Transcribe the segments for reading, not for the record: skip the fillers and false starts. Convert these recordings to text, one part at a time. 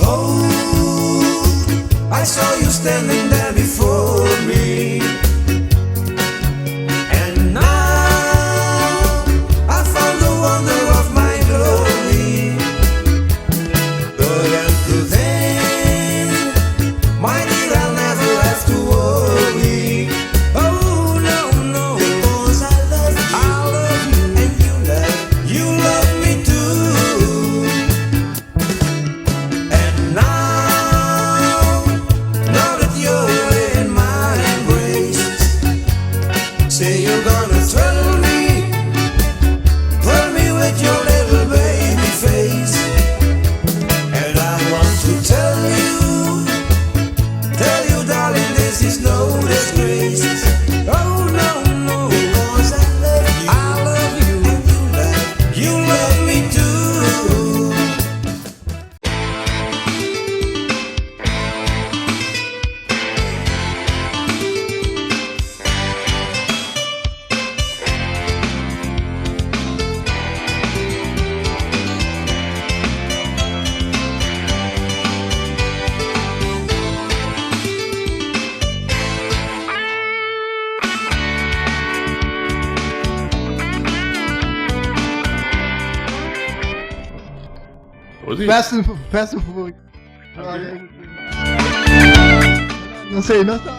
Behold, I saw you standing there before me. And now I found the wonder of my glory. But until then, my dear, I'll never have to worry. Oh no, no, because I love you, I love you, and you love, you love me too. And now, now that you're in my embrace, say you're gonna thrill me, thrill me with your little baby face. And I want to tell you, tell you, darling, this is no disgrace. Oh no, no, because I love you, I love you, and you love, you love me too. Fast and, Fast and Furious. No sé, no está.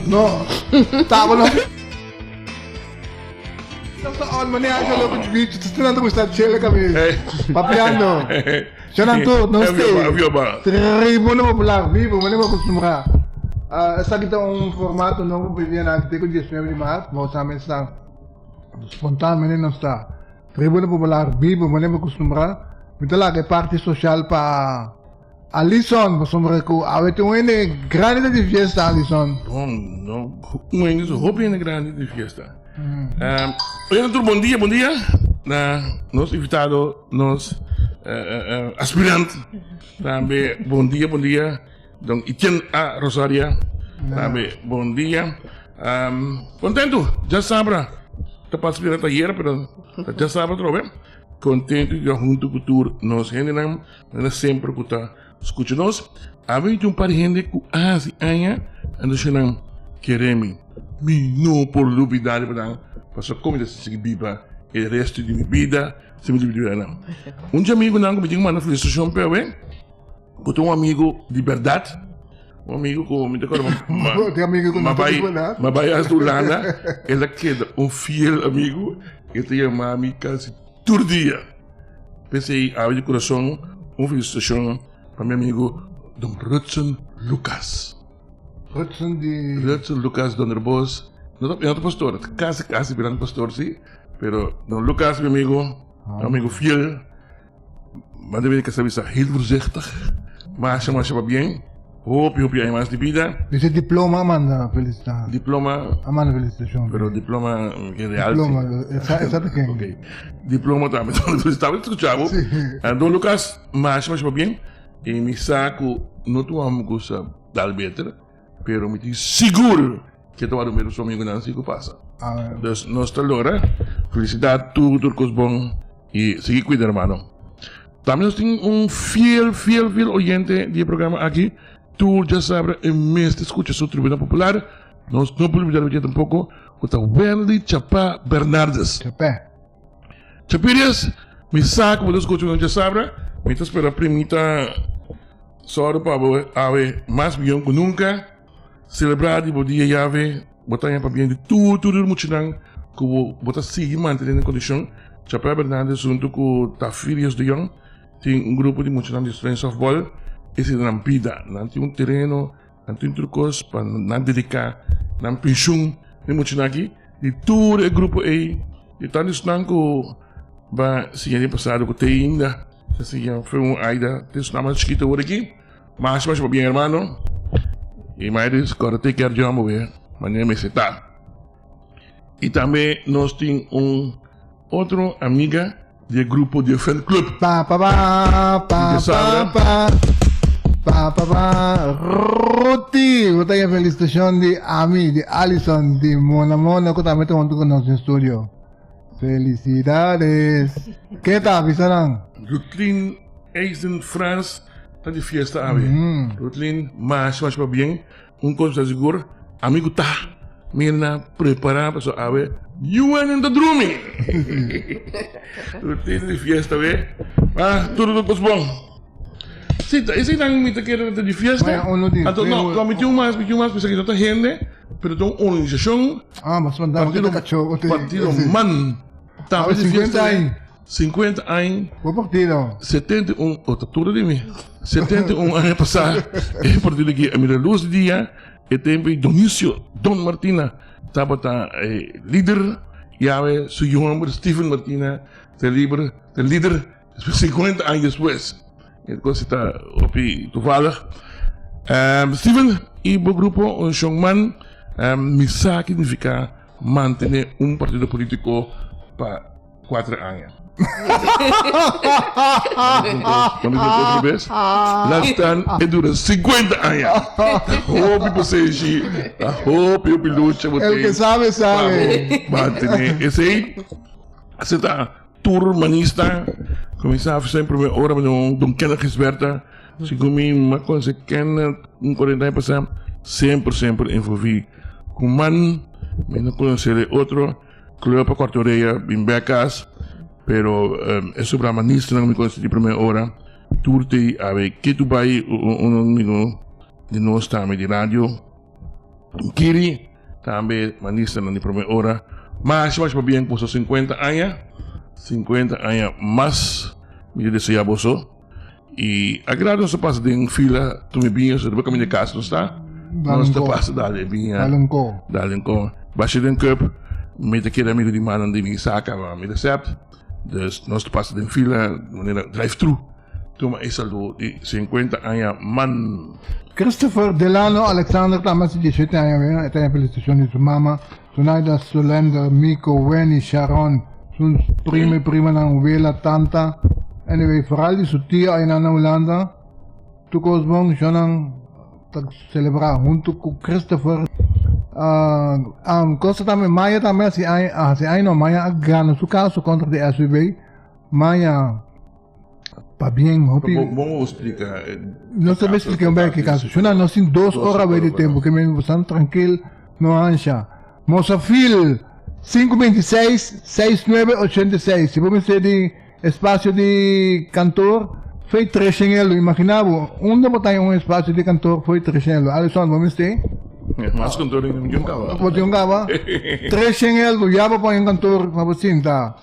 No, tava no. Sta on mané aja loco de bicho, tu não gusta de chela caminho. Papiando. Shonan tur, nos te. Tribuna Popular, vivo, mané acostumbrar. Uh, esaki ta un formato nobo pa viene aki te ku 19 di maart, nos samen staan spontaan nos ta. Tribuna Popular, vivo, mané acostumbrar. Mi ta laga e parti social pa Alison, pasobra ku awe tin un hende grandi di fiesta, Alison. Bon, no, un hende so hopi hende grandi di fiesta. Um, oye, tur bon dia, bon dia. Na nos invitado, nos uh, uh, aspirant. Tambe bon dia, bon dia. Don Etienne A. Rosaria. Tambe bon dia. Um, contento, ya sabra. Ta pas aspirant ayer, pero ya sabra trobe. Contento di junto ku tur nos hendenan. Nan semper ku ta skucha nos. Ami tin un par di hende ku a hasi aña anto nan kere mi. Mi no por lubida riba nan pasobra kon mi ta sigui biba e resto di mi bida sin mi lubida nan. Un di amigunan ku mi tin ku manda felisitashon p'e awe ku ta un amigu di bèrdat, un amigu ku mi ta kòrda ma bai ma bai hasta Hulanda el a keda un fiel amigu e ta yama mi kasi tur dia. P'esei awe di kurason un felisitashon pa mi amigu Don Rutsen Lucas. Rutsen di. Rutsen Lucas Donderbos. No ta, no ta pastor, kasi kasi birando pastor si, pero Don Lucas mi amigu, un amigu fiel, mas debe di kasa bisa heel voorzichtig, masha masha pabien. Hopi hopi aña mas di bida. Dice diploma a manda felicita. Diploma. A manda felicitacion. Pero diploma ke real. Diploma, esa esa ta ken. Okay. Diploma tambe ta felicita bo escucha bo. Sí. Don Lucas, masha masha pabien. Y mi sa cu no tur amo cu sa dal beter, pero mi tin sigur ke ta wak mero su amigonan si cu pasa. Dus nos ta logra. Felicidad tur tur cos bon y sigui cuida hermano. Tambe nos tin un fiel, fiel, fiel oyente di e programa aki. Tur djasabra e mes ta skucha su Tribuna Popular. Nos no por olbida riba dje tampoco, ku ta Wendy Chapá Bernardes. Chapé. Chapirias, mi sa ku bo ta skucha nos djasabra. Mi ta spera primita sòru pa bo awe mas bion ku nunka. Selebrá di bo dia yave, bo ta haña pabien di tur tur tur muchanan ku bo bo ta sigui mantené den kondishon. Chapel Bernardes huntu ku Tafirius de Jong tin un grupo di muchanan di estudiá sòftbòl. Esei ta nan bida. Nan tin un tereno, nan tin tur kos pa nan dediká nan penshun di muchanan aki. Di tur e grupo ei, di tantu esnan ku ba siña den pasado ku te ainda ta siña fe un aida, te esnan mas chikito awor aki. Masha masha pabien hermano y mai dis corda take care di homber we manera mester ta. I tambe nos tin un otro amiga di e grupo di e fan club. Pa pa pa pa pa pa pa pa pa Ruti, bo ta e felicitacion di ami, di Alison, di Mona Mona cu tambe ta hunto cu nos den studio. Felicidades! Ke ta bisa nan? Rutlin Eisen Frans ta di fiesta awe. Rutlin, masha masha pabien. Un kos ta sigur, ami ku ta Mirna prepara pasobra awe yunan ta drumi. Rutina di fiesta awe. Ma tur tur kos bon. Si, ta eseinan mi ta kere ta di fiesta. Anto no, no, mi tin un mas, mi tin un mas, pasobra no ta hende, pero ta un organisashon. Ah, mas Partido, Partido Man. Tambe di fiesta awe. 50 aña. Bo partido? 71, oh ta tur di mi. 71 aña pasá e partido aki a mira lus di dia. E tempu ei Dionisio Don Martina tabata e lider i awe su yu hòmber Steven Martina ta e liber, ta e lider despues 50 aña despues. E kos ta hopi toevallig. Steven i bo grupo Unshon Man mi sa ki nifiká mantené un partido polítiko pa Cuatro aña. Mami di otro bes. Laat e dura 50 aña. Hopi pasenshi, hopi hopi lucha bo El que sabe, sabe. Mantene esey. Así ta tur manista. Comenzá sempre prome ora don don Kenneth Gisberta. Segun mi m'a conoce Kenneth un 40 aña pasá. Semper semper envolví cu man. Mi no conoce de otro. Kleur pa korta orea bin bek kas pero e sobra manisternan mi konosi di prome ora tur te awe ketu bai un amigo di nos tambe di radio Kiri tambe manisternan di prome ora masha masha pabien ku boso 50 aña 50 aña mas mi ta desea boso. I a grado nos ta pasa den fila tuma e biña, so riba kaminda di kas nos ta, nos ta pasa dal e biña, dal un ko. Basha den cup, mi ta keda amigo di manan di mi saka pa mi recept, dus nos ta pasa den fila manera drive thru tuma e saludo di 50 aña man. Christopher Delano Alexander ta mas di 17 aña wena, e ta den felicitacion di su mama, Zunaida Solender, Miko, Wenny, Sharon, su primo y primanan, wela, tanta, anyway, vooral di su tio aynan na Hulanda, tur cos bon, shonnan ta celebra hunto cu Christopher. Cosa tambe, Maya tambe haci aña, haci aña no, Maya a gana su caso contra di SVB, Maya. Pabien hopi. Bon bo splika. Nos ta splika un bek e kaso. Shuna nos tin dos ora wei di tempu ke men bosan trankil no ansha. Mosafil 526 6986 si bo mester di espasio di kantor foi treshen elo imagina bo unda bo ta haña un espasio di kantor foi treshen elo Alison bo mester? Mas kantor mi tin un kaba. Bo tin un kaba? Treshen elo ya bo pon un kantor pa bo sinta.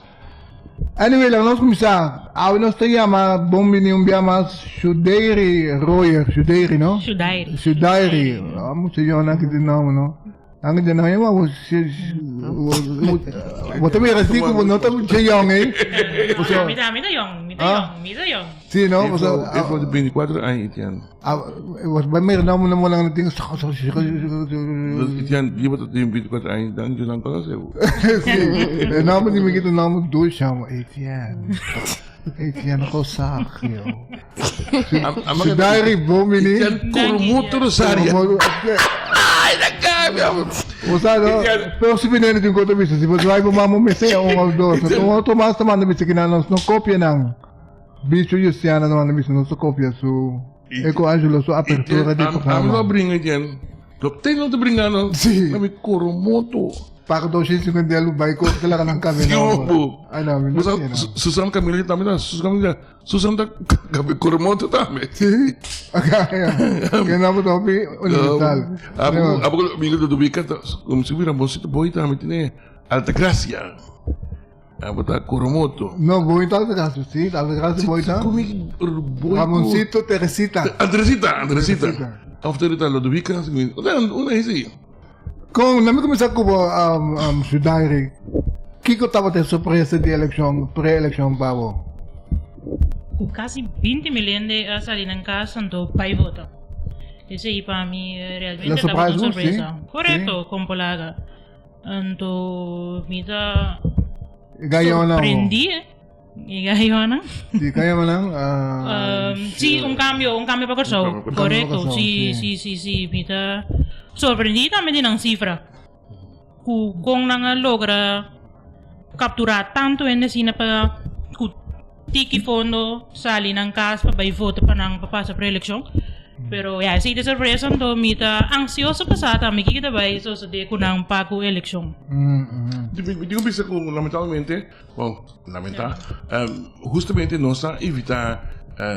Anyway, laga nos kuminsá. Awe nos ta yama bon bini un bia mas Shudeiri Royer. Shudeiri, no? Shudairi. Shudairi. Ah, mucha yona ki tin nomber, no? Nan ki tin nomber, ma bo ta mira así ku no ta mucha yòn, eh? No, mi ta, mi ta yòn, mi ta yòn, mi ta yòn. Sí, no? Pasobra. E for di 24 aña, Etienne. Ah, bo mira nomber na monan tin. Etienne, di bo ta tin 24 aña, dan yo nan conoce bo. Sí, e nomber di mi kita nomber dushi amo, Etienne. Etienne Rosario. Sudairi Bomini. Etienne Coromoto Rosario. Ay, na cambia. Bo sa no, pero si binene tin kota bisa, si bo draai bo mama mester un of dos. Un otro mas ta manda bisa kinan nos no copia nan. Bicho Justiana no manda bisa nos ta copia su Eco Angelo su apertura di programa. Ami no bringa jen. Lo te no te bringa no. Sí. Ami Coromoto. Paga 250 elu bai ko te laga nan kabe no. Ay no, mi no tiene. Susan Camila tambe ta Susan Camila. Susan ta kabe Coromoto tambe. Sí. Okay. Ke nomber ta hopi universal. Apo apo mi lo dubi ka como si Ramoncito Boy tambe tiene Altagracia. Abo ta Coromoto. No, Boy ta Altagracia. Sí, Altagracia Boy ta. Ramoncito Teresita. Ah, Teresita, Teresita. Of Teresita Lodovica, una esi. Kon, laat me kuminsá ku bo, um, um, Sudairi. Kiko tabata e sorpresa di elekshon, pre-elekshon pa bo? Ku kasi 20 mil hende a sali nan kas anto bai vota. Esei pa mi realmente tabata un sorpresa. Korekto, Kompolaga. Anto mi ta Gayonan. sorprendí. E gayonan. Sí, gayonan. Ah, Sí, un cambio, un cambio pa Kòrsou. Un cambio pa Kòrsou. Korekto, Kòrsou, sí, sí. sí, sí, sí. Mi ta sorprendí tambe di nan sifra. Ku kon nan a logra kapturá tantu hende asina pa ku tiki fondo sali nan kas pa bai vota pa nan pa pasa preelekshon. Pero ya, esei ta sorpresa, anto mi ta ansioso pa sa tambe kiko ta bai sosodé ku nan pa ku elekshon. Mi tin ku bisa ku lamentablemente, bon, lamentá, hustamente nos a invitá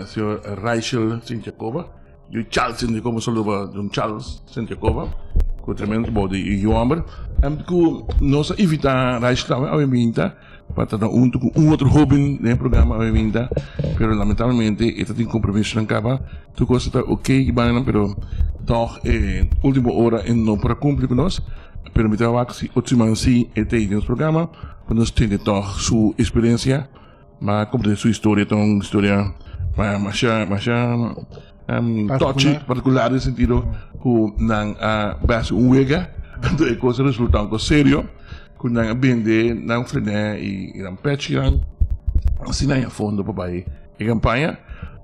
señor Raichel Sint Jacoba, Yu Charles Sint Jacoba, un saludo pa don Charles Sint Jacoba, ku tremendo trabou di yu homber, ku nos a invitá Raichel tambe awe minta pa trata huntu ku un otro hoben den e programa awe minta, pero lamentablemente e ta tin compromisonan kaba, tur kos ta ok i bainan pero tòg e ultimo ora e no por a kumpli ku nos, pero mi ta wak si otro siman si e ta ei den nos programa pa nos tende tòg su eksperensia. Ma komprende su historia ta un historia masha masha touchy, partikular den sentido ku nan a basi un wega anto e kos a resulta un kos serio ku nan a bende nan frenè i nan pechinan asina haña fondo pa bai e kampaña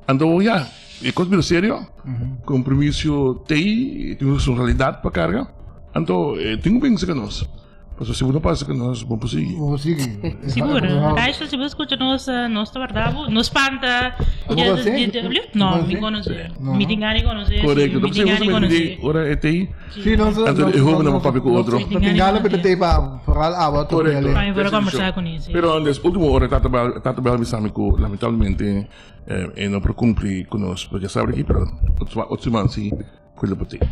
anto ya e kos bira serio kompromiso t'ei tin un responsabilidat pa karga anto tin ku pensa ku nos. Pasobra si bo no pasa ku nos, bo por sigui. Bo por sigui. Sigur. Raichel, si bo skucha nos, nos ta warda bo. No spanta. Bo konosé? No, mi konosé. Mi tin gana di konosé. Korekto. Mi tin gana di konosé. Ora e t'ei, Sí, nos, anto e hóbennan por papia ku otro. Nos tin gana pa e t'ei pa foral awa tur Korekto. Pa mi por a kombersá kuné, sí. Pero antes, último ora Tata Bel, Tata Bel bisa mi ku lamentablemente e no por kumpli ku nos pa djasabra aki, pero otro siman sí. Ku lo por tin.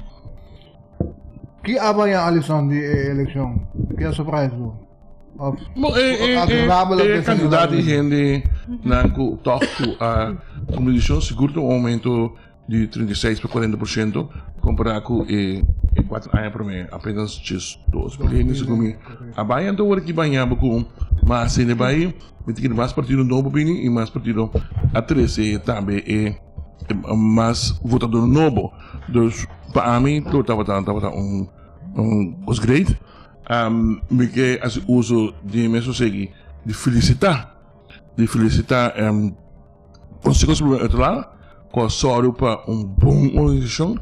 Ki a baña Alison di e elekshon? Ki a surprise bo? Of Bo e e agradabel of e kandidat di desagradabel? hende nan ku tòg ku a tuma desishon sigur ta un oumento di 36 pa 40% kompará ku e e kuater aña promé apenas djes dos mil hende segun mi a bai. Anto ora ki baña bo ku mas hende bai mi ta kere mas partido nobo bini i mas partido a trese tambe e mas votador nobo. Dus pa ami lo tabata tabata un un kos great. Mi ke hasi uso di e mes segi di felisitá di felisitá Konseho Superior Elektoral ku a sòru pa un bon organisashon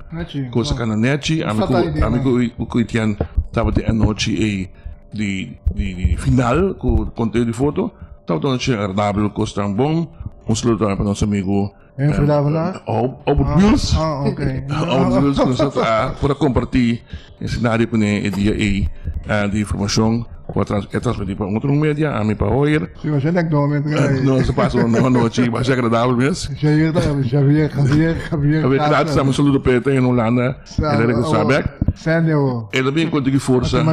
ku a kana nèchi. Ami ku ami ku ku Etienne tabata e anochi ei di di final ku konteo di foto. Tabata un anochi agradabel, kosnan bon. Un saludo tambe pa nos amigu Albert Wiels. Albert Wiels ku nos a por a kompartí e senario kuné e dia ei di informashon ku a transmití pa un otro media, ami pa Hoyer. Nos a pasa un anochi masha agradabel mes. Javier Kratz tambe un saludo p'e ta en Hulanda, el a regresá bèk. E ta bin konta ki forsa.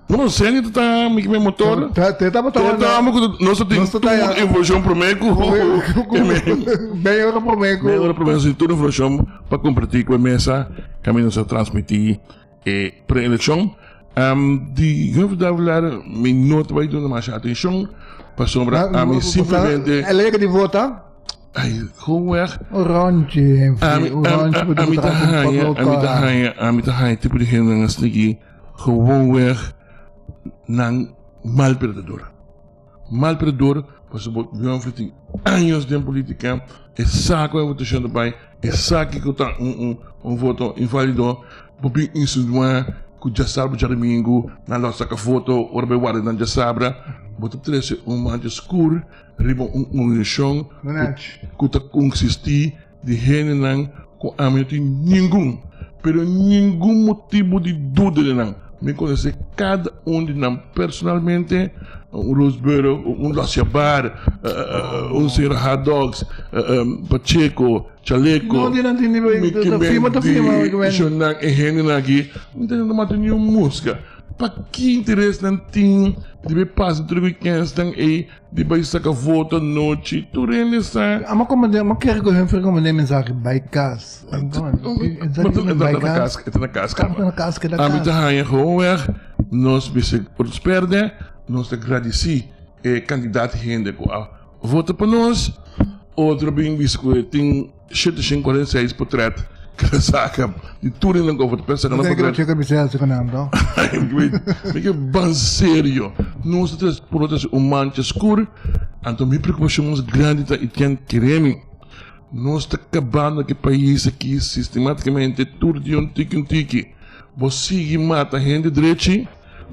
No, Sandy ta ta mi mi motor. Ta te tabata Te tamo ku nos ta tin Nos ta tur informashon promé ku Meia ora promé ku Meia ora promé nos tin tur informashon pa kompartí ku e mesa kaminda nos a transmití e pre-elekshon. Di Humphrey Davelaar mi no ta bai duna masha atenshon pasobra ami simplemente El a yega di vota? Ai, gewoonweg. Un rondje, Humphrey, un rondje bo Ami ta haña, ami ta haña, ami ta haña tipo di hendenan asina aki gewoonweg nan mal perdedor. Mal perdedor pasobra bo Humphrey tin años den politica, e sa con e votacion ta bay, e sa kico ta un un voto invalido, bo bin insinua cu djasabra djadomingo nan lo saca voto ora bay warda nan djasabra, bo ta trece un mancha scur. Riba un organisashon ku ta konsistí di hendenan ku ami no tin ningun, pero ningun motibu di duda di nan. Mi konosé kada un di nan personalmente, un Roosborough, un Losja Bar, un señor Hot Dogs, Pacheco, Chaleco, mi ke men di shonnan e hendenan aki, mi ta no mata niun muska. Pa ki interes nan tin di bai pasa tur e weekends-nan ei Di bai saka voto anochi, tur hende sa. Amo komandé, amo kere ku Humphrey komandé mensahe bai kas. Bai kas, e ta na kas kaba. Ta na kas, keda kas. Ami ta haña gewoonweg nos mester por nos pèrdè, nos ta gradisí e kantidat hende ku a vota pa nos. Otro bin bisa ku e tin 746 potrèt. Saka di tur hende ku a vota p'e saka nan Bo potret. ta bisa hasi ku nan to. Mi ke ban serio. Nos ta trese por trese un mancha skur. Anto mi preokupashon mas grandi ta i ken kere mi. Nos ta kabando ku e pais aki sistematikamente tur dia un tiki un tiki. Bo sigui mata hende drechi,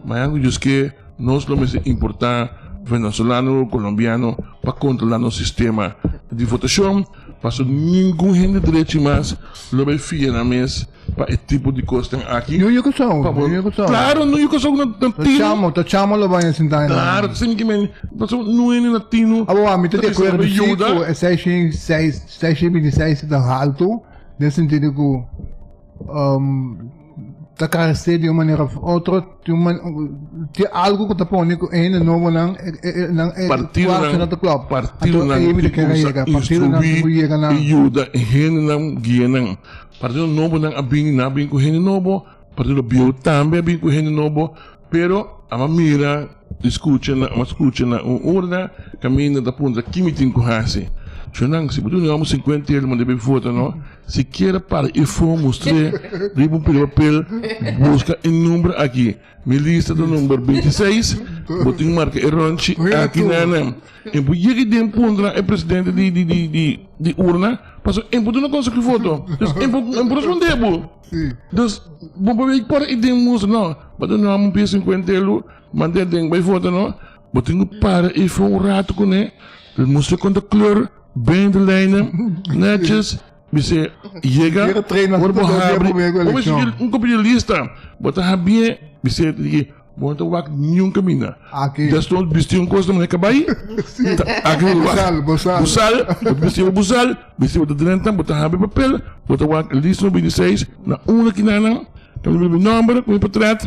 mañana ku Dios ke nos lo mester importá venezolano o kolombiano pa kontrolá nos sistema di votashon. Pasobra ningun hende drechi mas lo bai fia nan mes pa e tipo di kosnan aki. Yu yu kosou, yu yu kosou. Klaro, no yu kosou na tinu. Ta chamo, ta chamo lo bai sinta einan. Klaro, ta simi ki men, pasobra no hende na tinu. Abo a mi ta di akuerdo si ku e 606, 626 ta haltu, den sentido ku ta karesé di un manera of otro, tin un man, tin algu ku ta pone ku e hende nobonan e nan e kuarto nan ta klòp. Partidonan tin kumsa instruí i yuda e hendenan guia nan. Partido nobonan a bini, nan a bini ku hende nobo, partido bieu tambe a bini ku hende nobo, pero a mira i skucha na a skucha na un urna kaminda ta puntra ki mi tin ku hasi. Shonnan, si bo duna un hòmber sinkuenta euro manda bai vota no. Sikiera para e for mustr'é riba un pida papel, buska e number aki. Mi lista ta number 26, bo tin marka e ronchi aki na nan. E bo yega den puntra e presidente di di di di di urna, pasobra e bo duna cosa ki foto. Dus e bo e bo responde bo. Dus bo por bay para e den mustra no, bo ta duna un pia 50 elu, manda den bay foto no. Bo tin ku para e for un rato kuné, mustra konta kleur. Ben de lijnen, netjes, bis'é yega, ora bo habri, bo mester di un kopia di lista, bo ta habié, bis'é di bo no ta wak niun kaminda. Despues bisti un kos na manera kabai, ta aki bo ta wak. Bosal, bo ta bisti bo bosal, bisti bo ta drenta, bo ta habri papel, bo ta wak lista numero 26, na unda kinanan, ta mi nomber, mi potret.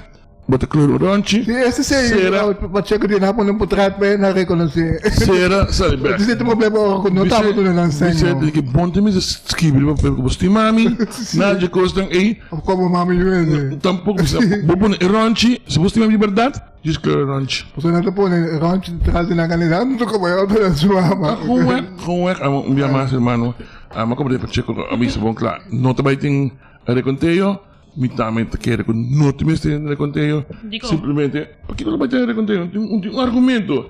Bo ta kleur oranchi. Si ese si Sera. Pacheco di na pone un potret pa e na reconoce. Sera sali bek. Ese ta problema ora cu no taba duna nan seño. Bisé di ki bon te mester skibi riba papel cu bo stima mi. Nada dje cosnan ey. Of como mami yu ese. Tampoco bisa bo pone e ronchi si bo stima mi di berdad djis kleur oranchi. Pasobra nan ta pone ronchi detrás di nan candidato no ta como e otro nan su mama. Gewoon weg, gewoon weg. Amo un bia mas hermano. Amo como de Pacheco a bisa bon cla. No ta bay tin reconteo. Mi tambe ta kere ku no tin mester hende rekonteo. Dikon? Simplemente, pakiko lo bai tin rekonteo? Tin un tin un argumento.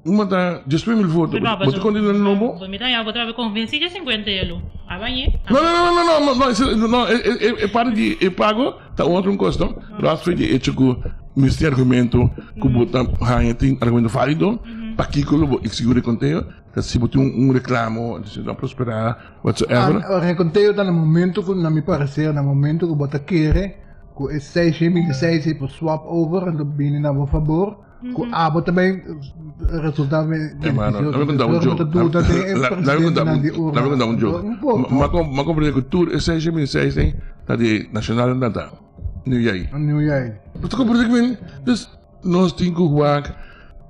Un mata 10,000 voto. Pero Bo ta konta den nobo? Bo mi ta ya bo ta bai konvensí dje 50 elu. A bañ'é. No, no, no, no, no, no, no, ese, no, e, e, e parte di e pago ta otro un kos, no? Pero as di hecho ku mester argumento ku bo ta haña tin argumento válido, pakiko lo bo eksigí un rekonteo? Ta si bo tin un reclamo, si no prospera, whatsoever. Ah, reconteo ta na momento ku, na mi parecer, na momento ku bo ta kere ku e 626 ei por swap over en ta bini na bo fabor, ku abo ta bay resulta Hermano, beneficioso. laat me contar un Entonces, joke. bo ta duda den e Laat me contar presidentenan un, di urna. laat me contar un joke. Un poco. Ma ma comprende ku tur e 626 ei ta di Nacional nan ta. New Yai. New Yai. Bo ta comprende ku mi? Dus Nos tin ku wak,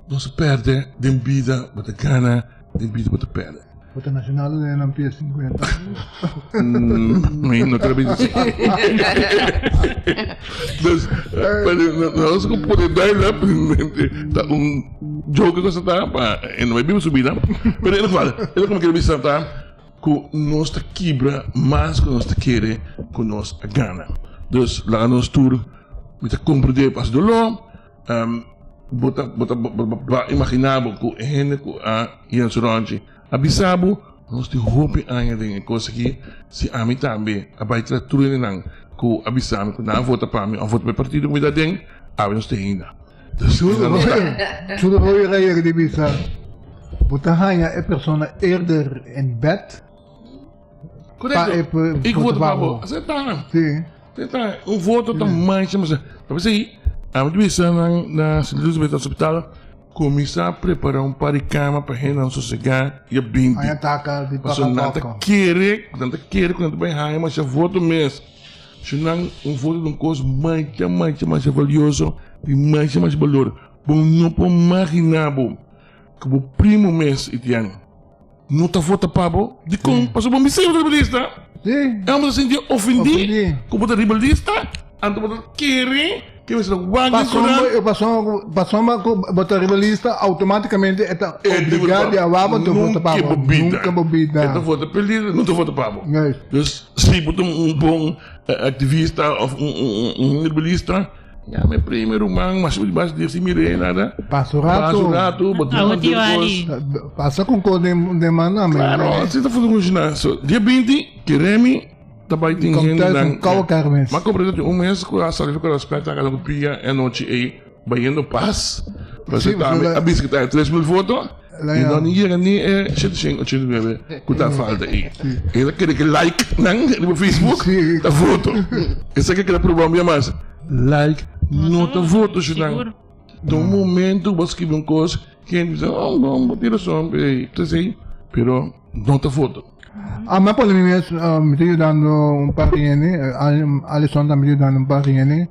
nos a pèrdè den bida, bo ta gana den bida, bo ta pèrdè. Bo ta nacional o den nan pia 50? Mi no ta bisa si. Dus, nos ku pone duim up, ta un joke ku ta pa e no bai biba su bida. Pero in ieder geval, e loke mi kere bisa ta ku nos ta kibra mas ku nos ta kere ku nos a gana. Dus laga nos tur. Mi ta komprendé pas doló. Bo ta bo ta bo a imaginá bo ku e hende ku a yena su ròntji a bisa bo, Nos tin hopi aña den e kos aki, si ami tambe a bai tras tur hendenan ku a bisa mi ku nan a vota pa mi òf vota pa e partido ku mi ta aden, awe nos ta ainda. Tur hopi a yega di bisa, Bo ta haña e persona eerder in bed pa e Korekto. I ku vota vota pa pa bo. bo. Aseptá. Sí. Te ta un voto ta mancha mester. Ta p'esei ami ta bisa nan na Sint Elisabeth Hospital kuminsá prepará un par di kama pa hendenan sosegá dia 20. Haña taka di poko a Pasobra nan ta poko. kere, nan ta kere ku nan ta bai haña masha voto mes. Si nan un voto ta un kos mancha mancha masha valioso di masha masha balor. Bo no por maginá bo ku bo primo mes itian. No ta vota pa bo? Dikon? Pasobra bo mester bo ta riba lista. Sí. E homber ta sinti ofendí Ofendí. ku bo ta riba lista, anto bo ta kere. Ke mester wak den koran. Pasobra pasobra ku bo ta riba lista automaticamente e ta obliga di awa bo ta vota pa bo. Nunca bo bida. E ta vota pa e lider, no ta vota pa bo. Dus si bo ta un bon activista of un rebelista, yama e prima e ruman, mas bo bas di si mira e nada. Pasa un rato. Pasa un rato, bo ta Awa tio Ali. Pasa con cos den man nan. Claro, asina ta funciona. So dia 20 Keremi. Ta bai tin hendenan. M'a comprende tin un mes cu a sali for respect a cu pia e anochi ey bayendo pas. Pasobra tambe a bisa cu ta e 3000 voto y no ni yega ni e 789 cu ta falta ey. E ta kere cu like nan riba Facebook ta voto. Esaki a keda proba un bia mas. Like no ta voto shunan. Ta un momento bo scribi un cos hende bisa oh bo tin razon ta esey pero no ta voto. A mi a pone mi mes, mi ta yudando un par di hende, Alison tambe ta yudando un par di hende.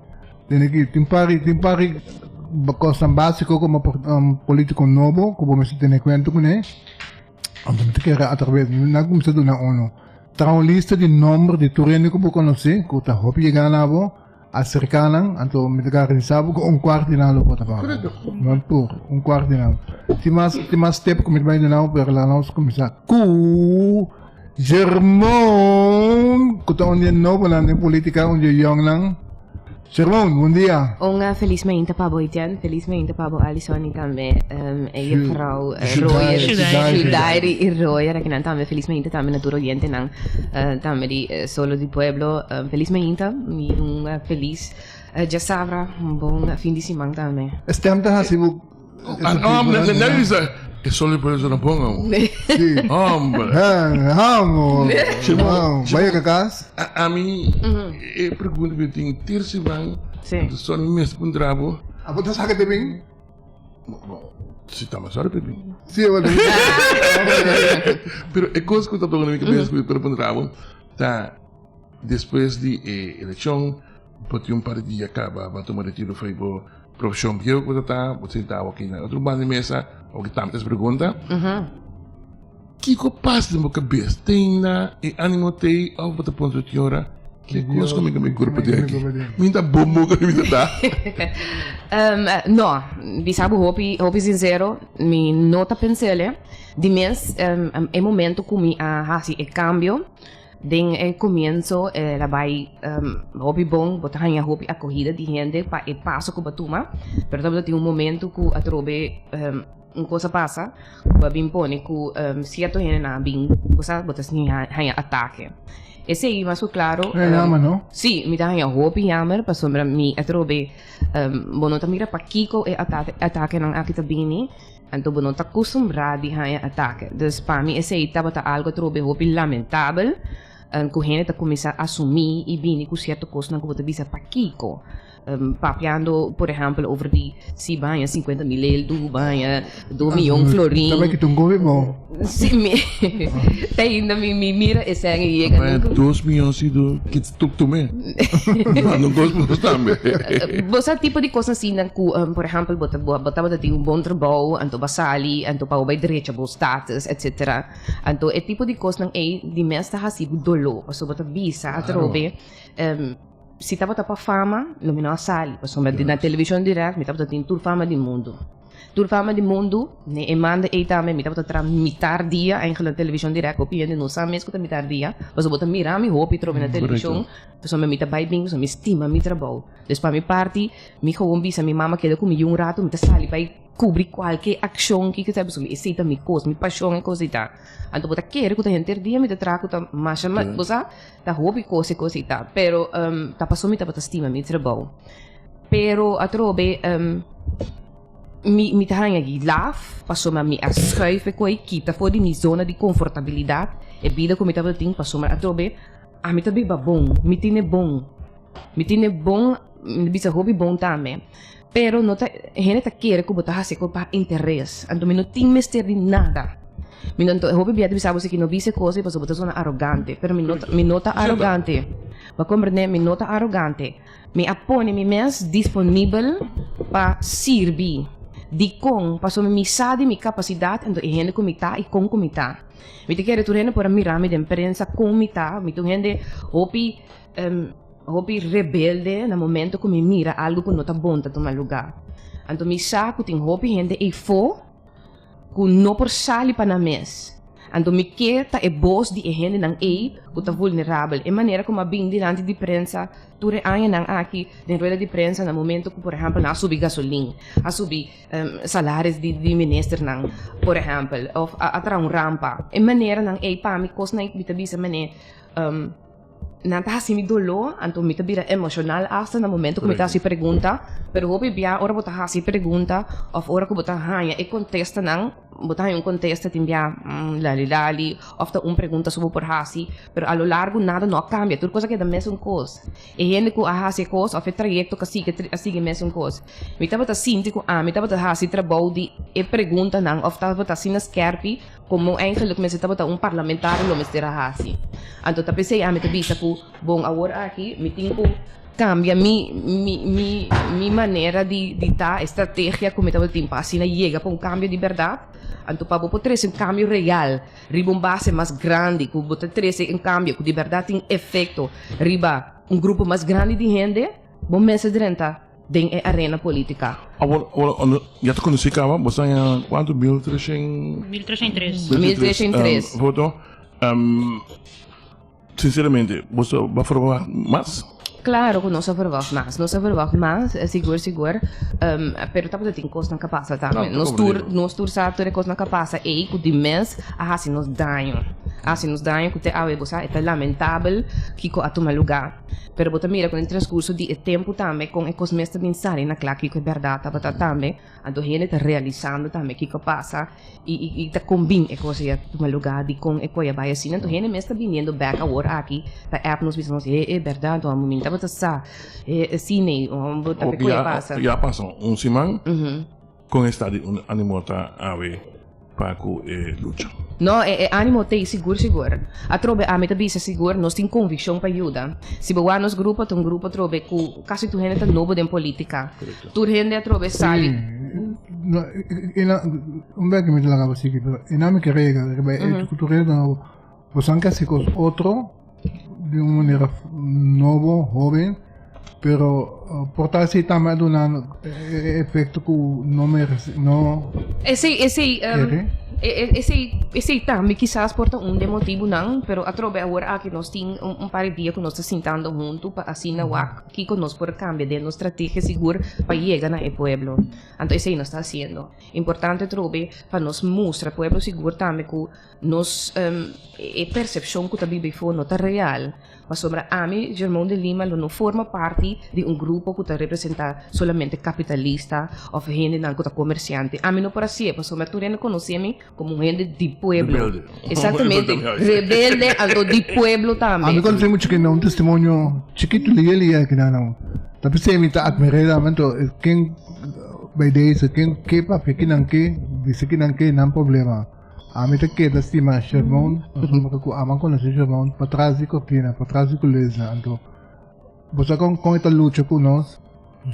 Tene ki tin par tin par di kosnan básiko komo polítiko nobo ku bo mester tene kuenta kuné. Anto mi ta kere atraves nan kuminsá duna uno. Traha un lista di nomber di tur hende ku bo konosé ku ta hopi yega na bo. Acerca nan, anto mi ta garantisa bo cu un cuart di nan lo vota pa bo. No tur, un cuart di nan. Tin mas, tin mas step cu mi ta bay duna bo, pero laga nos cuminsa cu Germon, cu ta un di e nobonan den politica, un di e youngnan. Germon, bon dia. Un felis mainta pa bo Etienne, felis mainta pa bo Alison y tambe e juffrouw Royer, Shudairi y Royer akinan tambe felis mainta tambe na tur oyentenan tambe di Solo di Pueblo. Felis mainta y un felis djasabra, un bon fin di siman tambe. E stem ta haci bo. Hombre, nan bisa e Solo di Pueblo ta bon amo. Hombre. Amo. Bay yega cas. Ami e pregunta cu mi tin ter siman so mi mester puntra bo. Abo ta saca te bin? Si ta mas ora pe bin. Si abo ta. Pero e cos cu ta toca na mi cabeza cu mi por puntra bo ta despues di e eleccion bo tin un par di dia caba bo a tuma retiro for di bo profesion bieu cu bo ta ta bo sinta awo aki na otro banda di mesa awo ki tambe ta es pregunta. Kiko pasa den bo kabes? Tin na e animo tei of bo ta puntra tin ora ke kos ku mi ku mi grupo di aki? Mi ta bombo ku mi ta ta. No, bisa bo hopi hopi sincero, mi no ta pensele. Di mes e momento ku mi a hasi e kambio den e komienso el a bai hopi bon, bo ta haña hopi akohida di hende pa e paso ku bo a tuma, pero tabata tin un momento ku atrobe Un kos a pasa ku a bin pone ku sierto hendenan a bin bo sa bo ta haña atake. Esei mas ku klaro. Haña yammer no? Si, mi ta haña hopi yammer pasobra mi atrobe bo no ta mira pakiko e atakenan aki ta bini, anto bo no ta kustumbrá di haña atake. Dus pa mi esei tabata algu atrobe hopi lamentabel ku hende ta kuminsá asumí i bini ku sierto kosnan ku bo ta bisa pakiko. Papiando por ehempel over di si baña 50 mil eldu, baña 2 miyon florin. Ta bay kita un gobi bo. Si mi te ainda mi mi mira e sèn y yega Baña 2 miyon si do kita tuk tume. Manda un kos pa nos tambe. Bo sa tipo di kos asina ku por ehempel bo ta bo tabata tin un bon trabou anto bo a sali anto pa bo bay drecha bo status etcetera. Anto e tipo di kosnan ey di mes ta hasi bo doló pasobra bo ta bisa atrobe. Si tabata pa fama, lo mi no a sali, pasobra na television direct mi tabata tin tur fama di mundu. Tur fama di mundu, ne e manda ei tambe mi tabata traha mitar dia eigenlijk na television direct, hopi hende no sa mes ku ta mitar dia, pasobra bo ta mira mi hopi trobe na television, pasobra mi ta bai bin, pasobra mi stima mi trabou. Dus pa mi parti, mi gewoon bisa mi mama keda ku mi yu un ratu, mi ta sali bai. Kubri kualke akshon kiko ta pasobra esei ta mi kos, mi pashon e kos ei ta. Anto bo ta kere ku ta henter dia mi ta traha ku ta masha ma bo sa ta hopi kos e kos ei ta. Pero ta pasobra mi tabata stima mi trabou. Pero atrobe mi mi ta haña di laf pasobra mi a schuif e koi kita for di mi zona di konfortabilidat e bida ku mi tabata tin pasobra atrobe ami ta biba bon, mi tine bon, mi tine bon mi ta bisa hopi bon tambe. Pero no ta hende ta kere ku bo ta hasi ku pa interes. Anto mi no tin mester di nada. Mi no anto hopi bia ta bisa bo si ki no bisa e kos ei pasobra bo ta sona arogante. Pero mi no ta mi no ta arogante. Bo a komprende? Mi no ta arogante. Mi a pone mi mes disponibel pa sirbi. Dikon? Pasobra mi sa di mi kapasidat anto e hende ku mi ta i kon ku mi ta. Mi ta kere tur hende por a mira mi den prensa kon mi ta. Mi ta un hende hopi. hopi rebelde na momento ku mi mira algu ku no ta bon ta tuma lugá. Anto mi sa ku tin hopi hende eifó ku no por sali pa nan mes. Anto mi ke ta e bos di e hendenan ei ku ta vulnerabel. E manera ku mi a bin dilanti di prensa tur e añanan aki den rueda di prensa na momento ku por ehèmpel nan a subi gasolin, a subi salaris di ministernan por ehèmpel òf a traha un rampa. E maneranan ei pa mi kosnan mi ta bisa manera Nan ta hasi mi doló, anto mi ta bira emoshonal asta na momento ku mi ta hasi pregunta. Pero hopi bia ora bo ta hasi pregunta òf ora ku bo ta haña e kontestanan, bo ta haña un kontesta tin bia lali lali òf ta un pregunta so bo por hasi, pero a lo largo nada no a kambia, tur kos a keda mesun kos. E hende ku a hasi e kos òf e trayekto ku a sigui a sigui mesun kos. Mi tabata sinti ku ami tabata hasi trabou di e preguntanan òf tabata asina skèrpi Como eigenlijk mester tabata un parlamentario lo mester a haci. Anto ta pesey ami ta bisa cu bon awor aki mi tin cu cambia mi mi mi mi manera di di ta, e strategia cu mi tabatin pa asina yega pa un cambio di berdad. Anto pa bo por trece un cambio real riba un base mas grandi cu bo ta trece un cambio cu di berdad tin efecto riba un grupo mas grandi di hende, bo mester drenta. Den e arena politica. Awor, awor, ya ta conoci caba, bo sa ya cuanto? 1300? 1303. 1303. Voto. Sinceramente, bo sa bo a verwacht mas? Claro cu nos a verwacht mas. Nos a verwacht mas, sigur, sigur. Pero tabata tin cosnan ca pasa tambe. Nos tur, nos tur sa tur e cosnan ca pasa ey cu di mes a haci nos daño. A haci nos daño cu te awe bo sa e ta lamentabel kico a tuma lugar. Pero bo ta mira ku den transkurso di e tempu tambe kon e kos mes ta bin sali na kla kiko e bèrdat tabata tambe. Anto hende ta realisando tambe kiko a pasa i i ta kon bin e kos ei a tuma lugá, dikon e koi a bai asina. Anto hende mes ta biniendo bèk awor aki ta app nos bisa nos he e bèrdat ò mi tabata sa he asina ei ò bo ta koi a pasa. Ya a pasa un siman. Kon e sta di un animo ta awe pa ku e lucha? No, e e animo t'ei sigur sigur. Atrobe ami ta bisa sigur nos tin konvikshon pa yuda. Si bo wak nos grupo ta un grupo atrobe ku kasi tur hende ta nobo den politika. Tur hende atrobe sali. No, e na, un bek mi ta laga bo sigui, pero e na mi ke rega riba e echo ku tur hende ta nobo. Boso ke hasi kos otro di un manera nobo, hoben, pero por ta así tambe a duna e efecto ku no merece, no Esei, esei, esei, esei tambe kisas por ta un di e motibunan, pero atrobe awor aki nos tin un par di dia ku nos ta sintando huntu pa asina wak kiko nos por kambia den nos strategia sigur pa yega na e pueblo. Anto esei nos ta hasiendo. Importante atrobe pa nos mustra pueblo sigur tambe ku Nos e percepcion cu ta biba eyfo no ta real, pasobra ami, Germon de Lima, lo no forma parti di un grupo cu ta representa solamente capitalista of hendenan cu ta comerciante. Ami no por hacié, pasobra tur hende conoce mi como un hende di pueblo. Rebelde. Exactamente, rebelde anto di pueblo tambe. Ami conoce mucho kende un testimonio chikito liye liye aki nan nan. Ta p'esei mi ta admir'é tambe anto ken bij deze ken ke papia kinan ke bisa kinan ke nan problema. Ami ta keda stima Shermon pasobra ku ami a konosé Shermon patras di kortina, patras di kulesa. Anto bo sa kon kon e ta lucha ku nos,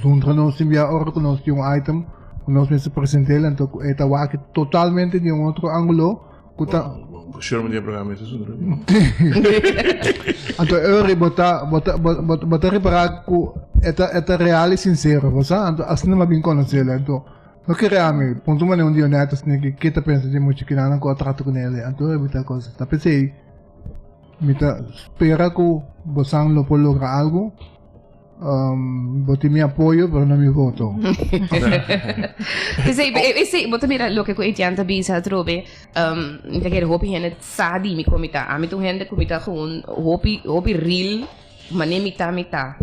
zundra nos tin bia ora ku nos tin un item ku nos mester present'el, anto ku e ta wak totalmente di un otro angulo ku ta. Sherman di e programa mester zundra di. Anto e ora bo ta bo ta bo ta repará ku e ta e ta real i sinsero, bo sa? Anto asina mi a bin konosel. Anto. No kere ami, punto manera un di honesto asina ki ke ta pensa di mucha kinanan ku a trata ku nele, anto e ta kos. Ta p'esei mi ta spera ku bosan lo por logra algu. Bo tin mi apoyo pero no mi voto. P'esei, esei, bo ta mira loke ku Etienne ta bisa atrobe, mi ta kere hopi hende sa di mi kon mi ta. Ami ta un hende ku mi ta gewoon hopi, hopi real, manera mi ta, mi ta.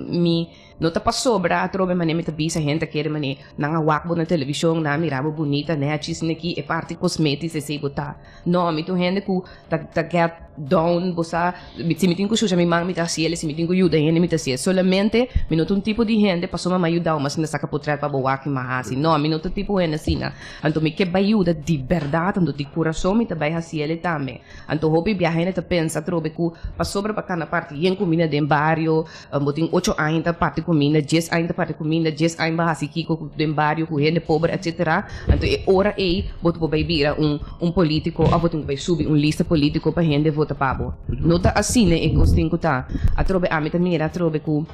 Mi. No ta pasobra atrobe manera mi ta bisa hende ta kere manera nan a wak bo na televishon, nan a mira bo bunita, nèchis neki, e parti kosmetis esei bo ta. No, mi ta un hende ku ta ta get down, bo sa, si mi tin ku shusha mi man mi ta hasiel, si mi tin ku yuda hende mi ta hasiel. Solamente mi no ta un tipo di hende pasobra mi a yuda bo mas mi ta saka potret pa bo wak mi a hasi. No, mi no ta tipo hende asina. Anto mi ke bai yuda di bèrdat, anto di kurason mi ta bai hasiel tambe. Anto hopi biaha hende ta pensa atrobe ku pasobra pa kana parti yen ku. kuminda den bario, bo tin ocho aña ta parti kuminda, dies aña ta parti kuminda, dies aña bo a hasi kiko ku den bario ku hende pober etcetera. Anto e ora ei bo ta por bai bira un un politico of bo tin ku bai subi un lista politico pa hende vota pa bo. No ta asina e kos tin ku ta. Atrobe ami ta mira atrobe ku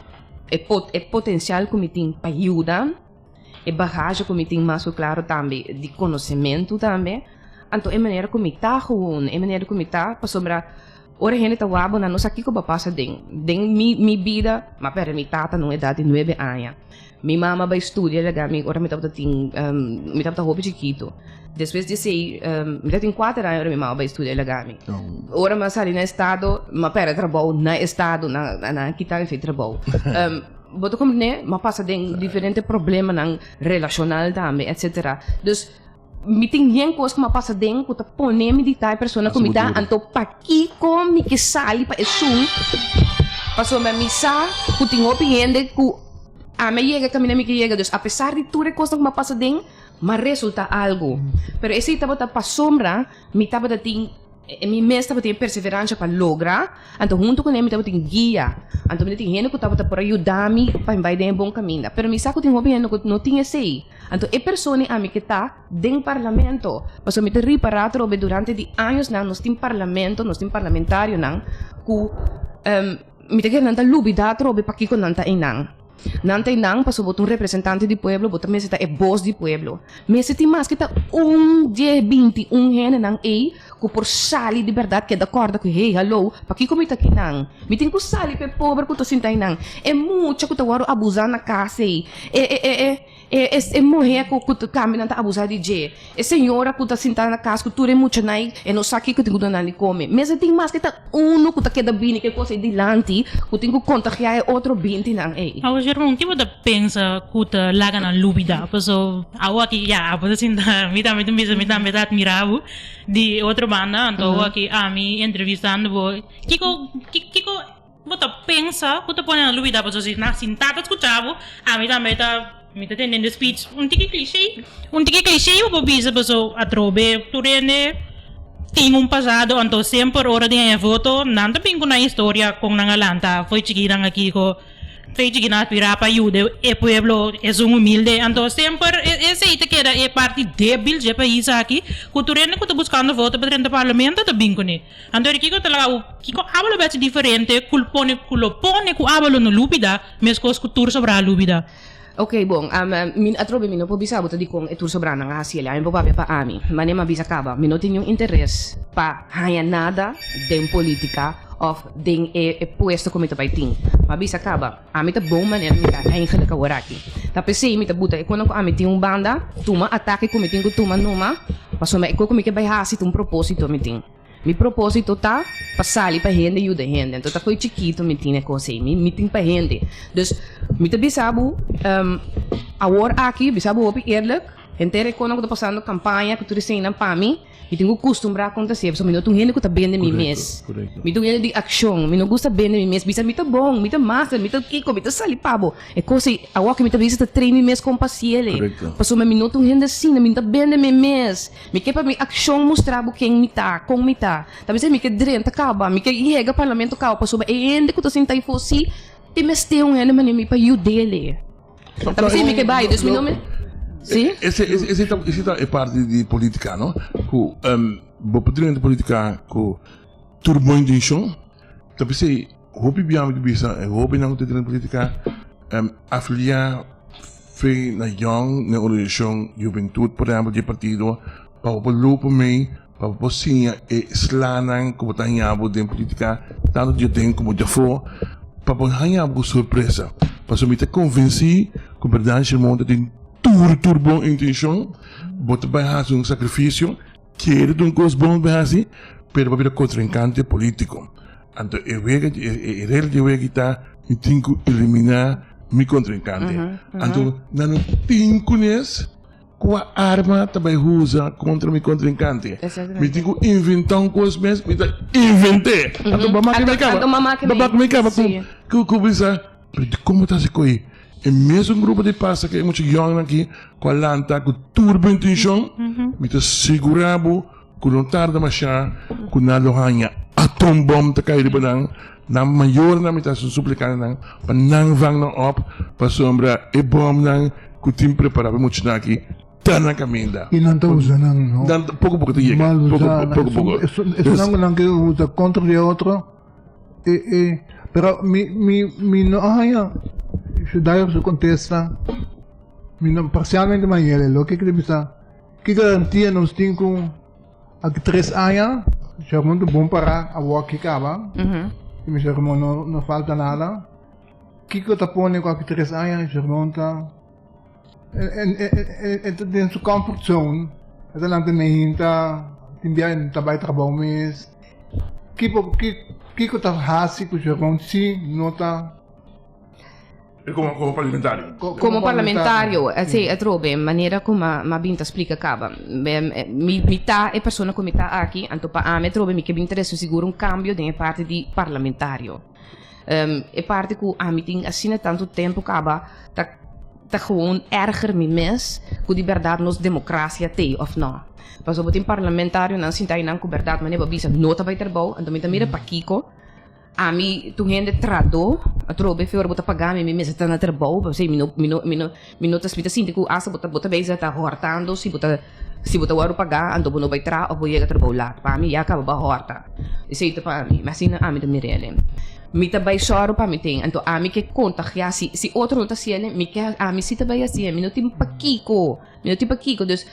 e pot e potencial ku mi tin pa yuda, e bagahe ku mi tin mas ku klaro tambe di konosementu tambe. Anto e manera ku mi ta gewoon, e manera ku mi ta pasobra ora hende ta wak bo nan no sa kiko bo a pasa den den mi mi bida. Mi a pèrdè mi tata na un edat di nuebe aña. Mi mama bai studia laga mi ora mi tabata tin mi tabata hopi chikitu. Despues di esei mi tabatin kuater aña ora mi mama bai studia laga mi. Ora mi a sali na estado mi a pèrdè trabou na estado nan nan a kita mi trabou. Bo ta komprendé? Mi a pasa den diferente problemanan relashonal tambe etcetera. Dus Mi tin yen kos ku mi a pasa den ku ta pone mi di ta e persona ku mi ta, anto pakiko mi ke sali pa esun? Pasobra mi sa ku tin hopi hende ku ami a yega kaminda mi ke yega, dus apesar di tur e kosnan ku mi a pasa den, mi a resulta algu. Pero esei tabata pasobra mi tabata tin. E mi mes tabatin e perseveransha pa logra, anto huntu kuné mi tabatin guia. Anto mi tabatin hende ku tabata por a yuda mi pa mi bai den e bon kaminda. Pero mi sa ku tin hopi hende ku no tin esei. Anto e persona ami ke ta den parlamento. Pasobra mi ta ripará atrobe durante di añosnan nos tin parlamento, nos tin parlamentarionan ku mi ta kere nan ta lubidá atrobe pakiko nan ta einan. Nan ta einan pasobra bo ta un representante di pueblo, bo ta mester ta e bos di pueblo. Mester tin maske ta un die 21 hendenan ei ku por sali di bèrdat keda kòrda ku hey hallo, pakiko mi ta akinan? Mi tin ku sali pa e pober ku ta sinta einan, e mucha ku ta wòrdu abusá na kas ei, e e e e e e muhé ku ku tambe nan ta abusá di dje, e señora ku ta sintá na kas ku tur e muchanan ei e no sa kiko tin ku duna nan di kome. Mester tin maske ta unu ku ta keda bini ku e kos ei dilanti ku tin ku kontagiá e otro bintinan ei. Awo Sherman, ki bo ta pensa ku ta laga nan lubida? Paso awo aki ya abo ta sinta mi tambe ta bisa mi tambe ta admira bo di otro banda anto awo aki ami entrevistando bo kiko kiko bo ta pensa ku ta pone nan lubida paso si nan sinta ta skucha bo ami tambe ta mi ta tende speech un tiki cliché un tiki cliché bo por bisa paso atrobe tur hende tin un pasado anto semper ora di haña voto nan ta bin ku nan historia kon nan a lanta fo'i chiki nan a kiko Fe chiki nan aspirá pa yuda e pueblo esun humilde. Anto semper esei ta keda e parti debil dje pais aki ku tur hende ku ta buskando voto pa drenta parlamento ta bin kuné. Anto di kiko ta laga bo kiko abo lo bèchi diferente ku pone ku lo pone ku abo lo no lubida meskos ku tur sobrá a lubida. Ok bon, mi atrobe mi no por bisa bo ta dikon e tur sobranan a hasi el. Ami por papia pa ami. Mane mi a bisa kaba, mi no tin niun interes pa haña nada den politica of den e e puesto ku mi ta bai tin. Mi a bisa kaba, ami ta bon manera mi ta eigenlijk aworaki. Ta p'esei mi ta buta e konan ku ami tin un banda, tuma atake ku mi tin ku tuma numa, pasobra e kos ku mi ke bai hasi ta un proposito mi tin. Mi propósito ta pa sali pa hende yuda hende. Anto ta koe chikitu mi tin e kos ei. Mi mi tin pa hende. Dus mi ta bisa bo awor aki, bisa bo hopi eerlijk, henter e konan ku ta pasando kampaña ku tur eseinan pa mi, mi tin ku kustumbrá kon ta ser. Pasobra mi no ta un hende ku ta bende mi mes. Mi ta un hende di akshon. Mi no gusta bende mi mes. Bisa mi ta bon, mi ta master, mi ta kiko, mi ta sali pa bo. E kos ei awor ku mi ta bisa ta train mi mes kon pa hasiel ei. Pasobra mi no ta un hende asina. Mi no ta bende mi mes. Mi ke pa mi akshon mustra bo ken mi ta, kon mi ta. Ta bisa mi ke drenta kaba, mi ke yega parlamento kaba pasobra e hende ku ta sinta ei for si tin mester un hende manera mi pa yud'el. Ta bisa mi ke bai, dus mi no me. Si? Ese, ese, ese ta, ese ta e parti di politica, no? Ku bo por drenta politica ku tur bon intenshon, ta bisa hopi bia mi ta bisa e hobennan ku ta drenta politica afilia Fe na yòn na e organisashon Juventud, por ehèmpel, di e partido, pa bo por loop mei, pa bo por siña e slanan ku bo ta haña bo den polítika, tantu di aden komo di afó, pa bo haña bo ku sorpresa. Pasobra mi ta konvensí ku bèrdat Shimon ta tin tur tur bon intenshon, bo ta bai hasi un sakrifisio, kere ta un kos bon bo bai hasi, pero bo a bira kontrinkante polítiko. Anto e wega, e regla di e wega ta, mi tin ku eliminá mi kontrinkante. Anto nan no tin kunes kua arma ta bai usa kontra mi kontrinkante. Mi tin ku inventá un kos mes, mi ta invent'é. Anto mama ke mi kaba, mama ke mi kaba ku ku bisa, pero dikon bo ta hasi ko'i? E mesun grupo di pasa ku e mucha yòngnan aki ku a lanta ku tur bo intenshon, mi ta sigurá bo, Ku no tarda mashá ku nan lo haña atombòm ta kai riba nan. Nan mayornan mi ta supliká nan pa nan vang nan op pasobra e bòmnan ku tin prepará pa e muchanan aki ta na kaminda. I nan ta usa nan, no? Nan ta poko poko ta yega. Mal Poko usa nan. poko poko. Esunnan ku nan ke usa kontra di e otro e e pero mi mi mi no a haña Shudair su kontesta mi no parsialmente mi a haña el loke ke bisa ki garantia nos tin ku Aki tres aña, Sherman ta bon pará awor aki kaba. I mi Sherman no no falta nada. Kiko ta pone ku aki tres aña Sherman ta e ta den su comfort zone. E ta lanta meinta, tin bia e ta bai trabou mes. Kiko kiko ta hasi ku Sherman si no ta. Como, como parlamentario. Como parlamentario, sí, atrobe, manera cu ma, ma bin ta splica caba. Mi, mi ta e persona cu mi ta aki, anto pa ami atrobe mi ke bin trece sigur un cambio den e parti di parlamentario. Um, e parti cu ami tin asina tanto tempo caba ta, ta gewoon erger mi mes cu di berdad nos democracia t'ey of no. Pasobra bo tin parlamentarionan sinta eynan cu berdad manera bo bisa no ta bay trabou, anto mi ta mira pakico. Ami tur hende trahadó, atrobe fe ora bo ta paga mi, mi mester ta na trabou, pasobra mi no, mi no, mi no, mi no ta, mi ta sinti ku asta bo ta, bo ta bezig ta hòrtando si bo ta, si bo ta wòrdu pagá anto bo no bai traha òf bo yega trabou lat. Pa ami ya kaba bo a hòrta. Esei ta pa ami. Asina ami ta mira el'e. Mi ta bai sòru pa mi tin. Anto ami ke kontagiá si, si otro no ta hasié, mi ke, ami si ta bai hasié. Mi no tin pakiko, mi no tin pakiko. Dus.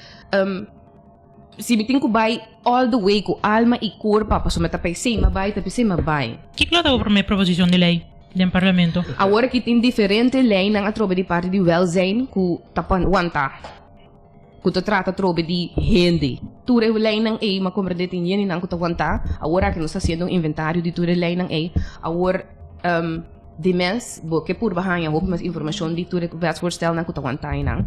Si mi tin ku bai all the way ku alma i kurpa pasobra mi ta pesei mi bai ta pesei mi bai. Kiko lo ta bo promé proposishon di lei den parlamento? Awor aki tin diferente leinan atrobe di parti di welzijn ku ta wanta, ku ta trata atrobe di hende. Tur e leinan ei mi a komprendé tin yendinan ku ta wanta. Awor aki nos ta hasiendo un inventario di tur e leinan ei. Awor. Di mes, bo ke purba haña hopi mas informashon di tur e wetsvoorstelnan ku ta wanta einan.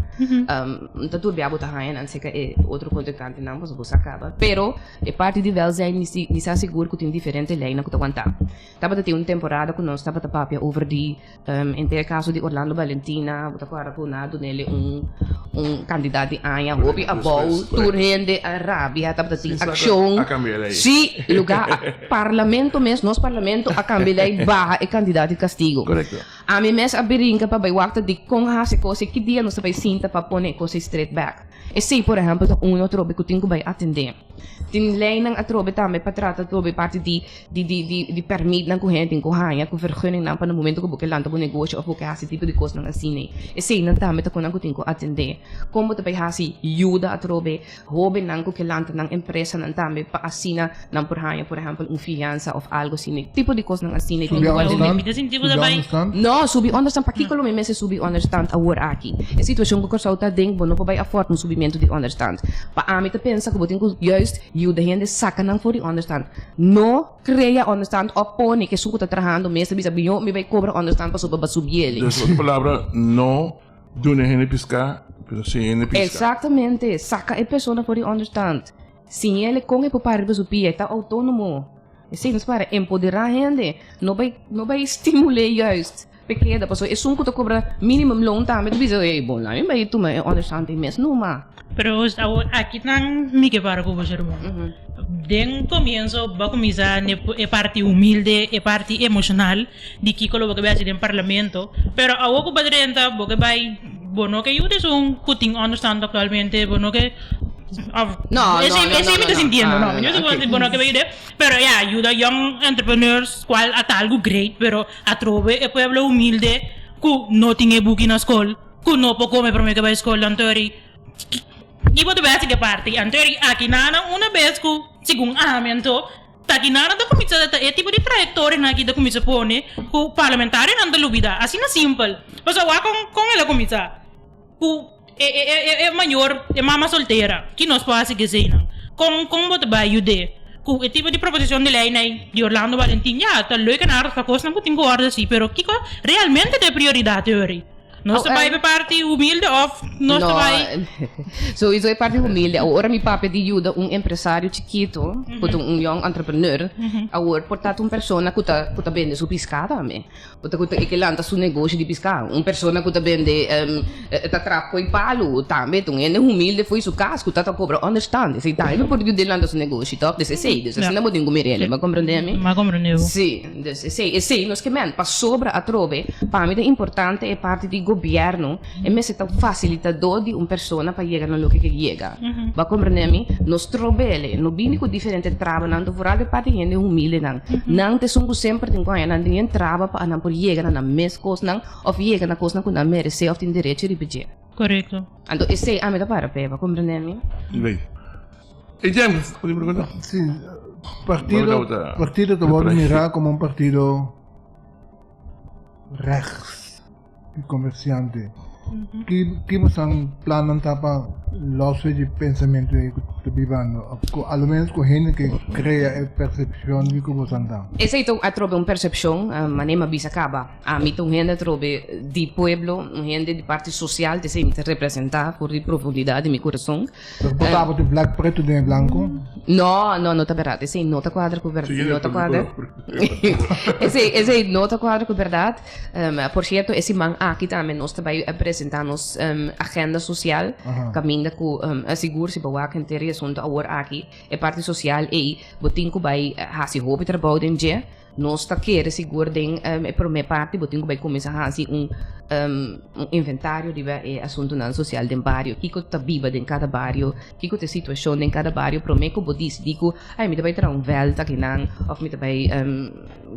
No ta tur bia bo ta haña nan serka e otro kontrinkantenan pasobra bo sa kaba. Pero e parti di wèlzijn mi si mi sa sigur ku tin diferente leinan ku ta wanta. Tabata tin un temporada ku nos tabata papia over di henter e kaso di Orlando Valentina, bo ta kòrda ku nan a dun'el un un kantidat di aña hopi abou, tur hende a rabia, tabata tin akshon. Sí, lugá. Parlamento mes, nos parlamento a cambia ley baha e cantidad di castigo. Correcto. Ami mes a brinca pa bay wak ta di con haci cos y ki dia nos ta bay sinta pa pone e cos ey straight back. Esey por ehempel ta uno atrobe cu tin cu bay atende. Tin leynan atrobe tambe pa trata atrobe parti di di di di di permitnan cu hende tin cu haya cu vergunningnan pa na momento cu bo ke lanta bo negoshi of bo ke haci tipo di cosnan asina. Eseynan tambe ta conan cu tin cu atende. Con bo ta bay haci yuda atrobe Hóbennan ku ke lanta nan empresanan tambe pa asina nan por haña por ehèmpel un fiansa òf algu asina. Tipo di kosnan asina Subi onderstand? Subi onderstand? No, subi onderstand. Pakiko lo mi mester subi onderstand awor aki? E situashon ku Kòrsou ta aden, bo no por bai afòrt un subimentu di onderstand. Pa ami ta pensa ku bo tin ku juist yuda hende saka nan for di onderstand. No krea onderstand òf pone ku esun ku ta trahando mes ta bisa biño mi bai kobra onderstand pasobra bo a subi el. Dus otro palabra, no Duna hende piská, pero sin hende piska. Exactamente, saca e persona for di onderstand. Siñ'el con e por para riba su pia, e ta autónomo. Esey nos para empoderá hende, no bay no bay stimul'é juist p'e keda, pasobra esun cu ta cobra minimum loon tambe ta bisa, ey bon, laat mi bay tuma e onderstand ei mes numa. Pero awor aki nan mi ke para ku bo Sherman. Den komienso bo a kuminsá ne e parti humilde, e parti emoshonal di kiko lo bo ke bai hasi den parlamento. Pero awor ku bo a drenta bo ke bai bo no ke yuda esun ku tin onderstand aktualmente, bo no ke òf No, no, esei no, esei no, mi ta no. sintiendo no. Ah, Mi no ok. bo no ke bai yuda pero ya yuda young entrepreneurs kual a ta algu great pero atrobe e pueblo humilde ku no tin e buki na skol. Ku no por kome prome ke bai skol antori i bo ta bai hasi ke parti antori aki nana una bes ku segun ami anto ta aki nana ta kuminsa ta e tipo di trayektorianan aki ta kuminsa pone ku parlamentarionan ta lubida asina simpel pasobra wak kon kon el a kuminsa ku e e e e mayor e mama soltera ki nos por hasi keseinan kon kon bo ta bai yud'é ku e tipo di proposishon di lei nei di Orlando Valentin ya ta leuk en aardig pa kosnan ku tin ku wòrdu hasi pero kiko realmente ta e prioridat yori. Nos ta bai pa e parti humilde of nos ta bai. Souiso e parti humilde. Awor ora mi papia di yuda un empresario chikito, ku ta un young entrepreneur, awor por ta ta un persona ku ta ku ta bende su piská tambe. Ku ta ku ta e ke lanta su negoshi di piská. Un persona ku ta bende ta trap ko'i palu tambe ta un hende humilde fo'i su kas ku ta ta kobra onderstand. Esei tambe por yud'é lanta su negoshi tòg? Dus esei, dus asina bo tin ku mir'é. Bo a komprendé mi? Mi a komprendé bo. Sí. Dus esei, esei nos ke men. Pasobra atrobe, pa mi ta importante e parti di gobièrnu, e mester ta un fasilitadó di un persona pa yega na loke ke yega. Bo a komprendé mi? Nos trob'el, no bini ku diferente trabanan, anto vooral e parti di hende humildenan. Nan ta esun ku semper tin ku haña nan den traba pa nan por yega na nan mes kosnan òf yega na kosnan ku nan meresé òf tin derecho riba dje. Korekto. Anto esei ami ta para p'e, bo a komprendé mi? E James, bo tin pregunta? Sí, partido, partido ta wòrdu mirá komo un partido rechts di komersiante. Ki ki bosan plannan ta pa lòs di pensamentu ei ku ta bibando? Òf ku a lo menos ku hende ke krea e persepshon di ku bosan ta? Esei ta atrobe un persepshon, manera mi a bisa kaba. Ami ta un hende atrobe di pueblo, un hende di parti sosial, ta esei mi ta representá for di profundidat di mi kurason. Pero bo tabata black preto den e blanco? No, no, no ta berdad. Esei no ta cuadra cu berdad. No ta cuadra. Esei, esei no ta cuadra cu berdad. Um, por cierto, e siman aki tambe nos ta bay presenta nos um, agenda social. Caminda cu um, sigur si bo wak henter e asunto awor aki, e parti social ei, bo tin cu bay haci hopi trabou den dje. Nos ta kere sigur den e prome parti bo tin ku bai kuminsá hasi un un inventario riba e asuntunan sosial den bario. Kiko ta biba den kada bario, kiko ta e situashon den kada bario prome ku bo disidí ku ay mi ta bai traha un vèlt akinan òf mi ta bai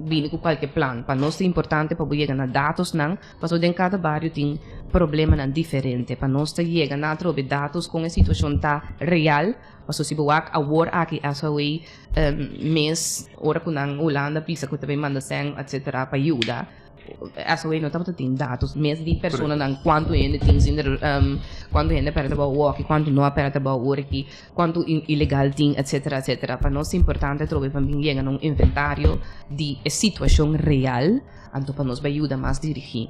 bini ku kualke plan. Pa nos ta importante pa bo yega na datosnan pasobra den kada bario tin problemanan diferente. Pa nos ta yega na atrobe datos kon e situashon ta real. Pasobra si bo wak awor aki SOE mes ora ku nan Hulanda bisa ku ta bin manda sèn etcetera pa yuda, SOE no tabata tin datos mes di personanan kuantu hende tin sin kuantu hende a pèrdè trabou awoki, kuantu no a pèrdè trabou awor aki, kuantu ilegal tin etcetera etcetera. Pa nos ta importante atrobe pa bin yega na un inventario di e situashon real anto pa nos bai yuda mas dirigí.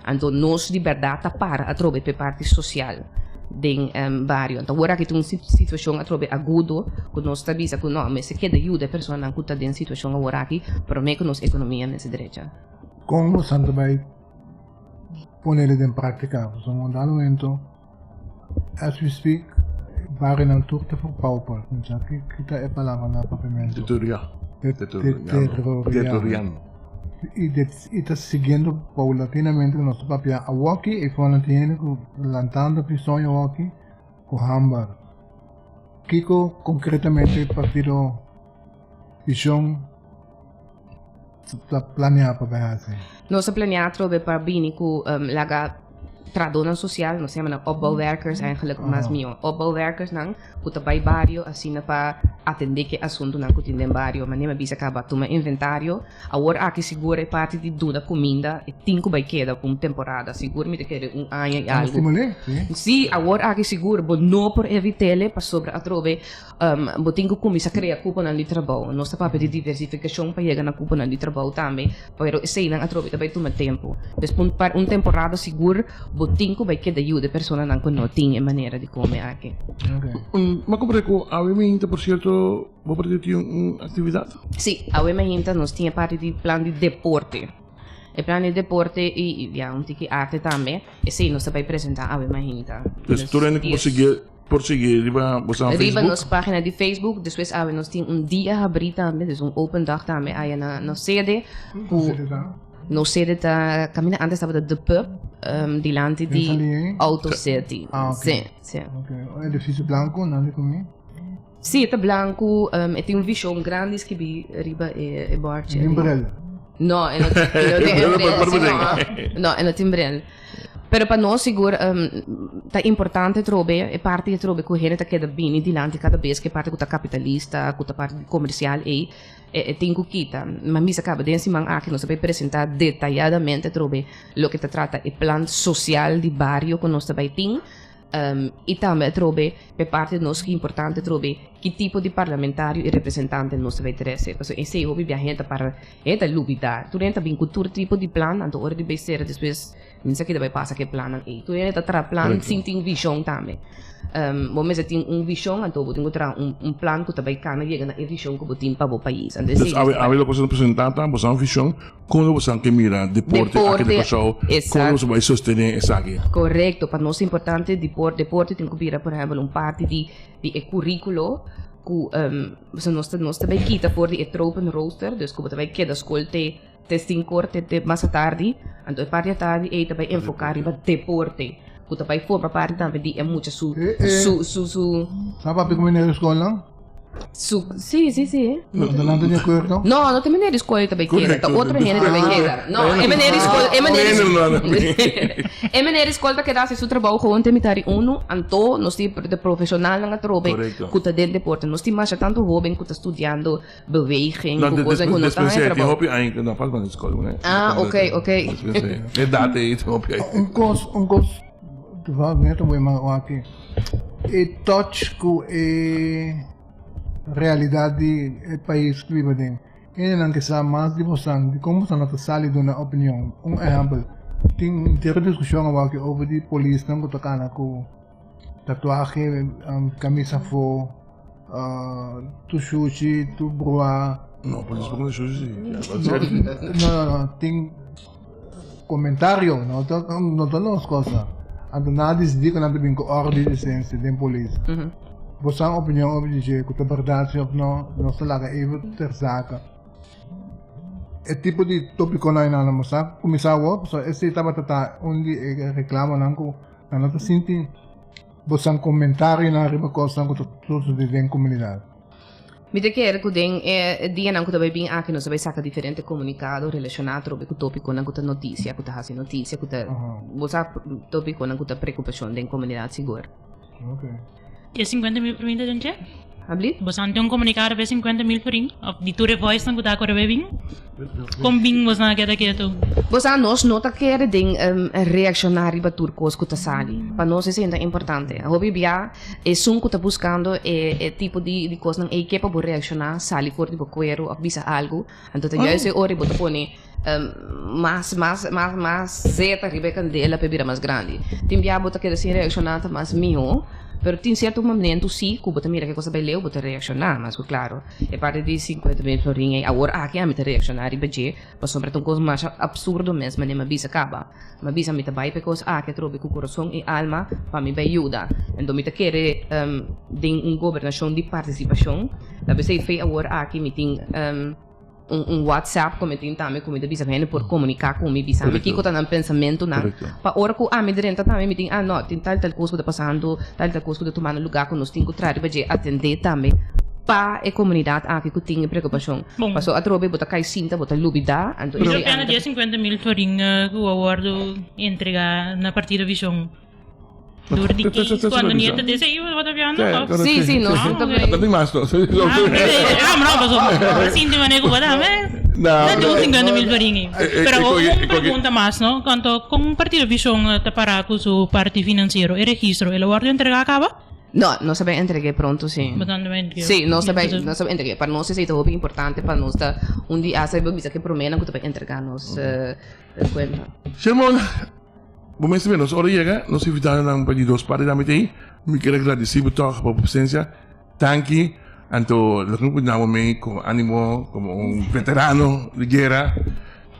Anto nos di bèrdat ta para atrobe p'e parti sosial den bario. Anto awor aki tin un situashon atrobe agudo ku nos ta bisa ku no, mester keda yuda e personanan ku ta den situashon awor aki promé ku nos ekonomia mester drecha. Kon boso ta bai ponele den práktika? Pasobra un dado momento, as we speak, barionan tur ta verpauperd. Sa ki ta e palabra na papiamentu? Deteriorá. Deteriorando. I ta siguiendo paulatinamente ku nos ta papia awoki i fonan tin hende ku lantando fi soño awoki ku hamber. Kiko konkretamente partido Vision ta planea pa bai hasi? Nos ta planea atrobe pa bini ku laga trahadónan sosial, nos ta yama nan opbouwwerkers eigenlijk mas mihó, opbouwwerkersnan ku ta bai bario asina pa atendé ku e asuntunan ku tin den bario. Manera mi a bisa kaba tuma inventario. Awor aki sigur e parti di duna kuminda e tin ku bai keda ku un temporada. Sigur mi ta kere un aña i algu. Sí, awor aki sigur bo no por evit'el pasobra atrobe bo tin ku kuminsá krea kuponan di trabou. Nos ta papia di diversifikashon pa yega na kuponan di trabou tambe, pero eseinan atrobe ta bai tuma tempu. Pues pa un temporada sigur bo tin ku bai keda yuda e personanan ku no tin e manera di kome aki. Mi a komprende ku awe mainta por sierto bo por tin un aktividat? Sí, awe mainta nos tin e parti di plan di deporte. E plan di deporte i ya un tiki arte tambe. Esei nos ta bai presentá awe mainta. Pues tur hende ku por sigui por sigui riba boso Facebook? Riba nos página di Facebook. Despues awe nos tin un dia habrí tambe, dus un open dag tambe aya na nos sede. Ku sede ta? Nos sede ta kaminda antes tabata The Pub, dilanti di Auto City. Ah, ok. Sí, sí. Ok. Un edifisio blanku, nan di ku mi? Sí, e ta blanku, e tin un vishon grandi skibí riba e bòrchi. E tin bril? No, e no tin bril. Sí, no. No, e no tin bril. Pero pa nos sigur ta importante atrobe e parti atrobe ku hende ta keda bini dilanti kada bes ku e parti ku ta kapitalista, ku ta parti komersial ei, e tin ku kita. Mi a misa kaba den siman aki nos ta bai presentá detayadamente atrobe loke ta trata e plan sosial di bario ku nos ta bai tin. I tambe atrobe p'e parti di nos ku importante atrobe ki tipo di parlamentario i representante nos ta bai trese. Pasobra esei hopi bia hende ta para, hende ta lubida. Tur hende ta bin ku tur tipo di plan, anto ora di bai sera despues mi sa keda bai pasa ku e plannan ei. Tur hende ta traha plan sin tin vishon tambe. Bo mester tin un vishon, anto bo tin ku traha un plan ku ta bai kana yega na e vishon ku bo tin pa bo pais. Anto esei Dus awe awe loke boso ta presentá ta boso nan vishon kon lo boso ke mira deporte aki na Kòrsou, kon lo boso bai sostené esaki. Korekto, pa nos importante deporte tin ku bira por ehèmpel un parti di di e kuríkulo ku pasobra nos ta nos ta bai kita for di e tropenrooster, dus ku bo ta bai keda skol te Te sinkor te te mas atardi, anto e parti atardi ei ta bai enfoká riba deporte, ku ta bai forma parti tambe di e mucha su su su su. Sa papia ku meneer di skol nan? Su si si si. No ta nan ta di akuerdo? No, no ta meneer di skol ei ta bai keda, ta otro hende ta bai keda. No, e meneer di skol e meneer di e meneer di skol ta keda hasi su trabou gewoon te mitad di unu, anto nos tin de profeshonalnan atrobe ku ta den deporte. Nos tin masha tantu hoben ku ta studiando beweging No, ku cosa ku no ta despues haña tin trabou. hopi aña ku no pas na skol né. Ah, ok, ok. E data ei tin hopi aña. Un kos, un kos, toevallig net un wema wak e touch ku e realidat di e pais ku biba den. Hendenan ke sa mas di bosan di kon bosan no ta sali duna opinion. Un ehèmpel, tin henter diskushon awor aki over di polisnan ku ta kana ku tatuahe, kamisa afó. Tu shushi, tu brua. No, polis por shushi si. No, no, no, tin comentario, no ta, no ta nos cosa. Anto nan a disidí ku nan ta bin ku orde di lisensia den polis. Bo sa un opinion over di dje ku ta bèrdat si òf no, nos ta laga even ter zake. E tipo di tópikonan ei nan a mostra kuminsá awor, pasobra esei tabata ta un di e reklamonan ku nan no ta sinti. Bo san comentarionan riba cosnan cu ta sucede den comunidad. Mi ta kere cu den e dianan cu ta bay bin aki nos ta bay saca diferente comunicado relaciona atrobe cu topiconan cu ta noticia, cu ta haci noticia, cu ta, bo sa, topiconan cu ta preocupacion den comunidad sigur. E 50 mil florin ta den dje? Habli? Bo san tin un comunicado pa e 50 mil florin? Of di tur e voice nan cu ta acorda bay bin? Con bin bos nan a keda ketu? Bo sa nos no ta kere den reacciona riba tur cos cu ta sali. Pa nos esey ta importante. Hopi bia esun cu ta buscando e e tipo di di cosnan ey ke pa bo reacciona, sali for di bo cuero of bisa algo. Anto ta juist e ora bo ta pone mas mas mas mas zeta riba e candela pa e bira mas grandi. Tin bia bo ta keda sin reacciona ta mas miho, pero tin cierto momento si cu bo ta mira ke cos ta bay leu bo ta reacciona mas cu claro. E parti di 50 mil florin ey awor aki ami ta reacciona riba dje pasobra ta un cos masha absurdo mes manera mi a bisa caba. Mi a bisa mi ta bay pa e cos aki atrobe cu corazon y alma pa mi bay yuda. Enton mi ta kere den un gobernacion di participacion. Ta pesey fe awor aki mi tin un WhatsApp ku mi tin tambe ku mi ta bisa ku hende por komuniká ku mi, bisa mi kiko ta nan pensamentunan. Pa ora ku ami drenta tambe mi tin, ah no, tin tal tal kos ku ta pasando, tal tal kos ku ta tumando lugá ku nos tin ku traha riba dje, atendé tambe pa e komunidat aki ku tin e preokupashon. Pasobra atrobe bo ta kai sinta, bo ta lubidá, anto esei ami ta. Dje 50 mil florin ku a wòrdu entregá na Partido Vishon. Door di ki cuando nieto te sei iba bota piano of? Sí, sí, no, Ah, ta ok. No tin mas no. Ah, no, paso sinti manera ku bota me. No, No tin 50 mil florin ei. Pero un pregunta mas, no? Cuanto con Partido Vision ta para cu su parti financiero, e registro, el a wordo entrega caba? No, nos ta bay entregué pronto, sí. Sí, nos ta bay, nos ta bay entregué. Pa nos esei ta hopi importante pa nos ta un di hasta bo bisa ke promenan ku ta bay entrega nos cuenta. Shemon, Bo mester mira, nos ora yega, nos invitadonan pa di dos parti tambe ta ei. Mi kier a gradisí bo tòg pa bo presensia. Danki. Anto loke mi por duna bo mei komo ánimo, komo un veterano di guera,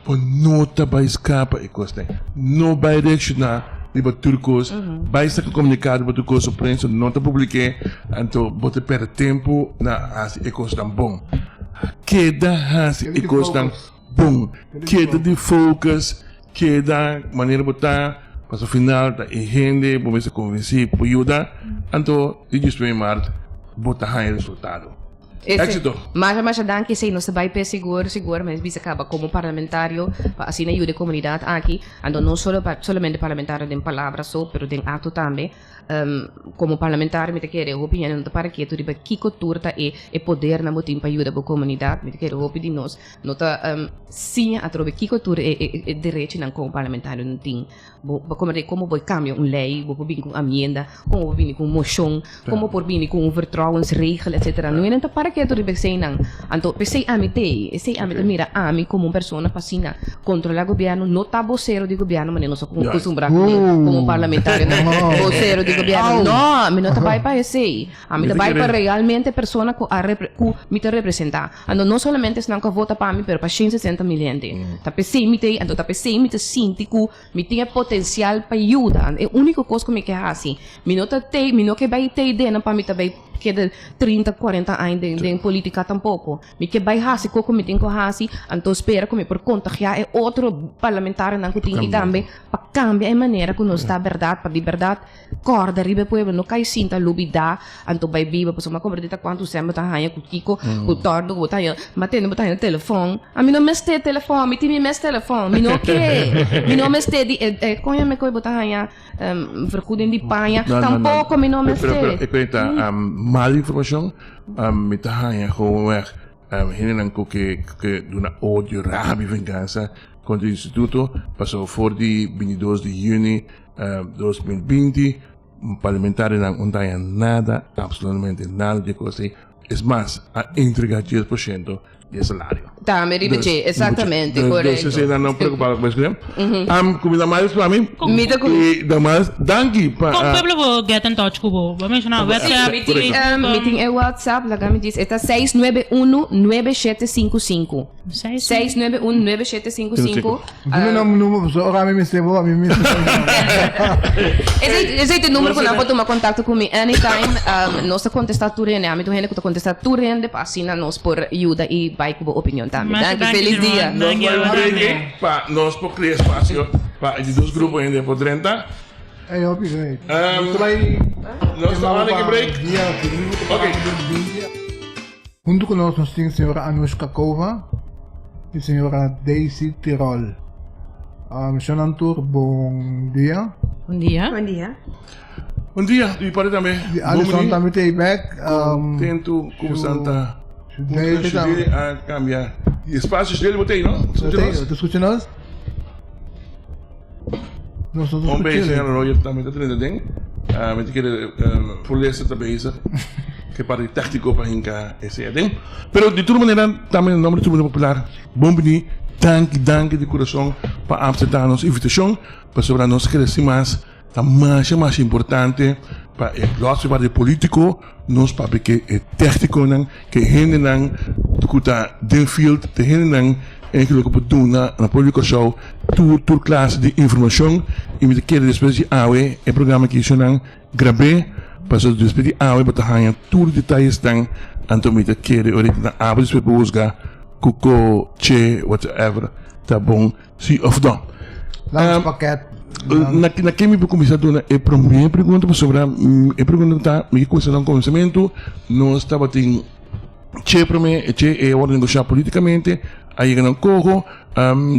bo no ta bai skapa e kosnan. No bai reakshoná riba tur kos. Bai saka komunikado riba tur kos. Su prensa no ta publik'é. Anto bo ta pèrdè tempu na hasi e kosnan bon. Keda hasi e kosnan bon. Keda di focus. Keda manera bo ta, pasobra final ta e hende bo mester konvensí pa yuda, anto di dies prome mart bo ta haña resultado. Éxito! Masha masha danki esei nos ta bai p'e sigur sigur mes bisa kaba komo parlamentario pa asina yuda e komunidat aki, anto no solo solamente parlamentario den palabra so pero den akto tambe. Komo parlamentario mi ta kere hopi hende no ta para ketu riba kiko tur ta e e podernan bo tin pa yuda bo komunidat. Mi ta kere hopi di nos no ta siña atrobe kiko tur e e e derechinan komo parlamentario no tin. Bo bo komprende komo bo kambia un lei, bo por bini ku un amienda, komo bo por bini ku un moshon, komo bo por bini ku un vertrouwensregel etcetera. No hende ta para ketu riba eseinan. Anto p'esei ami t'ei, esei ami ta mira ami komo un persona pa asina kontrolá gobièrnu, no ta bosero di gobièrnu manera nos a kustumbrá kuné komo parlamentarionan, bosero di gobièrnu. No, mi no ta bai pa esei. Ami ta bai pa realmente persona ku a ku mi ta representá. Anto no solamente esnan ku a vota pa mi, pero pa 160 mil hende. Ta p'esei mi ta ei, anto ta p'esei mi ta sinti ku mi tin e potensial pa yuda. E úniko kos ku mi ke hasi, mi no ta tei, mi no ke bai tei den pa mi ta bai keda trinta, kuarenta aña den den polítika tampoko. Mi ke bai hasi kos ku mi tin ku hasi, anto spera ku mi por kontagiá e otro parlamentarionan ku tin ei tambe pa kambia e manera ku nos ta bèrdat, pa di bèrdat Corda riba e pueblo, no cay sinta lubida, anto bay biba, pasobra mi a comprende ta cuanto cen bo ta haña cu kico, cu tordo cu bo ta haña, mi a tende bo ta haña telefon, ami no mester telefon, mi tin mi mes telefon, mi no ke, mi no mester di e, e coño me coy bo ta haña vergoeding di paña, tampoco mi no mester. Pero, pero, e coy ta mal informacion, mi ta haña gewoonweg hendenan cu ke, cu ke duna odio, rabia, vengansa contra e instituto, pasobra for di bintidos di juni, 2020, parlamentarionan no ta haña nada, absolutamente nada di e kos ei. Es mas, a entrega 10% di e salario. Tambe riba dje, exactamente, korekto. Dus esei nan no preocupa ku esei. Ku mi Damaris pa mi. Mi ta ku. I Damaris, danki pa. Kon pueblo bo get in touch ku bo? Bo menshoná WhatsApp, Facebook. Mi tin e WhatsApp, laga mi djis, e ta 691 9755. 691 9755. Dime nan numero pasobra ora mi mester bo ami mester bo. Esei esei ta e numero ku nan por tuma kontakto ku mi anytime. Nos ta kontestá tur hende. Ami ta un hende ku ta kontestá tur hende pa asina nos por yuda i bai ku bo opinion tambe. Masha Danki. danki Felis dia. Jerome. Nos Danki bai un awo break tambe. ei pa nos por krea espasio pa e di dos grupo hende por drenta. Ey hopi great. Nos ta bai Nos ta bai un break. Dia Ok. Huntu ku nos nos tin señora Anushka Kova i señora Daisy Tirol. Shon tur bon dia. Bon dia. Bon dia. Bon dia di mi parti tambe. Di Alison tambe ta ei bek. Kontentu ku Santa Shudele a kambia di espasio. Shudele bo ta ei no? Bo ta skucha nos? Nos no ta Un skucha. Señor Roger tambe ta drenta den. Mi ta kere Fulester ta bezig ku e parti tèkniko pa hinka esei aden. Pero di tur manera tambe na nomber di Tribuna Popular bon bini. Danki danki di kurason pa apseptá nos invitashon pasobra nos kere sin mas ta masha masha importante pa e lòs di parti polítiko nos papia ke e tèknikonan ke hendenan ku ta den field te hendenan eigenlijk ku por duna na pueblo di Kòrsou tur tur klase di informashon i mi ta kere despues di awe e programa aki shownan grab'é pasobra despues di awe bo ta haña tur detayesnan anto mi ta kere ora nan abri despues bo husga kuko che whatever ta bon si òf no. Landspakket. Na na ken mi por kuminsá duna e promé pregunta pasobra e pregunta ta mi ke kuminsá na un kuminsamentu nos tabatin che promé che e a wòrdu negoshá polítikamente a yega na un koho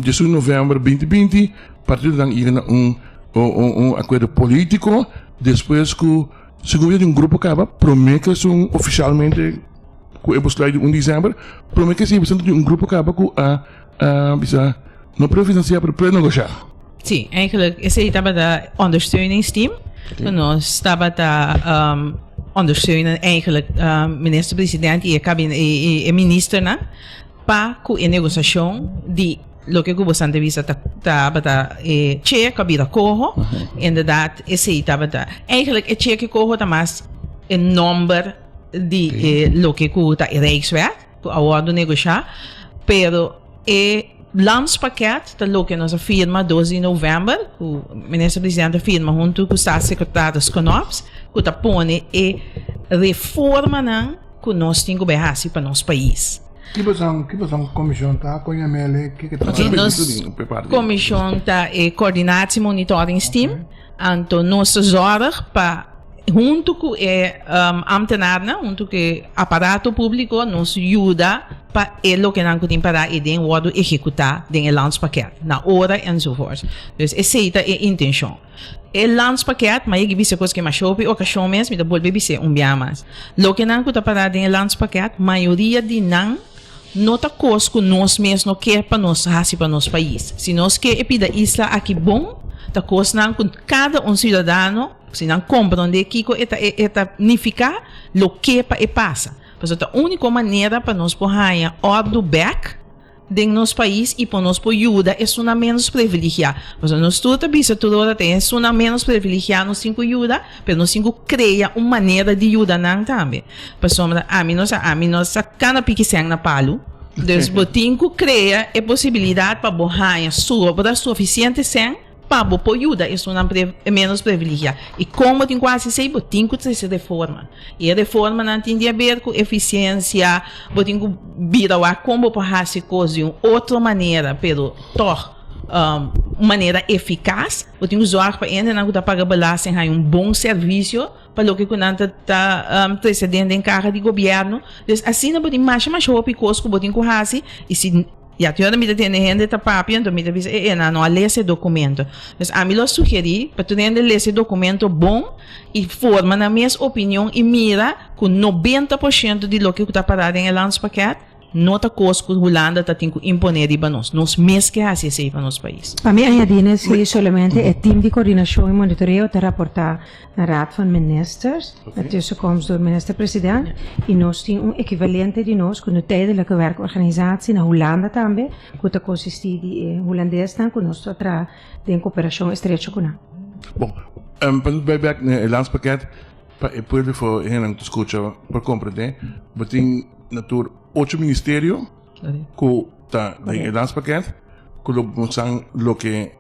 diesun novèmber binti binti partidonan yega na un un akuerdo polítiko despues ku segun mi ta di un grupo kaba promé ku esun ofishalmente ku e besluit di un desèmber promé ku esei di un grupo kaba ku a a bisa no prefinansiá pero prenegoshá. Sí, eigenlijk esei tabata ondersteuningsteam. Ku nos tabata ondersteunen eigenlijk minister-president i e kabine i e ministernan pa ku e negosiashon di loke ku boso a bisa ta tabata e chek a bira koho. Inderdaad esei tabata eigenlijk e chek i koho ta mas e nomber di e loke ku ta e Rijkswet. Ku a wòrdu negoshá, pero e landspakket ta loke nos a firma dos di novèmber, ku Minister Presidente a firma huntu ku Staatssecretaris Knops, ku ta pone e reformanan ku nos tin ku bai hasi pa nos pais. Ki boso ki boso komishon ta? Kon yam'el? Ke ke ta? Oke, nos komishon ta e Coördinatie Monitoringsteam, anto nos ta zòrg pa. Huntu ku e ambtenarnan, huntu ku e aparato públiko nos yuda pa e lokenan ku tin pará ei den wòrdu ehekutá den e landspakket na ora enzovoorts. Dus esei ta e intenshon. E landspakket, ma yegi bisa kos ke masha hopi okashon mes, mi ta bolbe bis'é un bia mas. Lokenan ku ta pará den e landspakket, mayoria di nan no ta kos ku nos mes no ke pa nos hasi pa nos pais. Si nos ke e pida isla aki bon, ta kosnan ku kada un siudadano, Si nan komprondé kiko e ta e ta nifiká, lo ke pa e pasa. Pasobra ta úniko manera pa nos por haña òrdu bèk den nos pais i pa nos por yuda esunnan ménos previligiá. Pasobra nos tur ta bisa tur ora ta esunnan ménos previligiá nos tin ku yuda, pero nos tin ku krea un manera di yuda nan tambe. Pasobra ami no sa, ami no sa kana piki sèn na palu. Dus bo tin ku krea e posibilidat pa bo haña sobra sufisiente sèn. Pa bo por yuda esunnan ménos previligiá. I kon bo tin ku hasi esei? Bo tin ku trese reforma. I e reformanan tin di aber ku efisiensia, bo tin ku bira wak kon bo por hasi kos di un otro manera, pero tòg un manera efikas. Bo tin ku zòrg pa hendenan ku ta paga belasting haña un bon servisio pa loke ku nan ta trese den den kaha di gobièrnu. Dus asina bo tin masha masha hopi kos ku bo tin ku hasi i si. Ya te ora mi ta tende hende ta papia, anto mi ta bisa, e e, nan no a lesa e documento. Dus ami lo sugeri pa tur hende lesa e documento bon i forma nan mes opinion i mira ku 90% di loke ku ta pará den e landspakket no ta kos ku Hulanda ta tin ku imponé riba nos. Nos mes ke hasi esei pa nos pais. Pa mi añadí na esei solamente e team di koordinashon i monitoreo ta raportá na Raad van Ministers, na tussenkomst door minister-president, i nos tin un ekivalente di nos ku no Tijdelijke Werkorganisatie na Hulanda tambe, ku ta konsistí di e hulandesnan ku nos ta traha den koperashon estrecho ku nan. Bon, pa nos bai bek na e landspakket, pa e pueblo for e hendenan ku ta skucha por komprendé, bo tin na tur ocho ministerio ku ta den e landspakket ku lo mustrá loke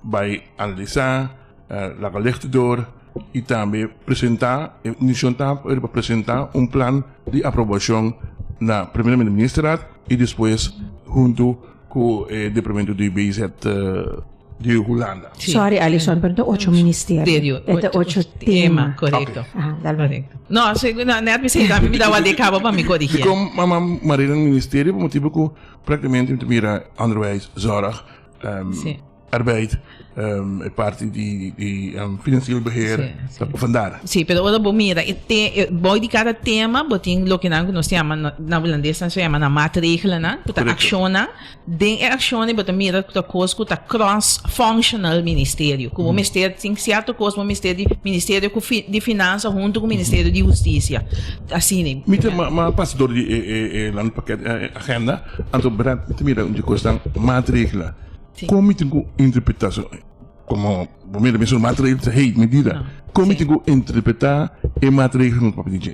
bai analisá, Laga licht door y tambe presenta, e mision ta pa presenta un plan di aprobacion na primeramente Ministerraad y despues hunto cu e departamento di BZ di Hulanda. Sorry Alison, pero ta ocho ministerio. E ta ocho tema. Correcto. No, net mi sey tambe mi daba de cabo pa mi corigi. Dicon mama Marina ministerio pa motibo cu practicamente mi ta mira onderwijs, zorg, Arbeid, e parti di financieel beheer, vandaar. Sí, pero ora bo mira e te, bou di kada tema bo tin loke nan ku nos ta yama na hulandes nan sa yama nan maatregelennan, ku ta akshonnan. Den e akshonnan bo ta mira ku ta kos ku ta cross functional ministerio, ku bo mester tin sierto kos bo mester di ministerio ku di finansa huntu ku ministerio di hustisia. Asina. Mi ta ma pasa dor di e landpakket agenda, anto mi ta mira un di kosnan maatregelen. Kon mi tin ku interpretá so komo bo mira mi su maatregel ta hey medida. Kon mi tin ku interpretá e maatregel ku papia di dje?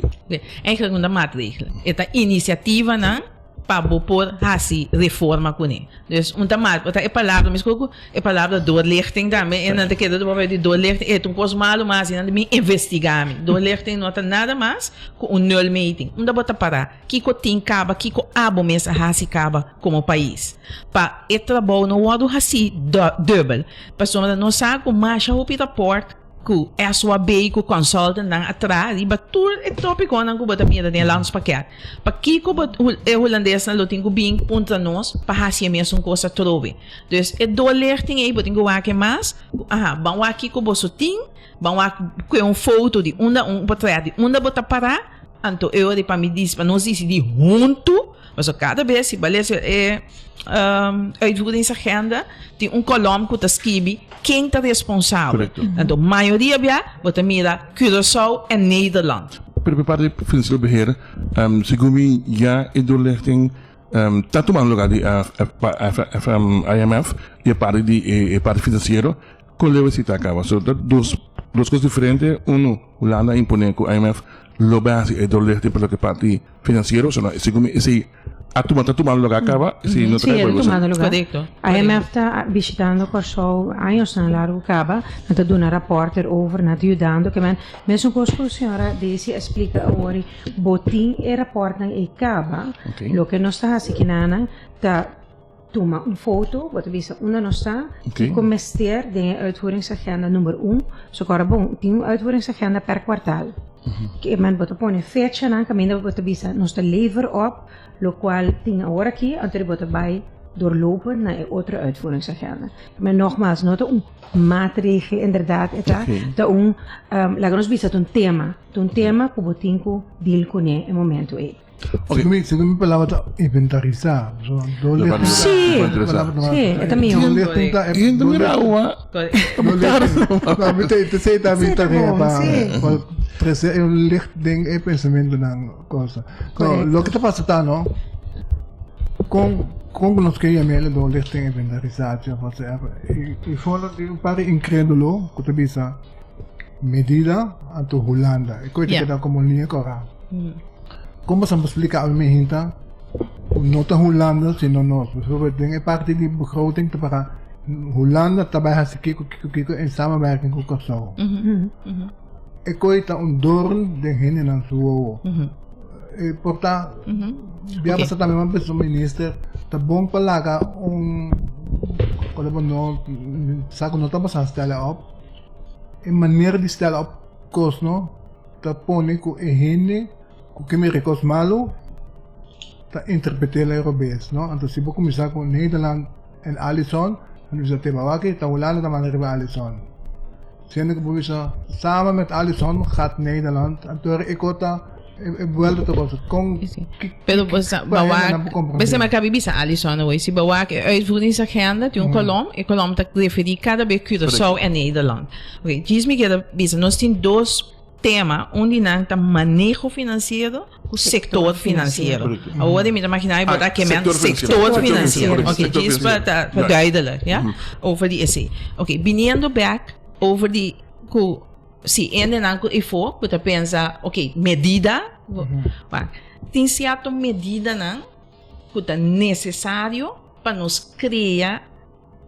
Eigenlijk no ta maatregel. E ta inisiativanan pa bo por hasi reforma kuné. Dus un ta maat bo ta e palabra meskos ku e palabra doorlichting tambe e nan ta keda ta papia di doorlichting e ta un kos malu mas i nan ta bin investigá mi. Doorlichting no ta nada mas ku un nulmeting. Unda bo ta pará? Kiko tin kaba, kiko abo mes a hasi kaba komo pais pa e trabou no wòrdu hasí dùbel? Pasobra nos sa ku masha hopi rapòrt ku SWB ku kònsòltantnan a traha riba tur e tópikonan ku bo ta mira den e landspakket. Pakiko bo e hulandesnan lo tin ku bin puntra nos pa hasi e mesun kos atrobe? Dus e doorlichting ei bo tin ku wak e mas ku aha ban wak kiko boso tin, ban wak kue un foto di unda un portrèt di unda bo ta pará. Anto e ora pa mi disi, pa nos disidí huntu, pasobra kada bes si bo a lesa e uitvoeringsagenda, tin un kolòm ku ta skibi ken ta responsabel. Anto mayoria bia bo ta mira Curaçao en Nederland. Pero pa parti di Financieel Beheer, segun mi ya e doorlichting ta tumando lugar di IMF i e parti di e parti financiero, Kon leu esei ta kaba? So ta dos dos kos diferente. Uno, Hulanda a imponé ku IMF lo bai hasi e doorlichting pa loke parti finansiero. So na segun mi esei a tuma ta tumando lugá kaba. Esei no ta Sí, kai e ta bolbe. tumando lugá. Korekto. IMF ta bishitando Kòrsou añosnan largu kaba. Nan ta duna rapòrt erover, nan ta yudando. Ke men mesun kos ku señora Daisy a splika awor, bo tin e rapòrtnan ei kaba. Oké. Loke nos ta hasi kinanan ta. tuma un foto, bo ta bisa unda nos ta, kiko mester den e uitvoeringsagenda number un. So kòrda bon, tin un uitvoeringsagenda per kwartal. Ke men bo ta pone fechanan kaminda bo ta bisa nos ta lever op lokual tin awor aki, anto di bo ta bai doorlopen na e otro uitvoeringsagenda. Maar nogmaals, no ta un maatregel inderdaad, e ta, ta un, laga nos bisa ta un tema, ta un tema ku bo tin ku deal kuné e momento ei. Segun mi, segun mi palabra ta inventarisá. So, doorlichting ta, Sí, sí, e ta mihó. Doorlichting ta, E ta mira awa. No, mi ta, ta esei ta mi tarea pa, pa trese e un licht den e pensamentonan cosa. No, loke ta pasa ta no, kon, kon ku nos ke yam'é e doorlichting inventarisatie of whatsoever, i, i fondo tin un par di inkrédulo ku ta bisa medida anto Hulanda, e koe ta keda komo liña kòrá. Kon boso por splika ami mi hinta ku no ta Hulanda sino nos? Bijvoorbeeld den e parti di begroting ta para Hulanda ta bai hasi kiko kiko kiko en samenwerking ku Kòrsou. E koi ta un doorn den hendenan su wowo. E por ta bia pasa tambe mas bisa minister ta bon pa laga un ora bo no sa ku no ta basa stèl op e manera di stèl op kos no. Ta pone ku e hende ku ke mira e kos malu ta interpret'é la e robes, no? Anto si bo kuminsá ku Nederland en Alisson, nan bisa te bawaki ta Hulanda ta manda riba Alisson. Siendo ku bo bisa samen met Alisson gaat Nederland, anto e kos ta e buelta ta kos. Kon Pero bo sa bawak, bes mi a kabi bisa Alisson awor, si bawak e uitvoeringsagenda tin un kolom, e kolom ta referí kada bes Curaçao en Nederland. Oke, djis mi keda bisa, nos tin dos tema, un di nan ta maneho finansiero ku sektor finansiero. Awor mi ta magina bo ta kemen sektor finansiero. Oke, djis pa ta verduidelijk, ya, over di esei. Oke, biniendo bek over di ku si hendenan ku efo ku ta pensa, oke, medida, tin sierto medidanan ku ta nesesario pa nos krea.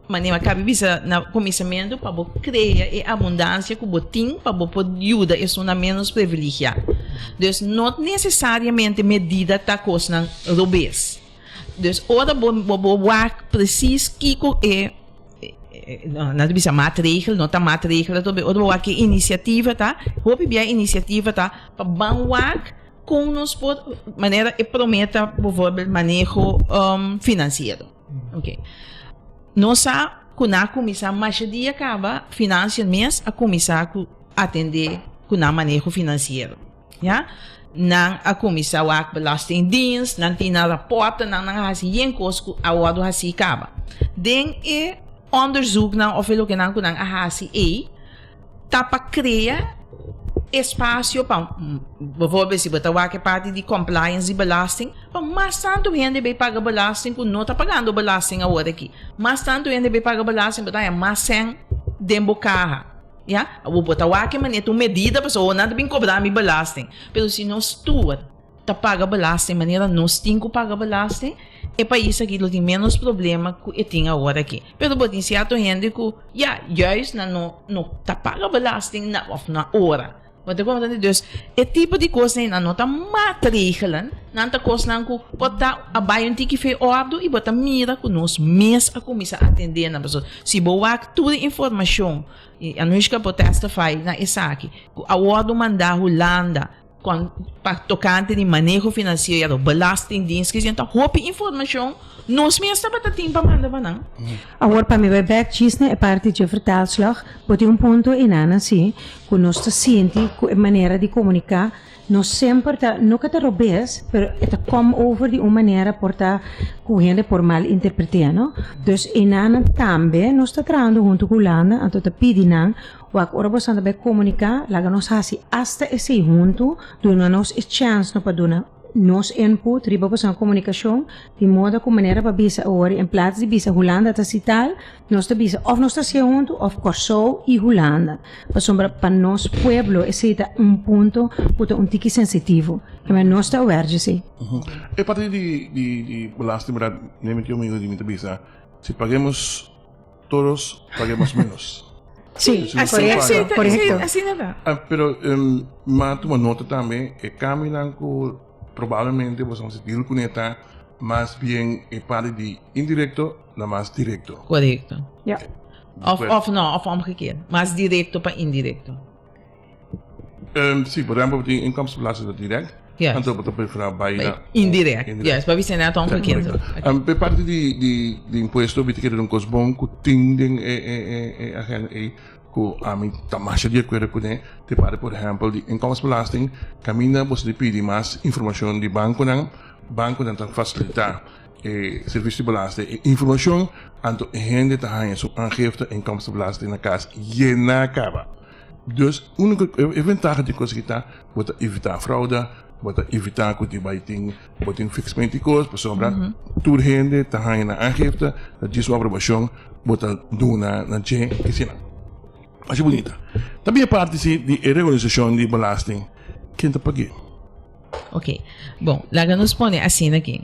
Manera mi a kabi bisa na kuminsamentu, pa bo krea e abundansia ku bo tin pa bo por yuda esunnan ménos privilegiá. Dus no nesesariamente medida ta kosnan robes. Dus ora bo bo wak presis kiko e nan ta bisa maatregel, no ta maatregel atrobe, ora bo wak e inisiativa ta, hopi bia e inisiativa ta pa ban wak kon nos por, manera e promé ta bijvoorbeeld maneho finansiero. Ok. Nos sa ku nan a kuminsá masha dia kaba, Financiën mes a kuminsá ku atendé ku nan maneho finansiero. Ya. Nan a kuminsá wak Belastingdienst, nan tin nan rapòrtenan, nan a hasi yen kos ku a wòrdu hasí kaba. Den e onderzoeknan òf e lokenan ku nan a hasi ei, ta pa krea espasio pa, bijvoorbeeld si bo ta wak e parti di compliance di belasting, pa mas tantu hende bay paga belasting ku no ta pagando belasting awor aki. Mas tantu hende bay paga belasting bo ta haña mas sèn den bo kaha. Ya, awor bo ta wak e manera ta un medida pasobra nan ta bin kobra mi belasting. Pero si nos tur. ta paga belasting manera nos tin ku paga belasting, e pais aki lo tin menos problema ku e tin awor aki. Pero bo tin sierto hende ku ya, juist nan no no ta paga belasting na of na ora. Bo ta komprende? Dus e tipo di kosnan ei nan no ta maatregelen, nan ta kosnan ku por ta a bai un tiki fe òrdu i bo ta mira ku nos mes a kuminsá atendé nan. Pasobra si bo wak tur e informashon, i Anushka por testify na esaki, ku a wòrdu mandá Hulanda, Kon pa tokante di maneho finansiero, belastingdienst, kis ta hopi informashon nos mes tabata tin pa manda pa nan. Awor pa mi bai bek djis na e parti dje vertaalslag, bo tin un punto einan si ku nos ta sinti ku e manera di komuniká no semper ta, no ke ta robes, pero e ta kom over di un manera por ta ku hende por mal interpreté, no? Dus einan tambe nos ta trahando huntu ku Hulanda, anto ta pidi nan Wak, ora boso ta bai komuniká, laga nos hasi asta esei huntu, duna nos e chèns no pa duna nos input riba boso komunikashon, di moda ku manera pa bisa awor, en plats di bisa Hulanda ta si tal, nos ta bisa òf nos ta hasié huntu òf Kòrsou i Hulanda. Pasobra pa nos pueblo esei ta un punto ku ta un tiki sensitivo. Keme nos ta aware dje esei. E parti di di belasting berdad, mi tin un amigo di mi ta bisa, si paguemos Todos paguemos menos. Sí, correcto, correcto. Asina ta. Ah, pero um, ma tuma nota tambe, e cambionan cu probablemente boso a deal cu ne ta. mas bien e parti di indirecto na mas directo. Correcto. Ja. Of, of no, of omgekeerd. Mas directo pa indirecto. Um, si, por ehempel, tin inkomstenbelasting ta direct. Yes. Anto bo ta prefera bai na Indirect. Yes, pa bisa net omgekeerd. Correcto. Um, pe parti di, di, di impuesto, mi ta kere un kos bon ku tin den e, e, e, e agenda ei, ku ami ta masha di akuerdo kuné, te parti por ehempel di inkomstenbelasting, kaminda boso di pidi mas informashon di bankonan, bankonan ta fasilitá e servisio di belasting e informashon, anto e hende ta haña su aangifte inkomstenbelasting na kas yená kaba. Dus úniko e ventaha di kos aki ta bo ta evitá fraude, bo ta evitá ku ti bai tin bo tin fixmenti kos pasobra tur hende ta haña nan aangifte ta djis un aprobashon bo ta duna na dje asina. Masha bunita. Ta bin e parti si di e reorganisashon di belasting ken ta pag'é? Ok, bon laga nos pone asina aki.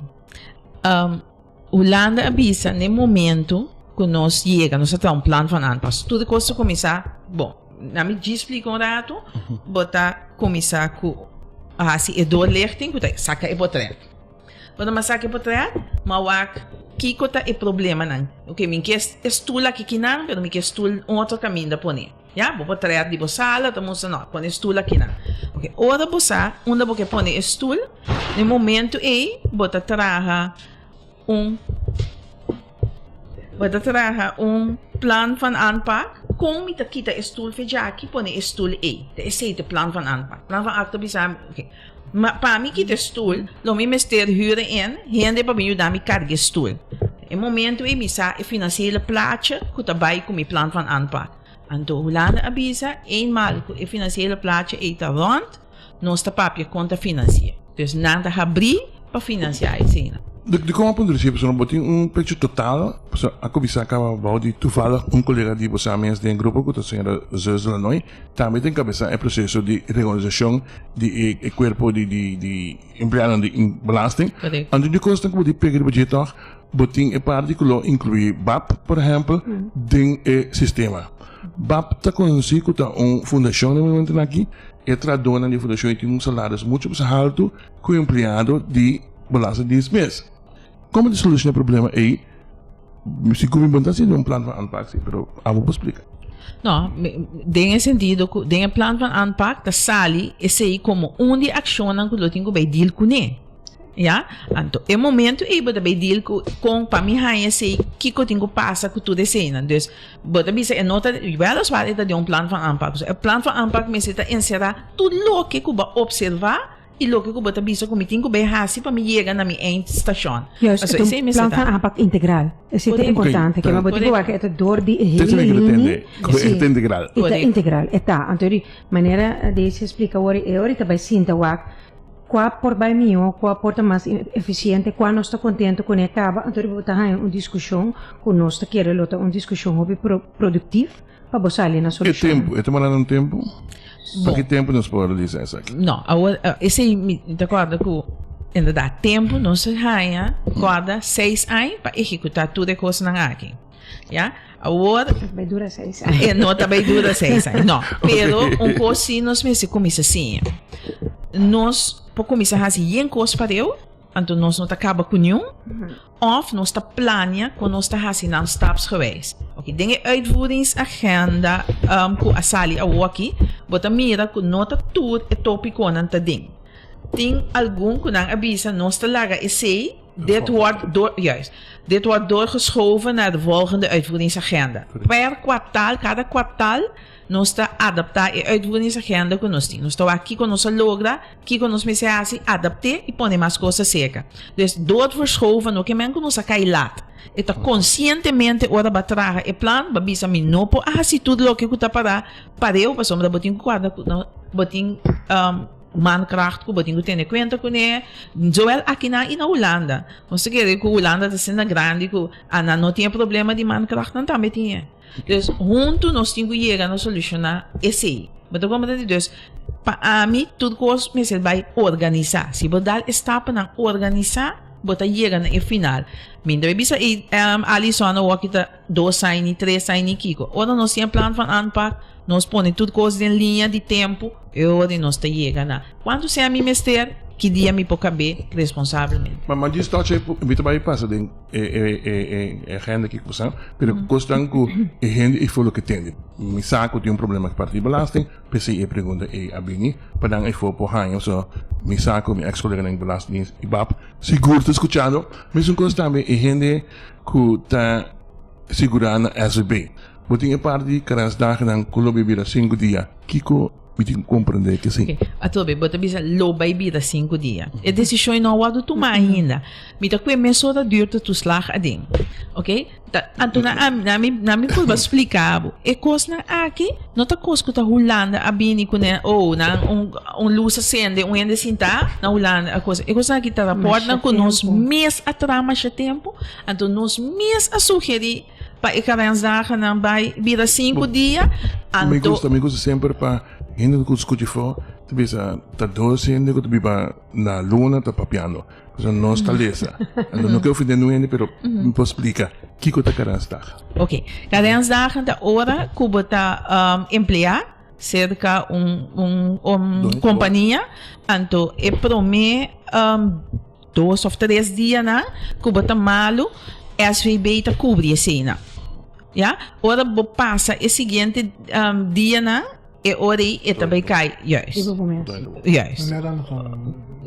Hulanda a bisa n'e momento ku nos yega, nos a traha un plan van aanpas. Tur e kos ta kuminsá, bon, na mi djis splika un ratu, bo ta kuminsá ku hasi e doorlichting ku ta saka e potrèt. Bo ta saka e potrèt, ma wak kiko ta e problemanan. Oke, mi ke e stul aki kinan, pero mi ke stul un otro kaminda pone. Ya, bo potrèt di bo sala ta mustra no, pone e stul akinan. Oke, ora bo sa unda bo ke pone e stul, n'e momento ei bo ta traha un bo ta traha un plan van aanpak kon mi ta kita e stul fe djaki pone e stul ei. Ta esei ta e plan van aanpak. Plan van aanpak ta bisa mi, oke, ma pa mi kita e stul lo mi mester huur in hende pa bin yuda mi karga e stul. E momento ei mi sa e finansiële plaatje ku ta bai ku mi plan van aanpak. Anto Hulanda a bisa eenmaal ku e finansiële plaatje ei ta rònt, nos ta papia kon ta finansi'é. Dus nan ta habrí pa finansiá eseinan. Di kon a puntra si pasobra bo tin un precio total, pasobra a kuminsá kaba bou di toevallig un kolega di bo sa mes den e grupo ku ta señora Zeus de Lanoy tambe ta enkabesá e proseso di reorganisashon di e kuerpo di di empleadonan di belasting. Anto di kosnan ku bo tin pega riba dje tòg bo tin e parti ku lo inkluí bap por ehèmpel den e sistema. Bap ta konosí ku ta un fundashon den momentunan aki. E trahadónan di e fundashon ei tin un salaris muchu mas haltu ku e empleado di Belastingdienst mes. Kon bo ta solushoná e problema ei? Sigur mi bo no ta hasiendo un plan van aanpak si, pero abo por splika. No, den e sentido ku den e plan van aanpak ta sali esei komo un di e akshonnan ku lo tin ku bai deal kuné. Ya, anto e momento ei bo ta bay deal cu con pa mi haña esey kico tin cu pasa cu tur eseynan. Dus bo ta bisa e no ta, weliswaar e ta den un plan van aanpak. So e plan van aanpak mester ta encera tur loke cu bo a observa y loke cu bo ta bisa cu mi tin cu bay haci pa mi yega na mi eindstacion. Juist, Paso e ta esey un mester plan van ta. aanpak integral. Esey ta Correcto. importante, ke bo tin cu wak e ta door di e Te hele mi quiere linie. tende, cu e Sí, ta integral. e ta Correcto. integral, e ta. Anto di manera Daisy a splica awor, e ora ta bay sinta wak Kua por bai mihó, kua por ta mas efisiente, kua nos ta kontentu kuné kaba, anto riba bo ta haña un diskushon ku nos ta kere lo ta un diskushon hopi produktif pa bo sali na E solushon. tempu, e ta manda un tempu? Pa ki tempu nos por realisa esaki? No, awor esei mi ta kòrda ku inderdat tempu nos a haña kòrda seis aña pa ehekutá tur e kosnan aki. Ya, awor. Ta bai dura seis aña. E no ta bai dura seis aña, no. Pero un kos si nos mester kuminsá siña. Nos por kuminsá hasi yen kos pareu, anto nos no ta kaba ku niun, òf nos ta plania kon nos ta hasi nan stapsgewijs. Oké, den e uitvoeringsagenda ku a sali awoki, bo ta mira ku no ta tur e topikonan ta den. Tin algun ku nan a bisa nos ta laga esei. Dit wordt door, juist, dit wordt doorgeschoven naar de volgende uitvoeringsagenda. Per kwartaal, kada kwartaal, nos ta adaptá e uitvoeringsagenda ku nos tin. Nos ta wak kiko nos a logra, kiko nos mester hasi, adapt'é i pone mas kos aserka. Dus doorverschoven no ke men ku nos a kai lat. E ta konsientemente ora bo a traha e plan, bo a bisa mi no por a hasi tur loke ku ta pará pareu pasobra bo tin ku kuadra ku bo tin. Mankracht ku bo tin ku tene kuenta kuné, zowel akinan i na Hulanda. Nos ta kere ku Hulanda ta asina grandi ku a nan no tin e problema di mankracht, nan tambe tin e. Dus huntu nos tin ku yega na solushoná esei. Bo ta komprendé? Dus pa ami tur kos mester bai organisá. Si bo dal e stapnan organisá, bo ta yega na e final. Mi no ta bisa ei Alison awor ki ta dos aña ni tres aña ni kiko. Ora nos tin e plan van aanpak, nos pone tur kos den liña di tempu, e ora nos ta yega na kuantu sea mi mester. Ki dia mi por kab'é responsabelmente. Ma ma djis touch e mi ta bai pasa den e e e e agenda ki kusa, pero kosnan ku e hende ei for loke tende. Mi sa ku tin un problema ku parti di belasting, p'esei e pregunta ei a bini pa nan ei for por haña. So mi sa ku mi ex koleganan di belastingdienst i bap sigur ta skuchando. Mesun kos tambe e hende ku ta sigurá na SVB. Bo tin e parti di karensdagennan ku lo bai bira sinku dia. Kiko mi tin ku komprendé ke si? Oke, atrobe bo ta bisa lo bai bira sinku dia. E desishon no a wòrdu tumá ainda. Mi ta kue mesora duurtetoeslag aden. Oke, ta anto na ami na mi na mi purba splika bo e kosnan aki no ta kos ku ta Hulanda a bini kuné oh nan un un lus a sende un hende sintá na Hulanda a kos. E kosnan aki ta rapòrtnan ku nos mes a traha masha tempu anto nos mes a sugerí. Pa e karensdagennan bai bira sinku dia, Mi anto. gusta, mi gusta semper pa hende ku skucha afó ta bisa ta dos hende ku ta biba na luna ta papiando. Pasobra nos ta lesa. Anto no ke ofendé nun hende pero mi por splika kiko ta karensdag. Oke, karensdagen ta ora ku bo ta empleá serka un un un kompania, anto e promé. Dos of tres dianan ku bo ta malu, SVB ta kubri eseinan. Ya? Ora bo pasa e siguiente dianan, e ora ei e ta bai kai. Juist. Juist.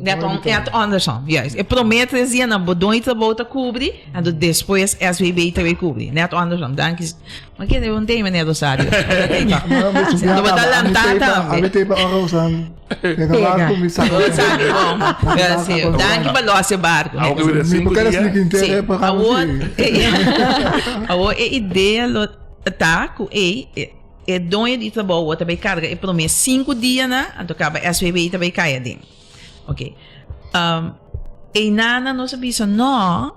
Net on, net andersom. Juist. E promé tres dianan bo doño di trabou ta kubri, anto despues SVB ta bai kubri. Net andersom. Danki. Ma kende un tema, meneer Rosario? Bo ta lantá tambe. Pega. Danki pa los e barco. Sí. Awor, awor e idea lo ta ku e e doño di trabou ta bai karga e prome sinku dianan, anto kaba SVB ta bai kai aden. Oké. Um, einana nos a bisa no,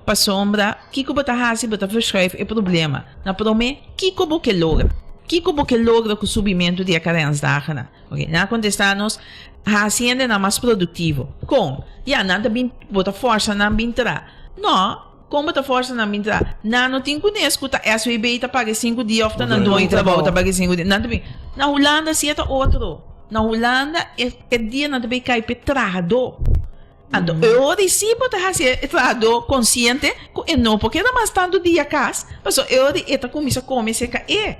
pasobra kiko bo ta hasi bo ta verschuif e problema. Na prome, kiko bo ke logra? Kiko bo ke logra ku subimentu di e karensdagennan? Ok, nan a kontestá nos, Hasi hendenan mas produktivo. Kon? Ya, nan ta bin, bo ta fòrsa nan bin tra. Nò, kon bo ta fòrsa nan bin tra? Nan no tin kunes ku ta SVB ta paga e sinku dia òf ta nan doño di trabou ta paga e sinku dia. Nan ta bin. Na Hulanda si e ta otro. Na Hulanda e e dianan ta bin kai pa e trahadó. Anto e ora di si bo ta hasi e trahadó konsiente ku e no por keda mas tantu dia kas, pasobra e ora di e ta kuminsá kome serka e.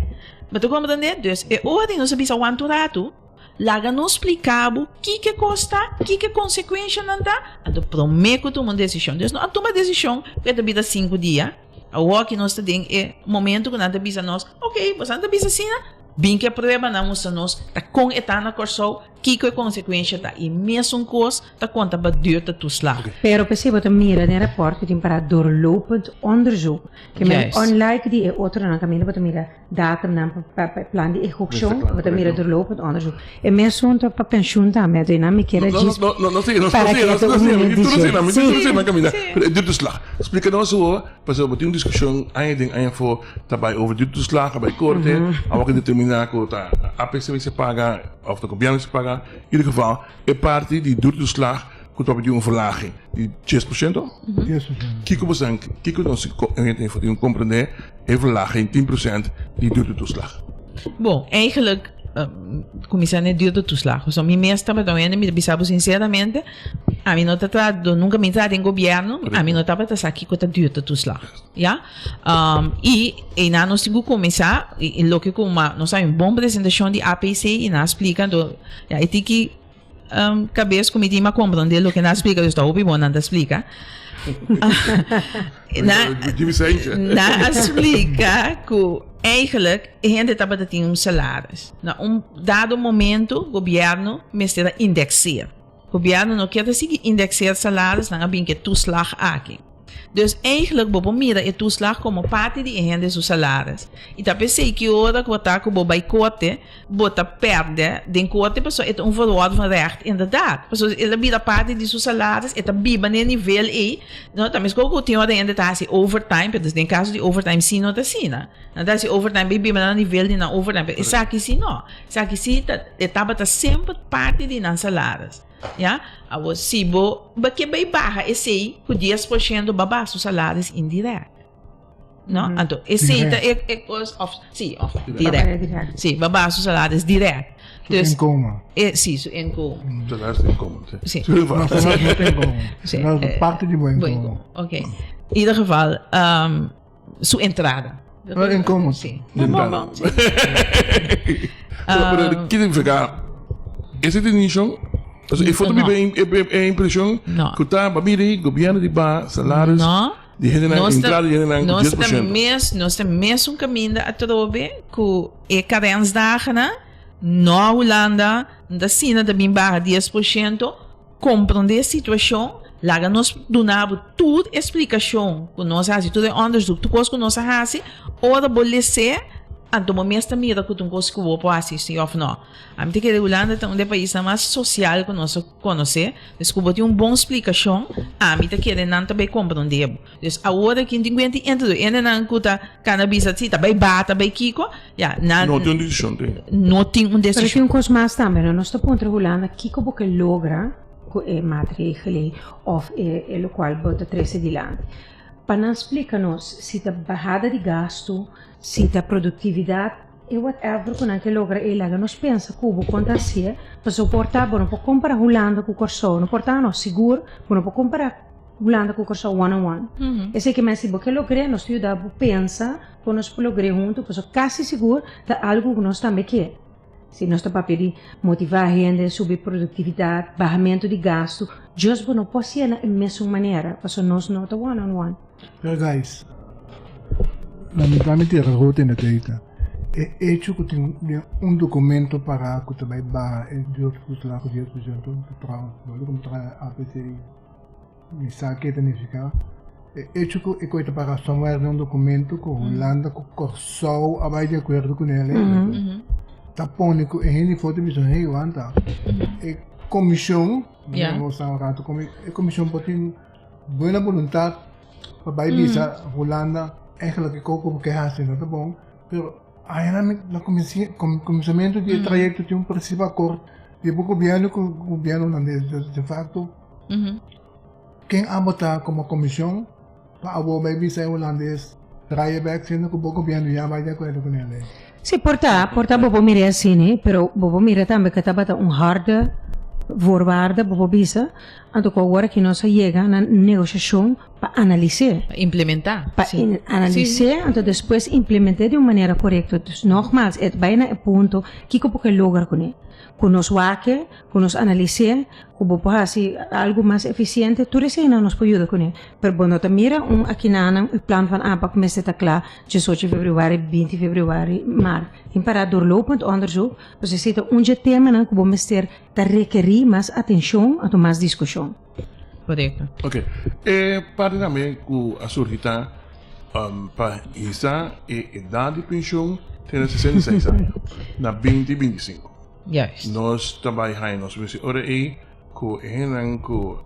Bo ta komprendé? Dus e ora di nos a bisa wanta un ratu, laga nos splika bo kiko e kos ta, kiko e konsekuenshanan ta, anto promé ku tuma un desishon. Dus no a tuma desishon ku e ta bira sinku dia. Awor ki nos ta den e momento ku nan ta bisa nos, ok, boso nan ta bisa asina, bin ku e pruebanan mustra nos ta kon e ta na Kòrsou, Kiko e konsekuensha ta? I mesun kos ta konta pa duurtetoeslag. Pero p'esei bo ta mira den rapòrt ku tin pará doorlopend onderzoek. Ke men unlike di e otronan kaminda bo ta mira datumnan pa e plan di ehekushon, bo ta mira doorlopend onderzoek. E mesun ta pa penshun tambe, anto einan mi kier a djis para ke ta un moment di dje. Pero e duurtoeslag, splika nos awor, pasobra bo tin un diskushon aña den aña afó ta bai over duurtoeslag, a bai korte, awor ke determiná ku ta APC mester paga. Of ta gobierno mester paga. In ieder geval e parti di duurtoeslag ku ta pidi un verlaging di 10%. Kiko bo san, kiko nos hende tin ku komprende e verlaging 10% di duurtoeslag? Bon, eigenlijk kuminsá na e duurtoeslag. Pasobra mi mes tabata un hende, mi ta bisa bo sinceramente, ami no ta traha, nunka mi traha den gobierno, ami no tabata sa kiko ta duurtoeslag. Ya. I einan nos tin ku kuminsá i loke ku nos a un bon presentashon di APC i nan a splika anto ya e tiki kabes ku mi tin mi a komprondé loke nan a splika dus ta hopi bon nan ta splika. Nan a splika ku eigenlijk e hende tabata tin un salaris. Na un dado momento gobièrnu mester a indekseer. Gobièrnu no kier ta sigui indekseer salaris nan a bin ku e toeslag aki. Dus eigenlijk bo por mira e toeslag komo parti di e hende su salaris. I ta p'esei ki ora ku bo ta ku bo bai korte, bo ta pèrdè den korte pasobra e ta un verworven recht inderdaad. Pasobra el a bira parti di su salaris, e ta biba na e nivel ei. No ta meskos ku tin ora hende ta hasi overtime, pero den kaso di overtime si no ta asina. Nan ta hasi overtime bai biba na nivel di nan overtime, pero esaki si no. Esaki si ta e tabata semper parti di nan salaris. Ya, awor si bo ba ke bai baha esei ku 10% ba baha su salaris indirect. No, anto esei ta e e kos of si of direct. Si, ba baha su salaris direct. Dus, inkomen. E, si, su inkomen. Salaris inkomen, si. Si. No, salaris no ta inkomen. Si, Salaris ta parti di bo bo inkomen. Oké. In ieder geval, su entrada. Wel inkomen. Si. Entrada. Pero, pero, kiko significa? Ese definition, e foto No. biba e impreshon No. ku ta babiri gobierno di ba salaris No. di hendenan Nos ta, entrada di hendenan ku nos dies ta por shento. mes, nos ta mesun kaminda atrobe ku e karensdagennan, no Hulanda, no ta asina ta bin baha 10%, komprondé e situashon, laga nos duna bo tur e splikashon ku nos a hasi, tur e onderzoek, tur kos ku nos a hasi, ora bo les'é, anto bo mes ta mira ku ta un kos ku bo por hasi si òf no. Ami ta kere Hulanda ta un di e paisnan mas sosial ku nos a konosé, dus ku bo tin un bon splikashon, ami ta kere nan ta bai komprondé bo. Dus awor aki tin kuenta i entre hendenan ku ta kana bisa si ta bai ba, ta bai kiko, ya, nan No tin un desishon te. no tin un Pero tin desishon. un kos mas tambe, no? Nos ta puntra Hulanda kiko bo ke logra ku e maatregel ei òf e e lokual bo ta trese dilanti. Pa nan splika nos si ta bahada di gastu, si ta produktividat, E whatever ku nan ke logra ei laga nos pensa ku bo kon ta hasié, pasobra por ta bo no por kompara Hulanda ku Kòrsou, no por ta no, sigur bo no por kompara Hulanda ku Kòrsou one on one. Esei ke men si bo ke logr'é nos ta yuda bo pensa kon nos por logr'é huntu, pasobra kasi sigur ta algu ku nos tambe ke. Si nos ta papia di motivá hende, subi produktividat, bahamentu di gastu, just bo no por hasié na e mesun manera, pasobra nos no ta one on one. Pero guys, lamentablemente error tin e E hecho ku tin un documento para ku ta bai baha e jeugdtoeslag ku 10% trouwens, no como traha APC mi sa ke ta nifiká. E hecho ku e koi ta para somewhere den un documento ku Hulanda ku Kòrsou a bai di akuerdo kuné ta pone ku e hende for ta bisa hey wanta e komishon, e komishon por tin Buena boluntad pa bai bisa Hulanda eigenlijk e koko bo ke hasi no ta bon, pero aña na kuminsamentu di e trayekto tin un principio akord di bo gobierno ku gobierno hulandes, dus de facto ken abo ta komo komishon pa abo bai bisa e hulandes draai e bek siendo ku bo gobierno ya bai di akuerdo ku nel. Sí, por ta, por ta bo por mira asina, pero bo por mira tambe ku tabata un harde voorwaarde, bo por bisa, anto ku awor aki nos a yega na negoshashon pa analis'é. Pa implementá, Pa sí. analis'é, anto despues implement'é di un manera korekto. Dus nogmaals, e ta bai na e punto kiko bo ke logra kuné. Ku nos wak-e, ku nos analis'é, ku bo por hasi algu mas efisiente, tur eseinan nos por yuda kuné. Pero bo no ta mira un akinanan e plan van aanpak mester ta kla diesocho februari, binti februari, maar tin para doorlopend onderzoek, pues esei ta un dje temanan ku bo mester ta rekerí mas atenshon anto mas diskushon. Korekto. Ok. E parti tambe ku a surgi ta pa hisa e edat di penshon te na 66 aña, na 2025. Juist. Nos ta bai haña nos mester ora ei ku e hendenan ku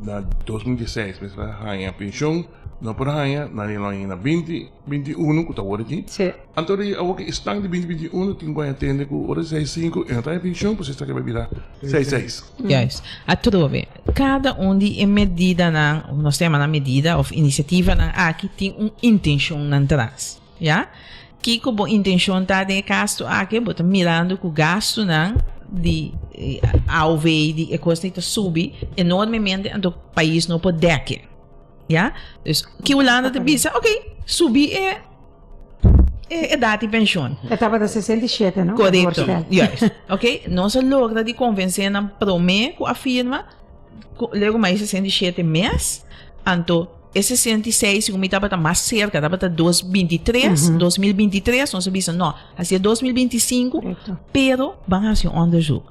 na 2016 mester a haña penshon no por haña, nan lo haña na 2021 ku ta awor aki. Sí. Anto di awor ku esnan di 2021 tin ku haña tende ku ora di 65 e no ta haña penshon pues esaki bai bira 66. Juist. Atrobe, kada un di e medidanan, of nos ta yama nan medida of inisiativanan aki tin un intenshon nan tras. Ya. Kiko bo intenshon ta den e kasto aki? Bo ta mirando ku gastunan di AOV, di e kosnan ta subi enormemente, anto pais no por dèk e. Ya. Dus ki Hulanda ta bisa, ok, subi e e edat di penshon. E tabata 67, no? Korekto. Juist. Ok, nos a logra di konvensé nan promé ku a firma, luego mas e 67 mes, anto E 66 segun mi tabata mas cerca, tabata dos 23, 2023, nos a bisa no, hacia 2025, pero ban haci un onderzoek.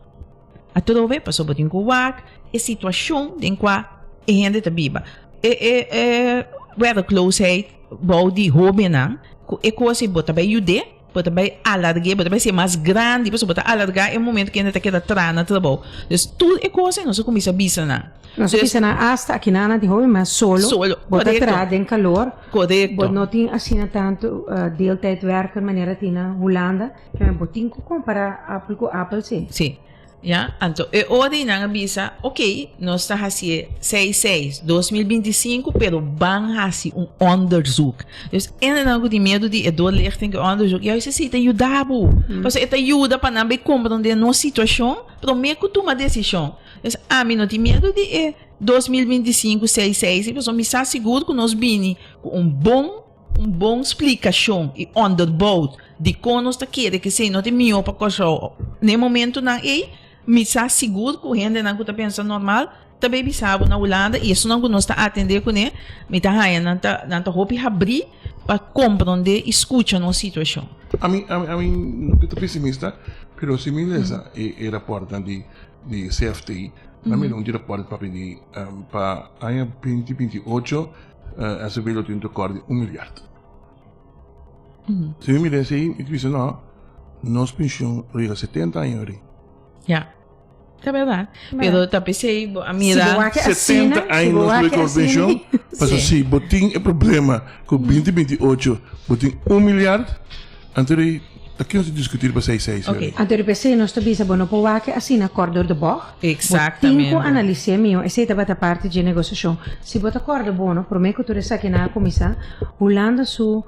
Atrobe, pasobra bo tin cu wak e situacion den cua e hende ta biba. E, e, e werkloosheid bou di hobennan, cu e cos ei bo ta bay yud'é, Bo ta bai alarg'é, bo ta bai hasié mas grandi, pasobra bo ta alargá e momento ku hende ta keda traha na trabou. Dus tur e kos ei nos a kuminsá bisa nan. Nos a bisa nan asta aki nan di hopi mas solo. Solo, Bo ta korekto. traha den kalor. Korekto. Bo no tin asina tantu deeltijdwerker manera tin na Hulanda. Bo tin ku kompará apel ku apel, sí. Sí. Ya, anto e ora ei nan a bisa, ok, nos ta hasié seis seis, 2025, pero ban hasi un onderzoek. Dus hendenan ku tin miedu di e doorlichting ku e onderzoek, juist esei ta yuda bo. Pasobra e ta yuda pa nan bai komprondé nos situashon promé ku tuma desishon. Dus ami no tin miedu di e 2025 seis seis, pasobra mi sa sigur ku nos bini ku un bon Un bon splikashon i onderbouwd dikon nos ta kere ku esei no ta e mihó pa Kòrsou na e momentunan ei, mi sa sigur ku hendenan ku ta pensa normal ta bai bisa bo na Hulanda i esunnan ku nos ta atendé kuné mi ta haña nan ta nan ta hopi habrí pa komprondé i skucha nos situashon. Ami ami ami no ke ta pesimista pero si mi lesa e e raportnan di di CFT nan mira un di raport papia di pa aña 2028 SB lo tin un tekort di un miljard. Si mi mira esei, mi ta bisa no, nos pensioen lo yega 70 aña ori. Ja, ta berdad. Pero ta pesei bo a mira. Si bo wak asina, 70 aña nos lo yega pensioen. Pasobra si bo tin e problema ku 2028 bo tin un miljard, anto di ta ke nos ta diskuti riba seis seis ori? Anto di pesei nos ta bisa bo no por wak asina kort door de bocht. Exactamente. Bo tin ku analis'é mihó, esei tabata parti dje negosiashon. Si bo ta kòrda bono, promé ku tur esakinan a kuminsá, Hulanda su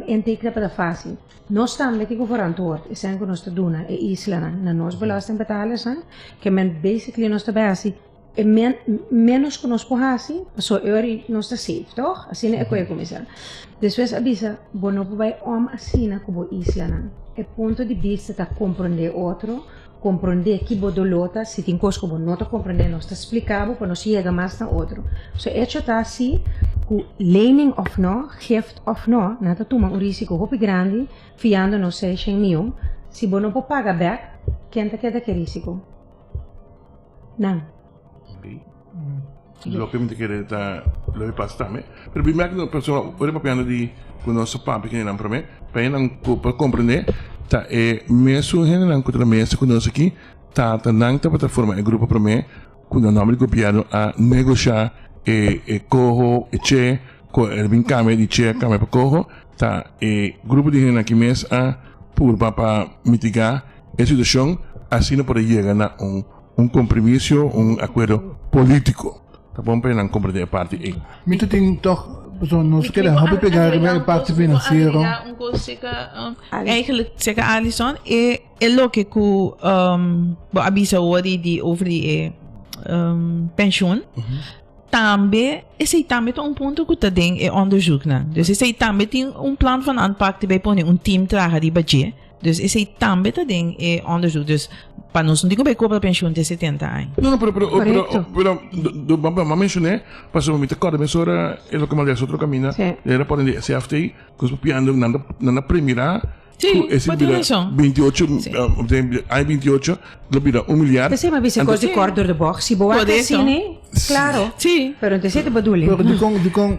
intake tabata fásil. Nos tambe tin ku verantwoord esei ku nos ta duna e islanan na nos belastingbetalersnan, ke men basically nos ta bai hasi e ménos ku nos por hasi, pasobra e ora ei nos ta safe, tòg? Asina e koe a kuminsá. Despues a bisa, bo no por bai òm asina ku bo islanan. E punto di bista ta komprondé otro. Komprondé ki bo doló ta, si tin kos ku bo no ta komprondé nos ta splika bo pa nos yega mas na otro. So echo ta si ku lening òf no, gift òf no, nan ta tuma un risiko hopi grandi fiando nos seishen mion, si bo no por paga bèk, ken ta keda ku e risiko? Nan. Loke mi ta kere ta loke pasa tambe. Pero mi merk no persona ora papiando di ku nos ta papia ku hendenan prome, pa hendenan ku por komprende ta e mesun hendenan ku ta na mesa ku nos aki ta ta nan tabata forma e grupo prome ku na nomber di gobierno a negosha e e koho e che ku el bin kambia di che a kambia pa koho ta e grupo di hendenan aki mes a purba pa mitiga e situashon asina por a yega na un Un compromiso, un acuerdo politico. Ta bon pa nan comprende e parti ei. Mi ta tin toch, pasobra nos keda hopi pega riba e parti financiero. Un cos seca, eigenlijk seca Alison, e e loke cu bo a bisa awor di di over di e pensioen, tambe esey tambe ta un punto cu ta den e onderzoeknan. Dus esey tambe tin un plan van aanpak te bay pone un team traha riba dje. Dus esei tambe ta den e onderzoek. Dus pa nos no tin ku bai kobra pensioen te 70 aña. No, no, pero, pero, pero, pero, do, do, ma mencioné, pasobra mi ta kòrda mesora e loke mi a lesa otro kaminda, Sí. e rapòrt di CFT, ku nos papiando, nan ta, nan a premirá Sí, ku ese bo tin bira rason. 28, Sí. um, aña 28 lo bira un milyar. P'esei mi a bisa Anto- kos di kòrt door de bocht. Si bo wak Por eso. asina, klaro. Sí. Pero entonces e ta bedoeling. Pero dikon, dikon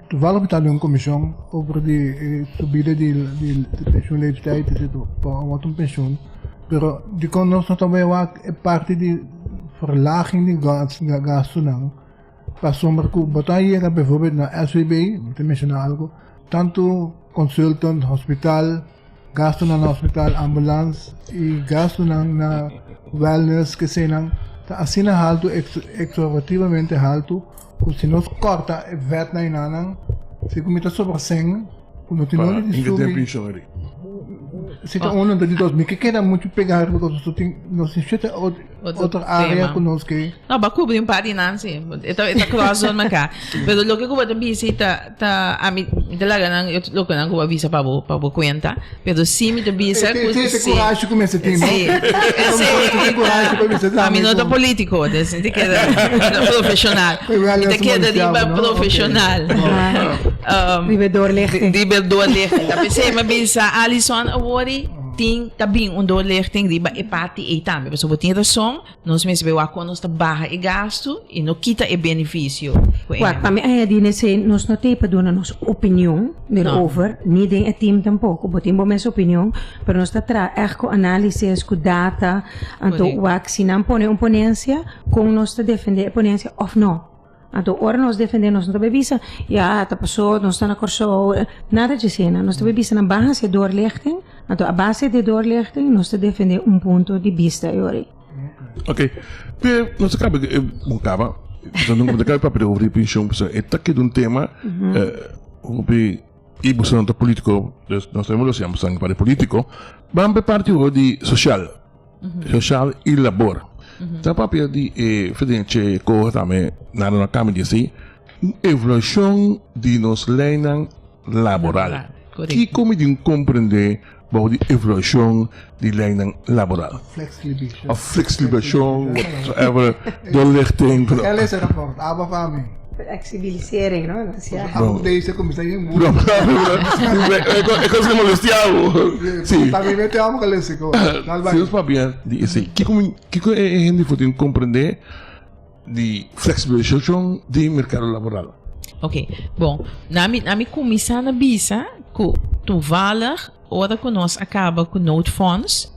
Toevallig mi ta den un comisión over di e subida di di pensioenleeftijd etcetera pa wat un pensioen pero dikon nos no ta bay wak e parti di verlaging di gastonan pasobra ku bo ta yega bijvoorbeeld na SVB mi ta menciona algo tanto consultant hospital Gastunan na hospital, ambulans y gastunan na wellness kesenan ta asina haltu, exorbativamente haltu, cu si nos corta e vet na enanan, si cu mi ta sobra cen, cu no tin nodi di subi. Si ta uno, di dos, mi ke keda mucho pega riba cos, nos tin, nos tin shete otro area cu nos ke. No, bo a cubri un par di nan si, e ta, e ta cross door maka. Pero loke cu bo ta bisa ta, ta, ami, mi ta laga nan, loke nan cu bo a bisa pa bo, pa bo cuenta. Pero si mi ta bisa E cu tin ese si. corashi cu mester tin, no? Si. E tin corashi pa bisa Ami tambe no ta cu. politico, dus mi ta keda profesional. Mi ta keda riba profesional. Riba doorlichting. Riba doorlichting. Ta p'esei mi a bisa Alison awor tin ta bin un doorlichting riba e parti ei tambe. Pasobra bo tin rason. Nos mester bay wak kon nos ta baha e gastu i no kita e benefisio ku e Wak, pa mi añadí na esei, nos no t'ei pa duna nos opinion derover, ni den e team tampoko. Bo tin bo mes opinion, pero nos ta traha ègt ku análisis, ku data, anto wak si nan pone un ponensia, kon nos ta defendé e ponensia òf no. Anto ora nos defendé nos no ta bay bisa, ya, ta pasó, nos ta na Kòrsou, nada dje esei nan. Nos ta bay bisa nan ban hasi e doorlichting. Anto a base di doorlichting nos ta defende un punto di bista e ora ei. Ok, pero nos a caba, bon caba, nos nunca ta caba papia over di pensioen, pasobra e ta keda un tema hopi, y boso no ta politico, dus nos tambe lo siña boso pa di politico, ban pa e parti awor di social, social y labor. Ta papia di e Frederik Koga tambe, nada no a cambia di esey, un evaluacion di nos leynan laboral. Kiko mi tin comprende bou di evaluacion di leynan laboral? Of flexibilisacion, whatsoever, doorlichting. El ese rapport, aba pa mi. Flexibilisering, no? Abo deze cuminsa yen mucho. E cosa molestia bo. Si. Ta mi mete amo kalesi ko. Si nos papia di esey, kiko mi, kiko e hende for tin comprende di flexibilisacion di mercado laboral? Ok, bon, na mi, na mi cuminsa na bisa cu toevallig ora cu nos a caba cu noodfonds,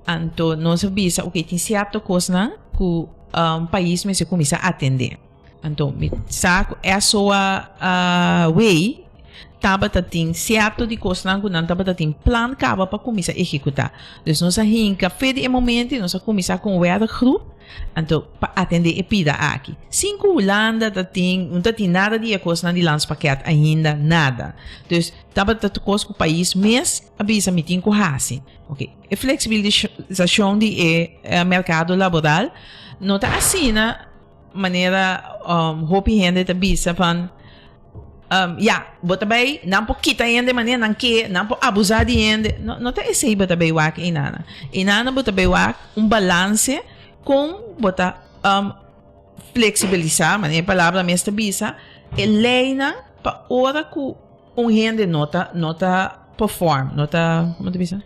anto nos a bisa, ok, tin cierto cosnan cu um, pais mester cuminsa atende. Anto mi sa cu SOA uh, way tabata tin cierto di cosnan cu nan tabata tin plan caba pa cuminsa ehecuta. Dus nos a hinca fe di e momento y nos a cuminsa cu un werkgroep anto pa atende e pida aki. Sin cu Hulanda ta tin, no ta tin nada di e cosnan di landspakket ainda, nada. Dus tabata tur cos cu pais mes a bisa mi tin cu haci. Ok, e flexibilisacion di e mercado laboral no ta asina manera hopi hende ta bisa van ya, bo ta bai, nan por kita hende manera nan ke, nan por abusá di hende. No, no ta esei bo ta bai wak einana. Einana bo ta bai wak un balanse kon bo ta fleksibilisá, manera e palabra mes ta bisa, e leinan pa ora ku un hende no ta, no ta perform, no ta, como ta bisa?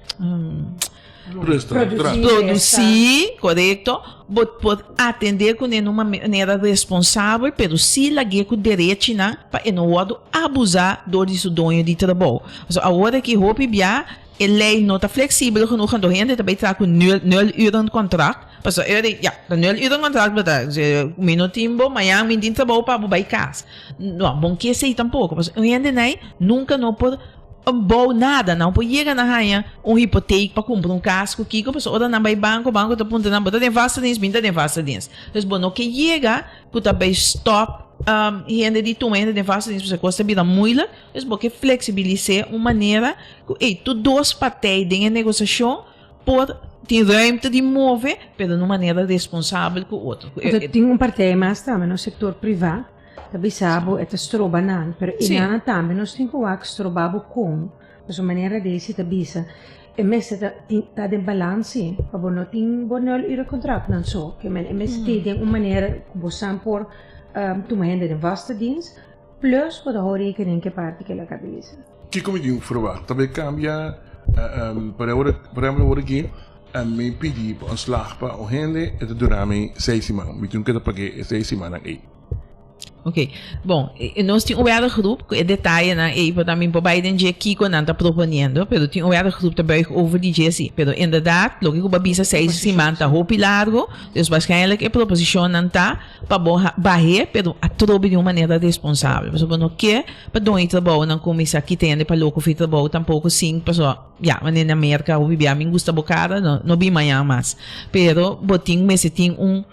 Produci, correcto. Bo por atende cune na un manera responsabel, pero si lag'é cu derechinan pa e no wordo abusa door di su doño di trabou. Pasobra awor aki hopi bia e ley no ta flexibel genoeg, anto hende ta bay traha cu nul, nul uren contract. Pasobra e ora ya, ta nul uren contract bo ta, mi no tin bo, mañan mi tin trabou pa bo bay cas. No, bon ke esey tampoco, pasobra un hende ney nunca no por bou nada, nan por yega na haña un hipoteek pa kumpra un kas ku kiko, pasobra ora nan bai banko, banko ta puntra nan, bo ta den vaste dienst? Mi ta den vaste dienst. Dus bo no ke yega ku ta bai stòp hende di tuma hende den vaste dienst pasobra e kos ta bira moeilijk. Dus bo ke fleksibilis'é un manera ku ey tur dos partij den e negosiashon por tin ruimte di move, pero na un manera responsabel ku otro. Anto tin un partij mas tambe, nos sektor privá. Ta bisa bo e ta stroba nan, pero e nan tambe nos tin ku wak stroba bo kon. Pasobra manera Daisy ta bisa, e mester ta tin ta den balans si, pa bo no tin bo nul uur contract nan so. Ke men e mester tin den un manera ku bo san por tuma hende den vaste dienst, plus bo ta hou rekening ku e parti ku el a kaba di bisa. Kiko mi tin verwacht? Ta bay cambia, por ehempel awor aki mi pidi pa ontslag pa un hende, e ta dura mi seis siman, mi tin ku ta pag'é e seis simannan ei. Ok, bon, nos tin un werkgroep ku e detayenan ei por ta mi por bai den dje kiko nan ta proponiendo, pero tin un werkgroep ta buig over di dje si. Pero inderdaad, loke ku bo a bisa seis siman ta hopi largo, dus waarschijnlijk e proposishonnan ta pa bo bah'é, pero atrobe di un manera responsabel. Pasobra bo no ke pa doño di trabounan kuminsá kita hende pa loko fi trabou tampoko sin, pasobra ya, manera na Merka hopi bia mi gusta bo kara, no, no bin mañan mas. Pero bo tin mester tin un.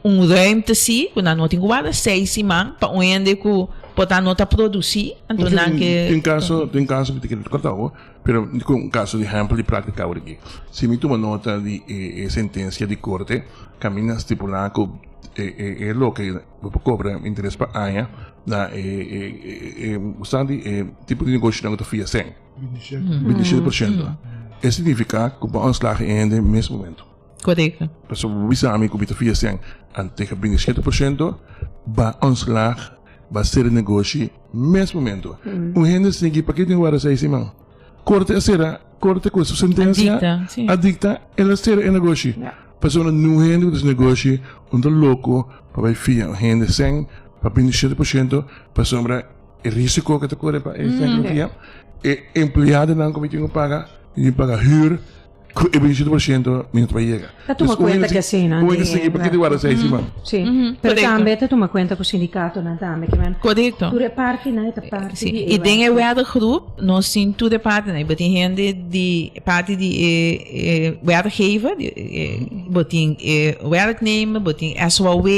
Un ruimte si, ku nan no tin ku warda seis siman pa un hende ku por ta no ta produsí, anto nan ke. Tin kaso, tin kaso mi ta kere kòrta awo, pero ku un kaso di ehèmpel di práktika awor aki. Si mi tuma nota di e sentensia di korte, kaminda stipulá ku e e loke bo por kobra interes pa aña na e e e di e tipo di negoshonan ku ta fia sèn, 27%. E signifiká ku bo a ontslag e hende mes momento. Korekto. Pasobra bo bisa ami ku mi ta fia sèn ante 27% ba ontslag, ba sera negoshi mes momento. Un hende sinki pake tin wara seis siman? Korte a sera, korte ku su sentensia a dikta el a sera e negoshi. Pasobra niun hende ku ta hasi negoshi un ta loko pa bai fia un hende sèn pa 27% pasobra e risiko ku ta kore pa e sèn ku ta fia, e empleadonan ku mi tin ku paga, mi tin ku paga hür. Ku e 27% mi no ta bai yega. Ta tuma kuenta ku asina. Un hende sigui pa kende warda seis siman. Si. Pero tambe ta tuma kuenta ku sindikatonan tambe. Ke men Korekto. Tur e partinan e ta parti di e I den e werkgroep nos tin tur e partinan. Bo tin hende di parti di e e werkgever, bo tin e werknemer, bo tin SOAW,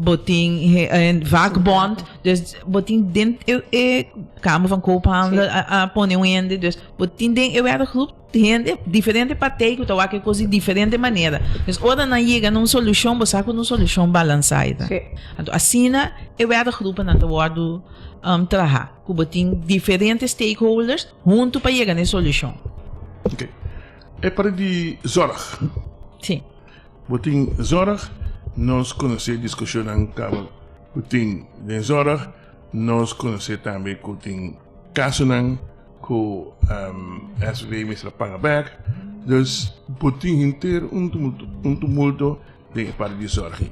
Bo tin e vakbond, dus bo tin den e e Kamer van Koophandel a a pone un hende, dus bo tin den e werkgroep hende diferente partij ku ta wak e kos di diferente manera. Dus ora nan yega na un solushon bo sa ku ta un solushon balansá e ta. Anto asina e werkgroepennan ta wòrdu traha, ku bo tin diferente stakeholders huntu pa yega na e solushon. Oké. E parti di zorg. Sí. Bo tin zorg? Nos konosé diskushonnan kaba ku tin den zorg. Nos konosé tambe ku tin kasonan ku SVB mester a paga bèk. Dus bo tin henter un un tumulto den e parti di zorg.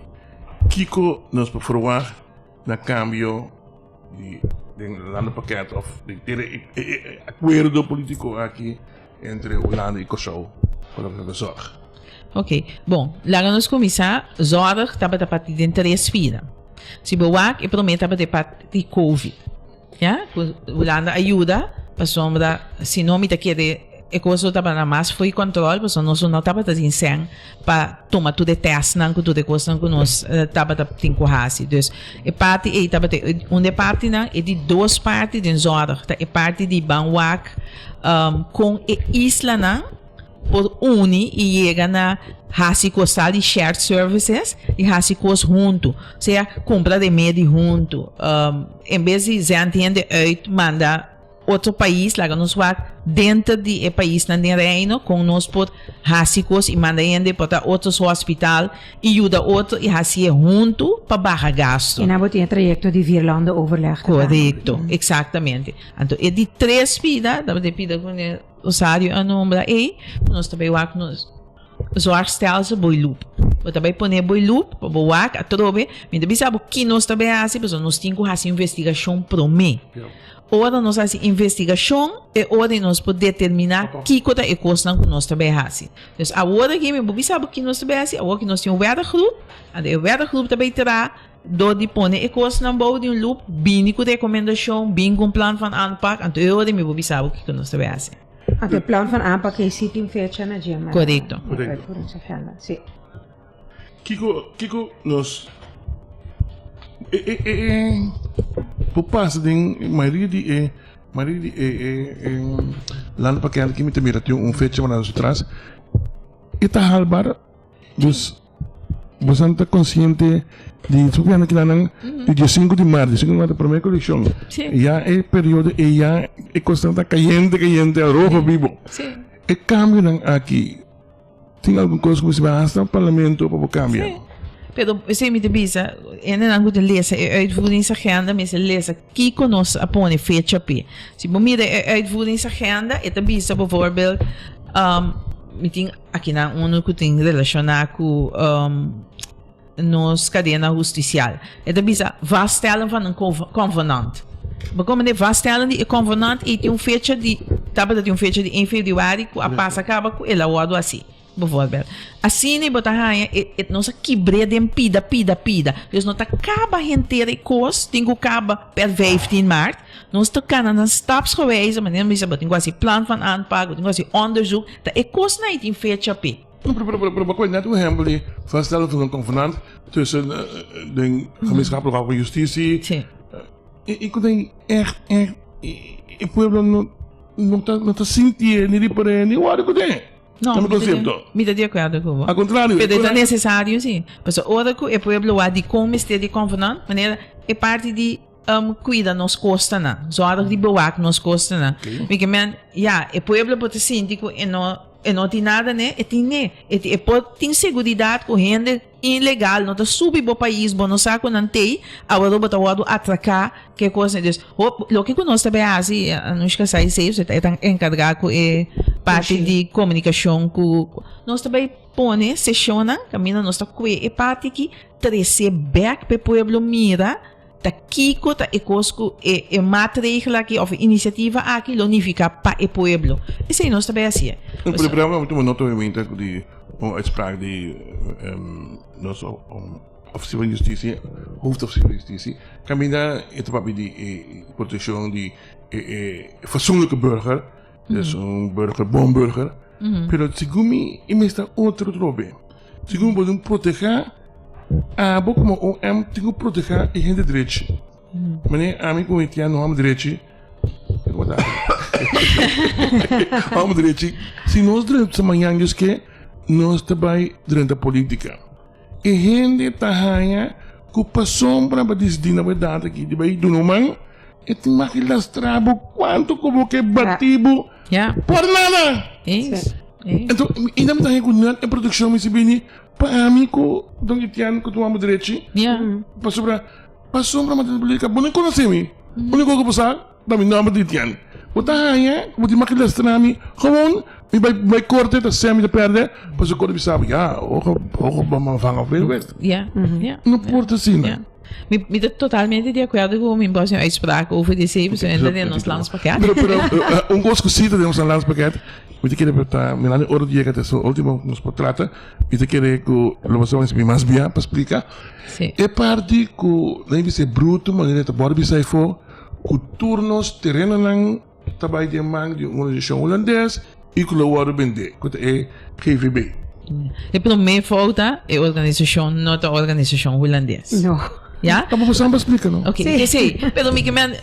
Kiko nos por ferwagt na kambio di den landenpakket òf den e akuerdo polítiko aki? Entre Hulanda i Kòrsou pa loke ta ta zòrg. Ok, bon, laga nos kuminsá. Zòrg tabata parti den tres fila. Si bo wak, e promé tabata e parti di Covid, ya, ku Hulanda a yuda pasobra si no mi ta kere e kos lo tabata mas fo'i kòntròl pasobra nos no tabata tin sèn pa tuma tur e tèstnan ku tur e kosnan ku nos tabata tin ku hasi. Dus e parti ei tabata un di e partinan. E di dos parti den zòrg ta e parti di ban wak Kon e islanan por uni i yega na hasi kos tal di shared services i hasi kos huntu. Sea kumpra remedi huntu. En bes di zend hende uit manda otro pais laga nos wak denter di e paisnan den Reino kon nos por hasi kos i manda hende por ta otro su hospital i yuda otro i hasié huntu pa baha gastu. I nan bo tin e trayekto di vierlandenoverleg. Korekto, eksaktamente. Anto e di tres pida, tabata e pida ku meneer Rosario a nombra ei, ku nos ta bai wak nos zorgstelsel boi loop. Bo ta bai pone boi loop pa bo wak atrobe. Mi ta bisa bo ki nos ta bai hasi pasobra nos tin ku hasi investigashon promé. Ora nos hasi investigashon e ora ei nos por determiná kiko ta e kosnan ku nos ta bai hasi. Dus awor aki mi por bisa bo ki nos ta bai hasi, awor ki nos tin un werkgroep, anto e werkgroep ta bai traha. Dor di pone e kosnan bou di un lup, bini ku rekomendashon, bin ku un plan van aanpak, anto e ora mi por bisa bo kiko nos ta bai hasi. Anto e plan van aanpak ei si tin fecha na dje, ma Korekto. na uitvoeringsagenda, si. Kiko kiko nos e e e e por pasa den mayoria di e mayoria di e e e landpakket aki mi ta mira tin un fecha mandando su tras e ta haalbaar? Dus bosan ta konsiente di su piano kilanan di diesinku di mart, diesinku di mart e prome kolekshon. Ya e periodo ei ya e kosnan ta kayente kayente al rojo bibo. E kambionan aki tin algun kos ku bo sibi hasta parlamento pa bo kambia? Pero esei mi ta bisa, hendenan ku ta lesa e uitvoeringsagenda mester lesa kiko nos a pone fecha p'e. Si bo mira e uitvoeringsagenda e ta bisa bijvoorbeeld mi tin Akinan unu ku tin relashoná ku nos kadena hustisial. E ta bisa vaststellen van een konvenant. Bo komprendé? Vaststellen di e konvenant ei tin un fecha di, tabata tin un fecha di ein febrüari ku a pasa kaba ku el a wòrdu hasi, bijvoorbeeld. Asina bo ta haña e e nos a kibr'é den pida pida pida. Dus no ta kaba henter e kos tin ku kaba per vijftien maart. Nos ta kana na stapsgewijze, manera mi bisa bo tin ku hasi plan van aanpak, bo tin ku hasi onderzoek. Ta e kosnan ei tin fecha p'e. No, pero, pero, pero, pero, net un ehempel di vaststellen van een convenant tussen de gemeenschappelijke hof van justitie. Sí. Ik ik denk echt, echt, e pueblo no, no ta, no ta sinti ni riparé ni wòrdu ku den. No, mi concepto. Mi ta di akuerdo ku bo. Al contrario. Pero ta necesario sí. Pasobra ora ku e pueblo wak dikon mester di convenant, manera e parti di Cuida nos costanan, zorg di bewak nos costanan. Mi ke men, ya, e pueblo por ta sinti cu e no, e no tin nada ne, e tin ne. E e por tin seguridad cu hende ilegal no ta subi bo pais, bo no sa cu nan tey, awor bo ta wordo atraca, ke cosnan. Dus, hop, loke cu nos ta bay haci, Anushka sa esey, pasobra e ta encarga cu e parti di comunicacion cu, nos ta bay pone sesionnan caminda nos ta cue e parti aki, trece bek pa e pueblo mira. Ta kiko ta e kos ku e e maatregel aki òf e inisiativa aki lo nifiká pa e pueblo. Esei nos ta bai hasié. Por ejemplo, mi tuma nota obviamente di un uitspraak di nos officier van justitie, hoofdofficier van justitie, kaminda e ta papia di e proteccion di e e fatsoenlijke burger, dus un burger, bon burger, pero segun mi e mester otro trobe. Segun bo tin proteha abo komo OM tin ku proteha e hende drechi. Mane ami ku Etienne no hòmber drechi, kiko ta hòmber drechi, si nos drenta mañan Dios ke nos ta bai drenta politika. E hende ta haña ku pasobra bo a disidí na bo edat aki di bai duna un man, e tin mag di lastra bo kuantu ku bo ke bati bo por nada. Enton, i nan mi ta haña ku nèt e produkshon mester bini pa ami ku Don Etienne ku tuma bo drechi, pasobra pasobra mi a tene polítika bo no konosé mi, úniko ku bo sa ta mi nòmber di Etienne. Bo ta haña ku bo tin mag di lastra mi gewoon mi bai bai korte ta sè mi ta pèrdè pasobra korte bisa bo ya ojo ojo bo a vanga veel wet. No por ta asina. Mi, mi ta totalmente di acuerdo cu mi bos uitspraak over di esey, pasobra enta den nos landspakket. Pero, pero, un cos cu si ta den nos landspakket, mi ta kere pa ta mirando e ora di yega ta esun ultimo cu nos por trata, mi ta kere cu lo bo sa mas bia pa splica. Si. E parti cu nan bisa e bruto manera ta borde bisa afo cu tur nos terenonan ta bai den man di un organisacion Hulandes y cu lo worde bende, cu ta e GVB. E prome fout ta e organisacion no ta organisacion Hulandes. No. Ya? Ta bo sa pa splica no. Ok, si. Si, pero mi ke men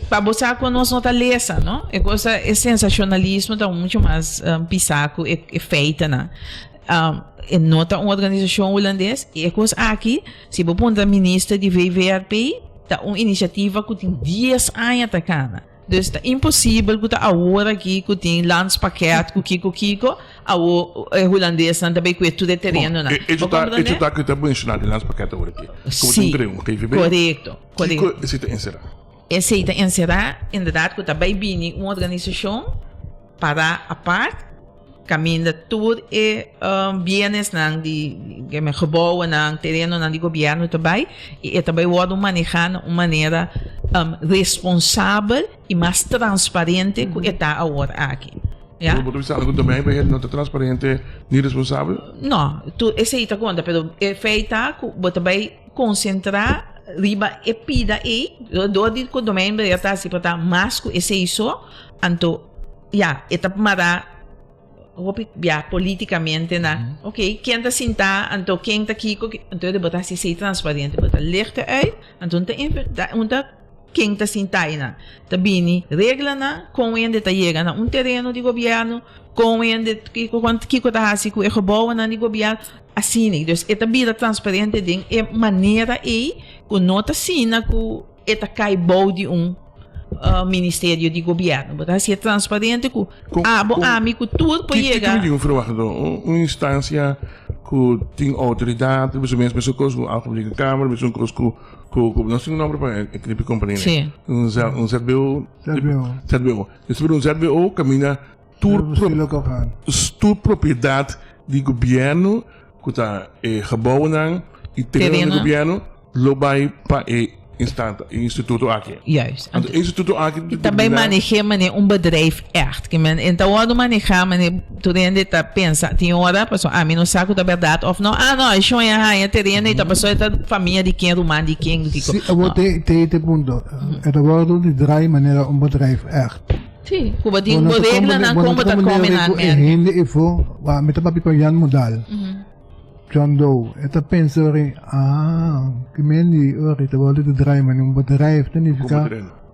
pa bo sa cu nos no ta lesa, no? E cosa e sensacionalismo ta mucho mas pisa cu e feitonan. E no ta un organisacion Hulandes y e cos aki si bo puntra minister di VVRP ta un iniciativa cu tin dies aña ta cana. Dus ta imposibel ku ta awor aki ku tin landspakket ku kiko kiko, awo e hulandesnan ta bay kue tur e terenonan. E hecho ta, hecho ta ku ta menshoná den landspakket awor aki. Komo tin un un GVB. Korekto, korekto. Kiko esei ta enserá? Esei ta enserá inderdaad ku ta bay bini un organisashon pará apart. Kaminda tur e bienesnan di gebouwennan, terenonan di gobièrnu ta bai i e ta bai wòrdu manehá na un manera responsabel i mas transparente ku e ta awor aki. Ya. Bo ta bisa ku domeinbeheer no ta transparente ni responsabel? No, tur esei ta konta, pero e feit ta ku bo ta bai konsentrá riba e pida ei, dor di ku domeinbeheer ta hasi pa ta mas ku esei so, anto. Ya, e ta mara hopi bia politikamente na, ok, ken ta sinta, anto ken ta kiko, anto e bo ta hasi esei transparente, bo ta licht uit, anto un ta un ta ken ta sinta einan. Ta bini reglanan kon hende ta yega na un tereno di gobièrnu, kon hende kiko kiko ta hasi ku e gebouwennan di gobièrnu, asina. Dus e ta bira transparente den e manera ei ku no ta asina ku e ta kai bou di un ministerio di gobierno. Bo ta hacié transparente cu abo, ami, cu tur por yega. Kiko mi tin un verwacht do? Un instancia cu tin autoridad, mesun mes mesun cos cu Algemene Rekenkamer, mesun cos cu cu nos tin un nomber pa e knipi compania ne. Un ZBO. ZBO. ZBO. Un ZBO caminda tur tur propiedad di gobierno cu ta e gebouwnan y terenonan di gobierno lo bay pa e instante, e instituto aki. Juist. Anto e instituto aki E ta bay manehe mane un bedrijf echt. Ke men e ta wordo maneha mane tur hende ta pensa tin ora pasobra ami no sa cu ta berdad of no. Ah no, e shon a haya tereno y ta pasobra e ta famia di ken, ruman di ken, kico. Si, awor te te punto. E ta wordo di draai manera un bedrijf echt. Sí, ku bo tin bo reglanan kon bo ta kome nan Ku e hende efo, wa mi ta papia ku Jan Modal. John Doe, e ta pensa ori, ah, ki mendi ori ta wòrdu di draai mane un bedrijf ta nifiká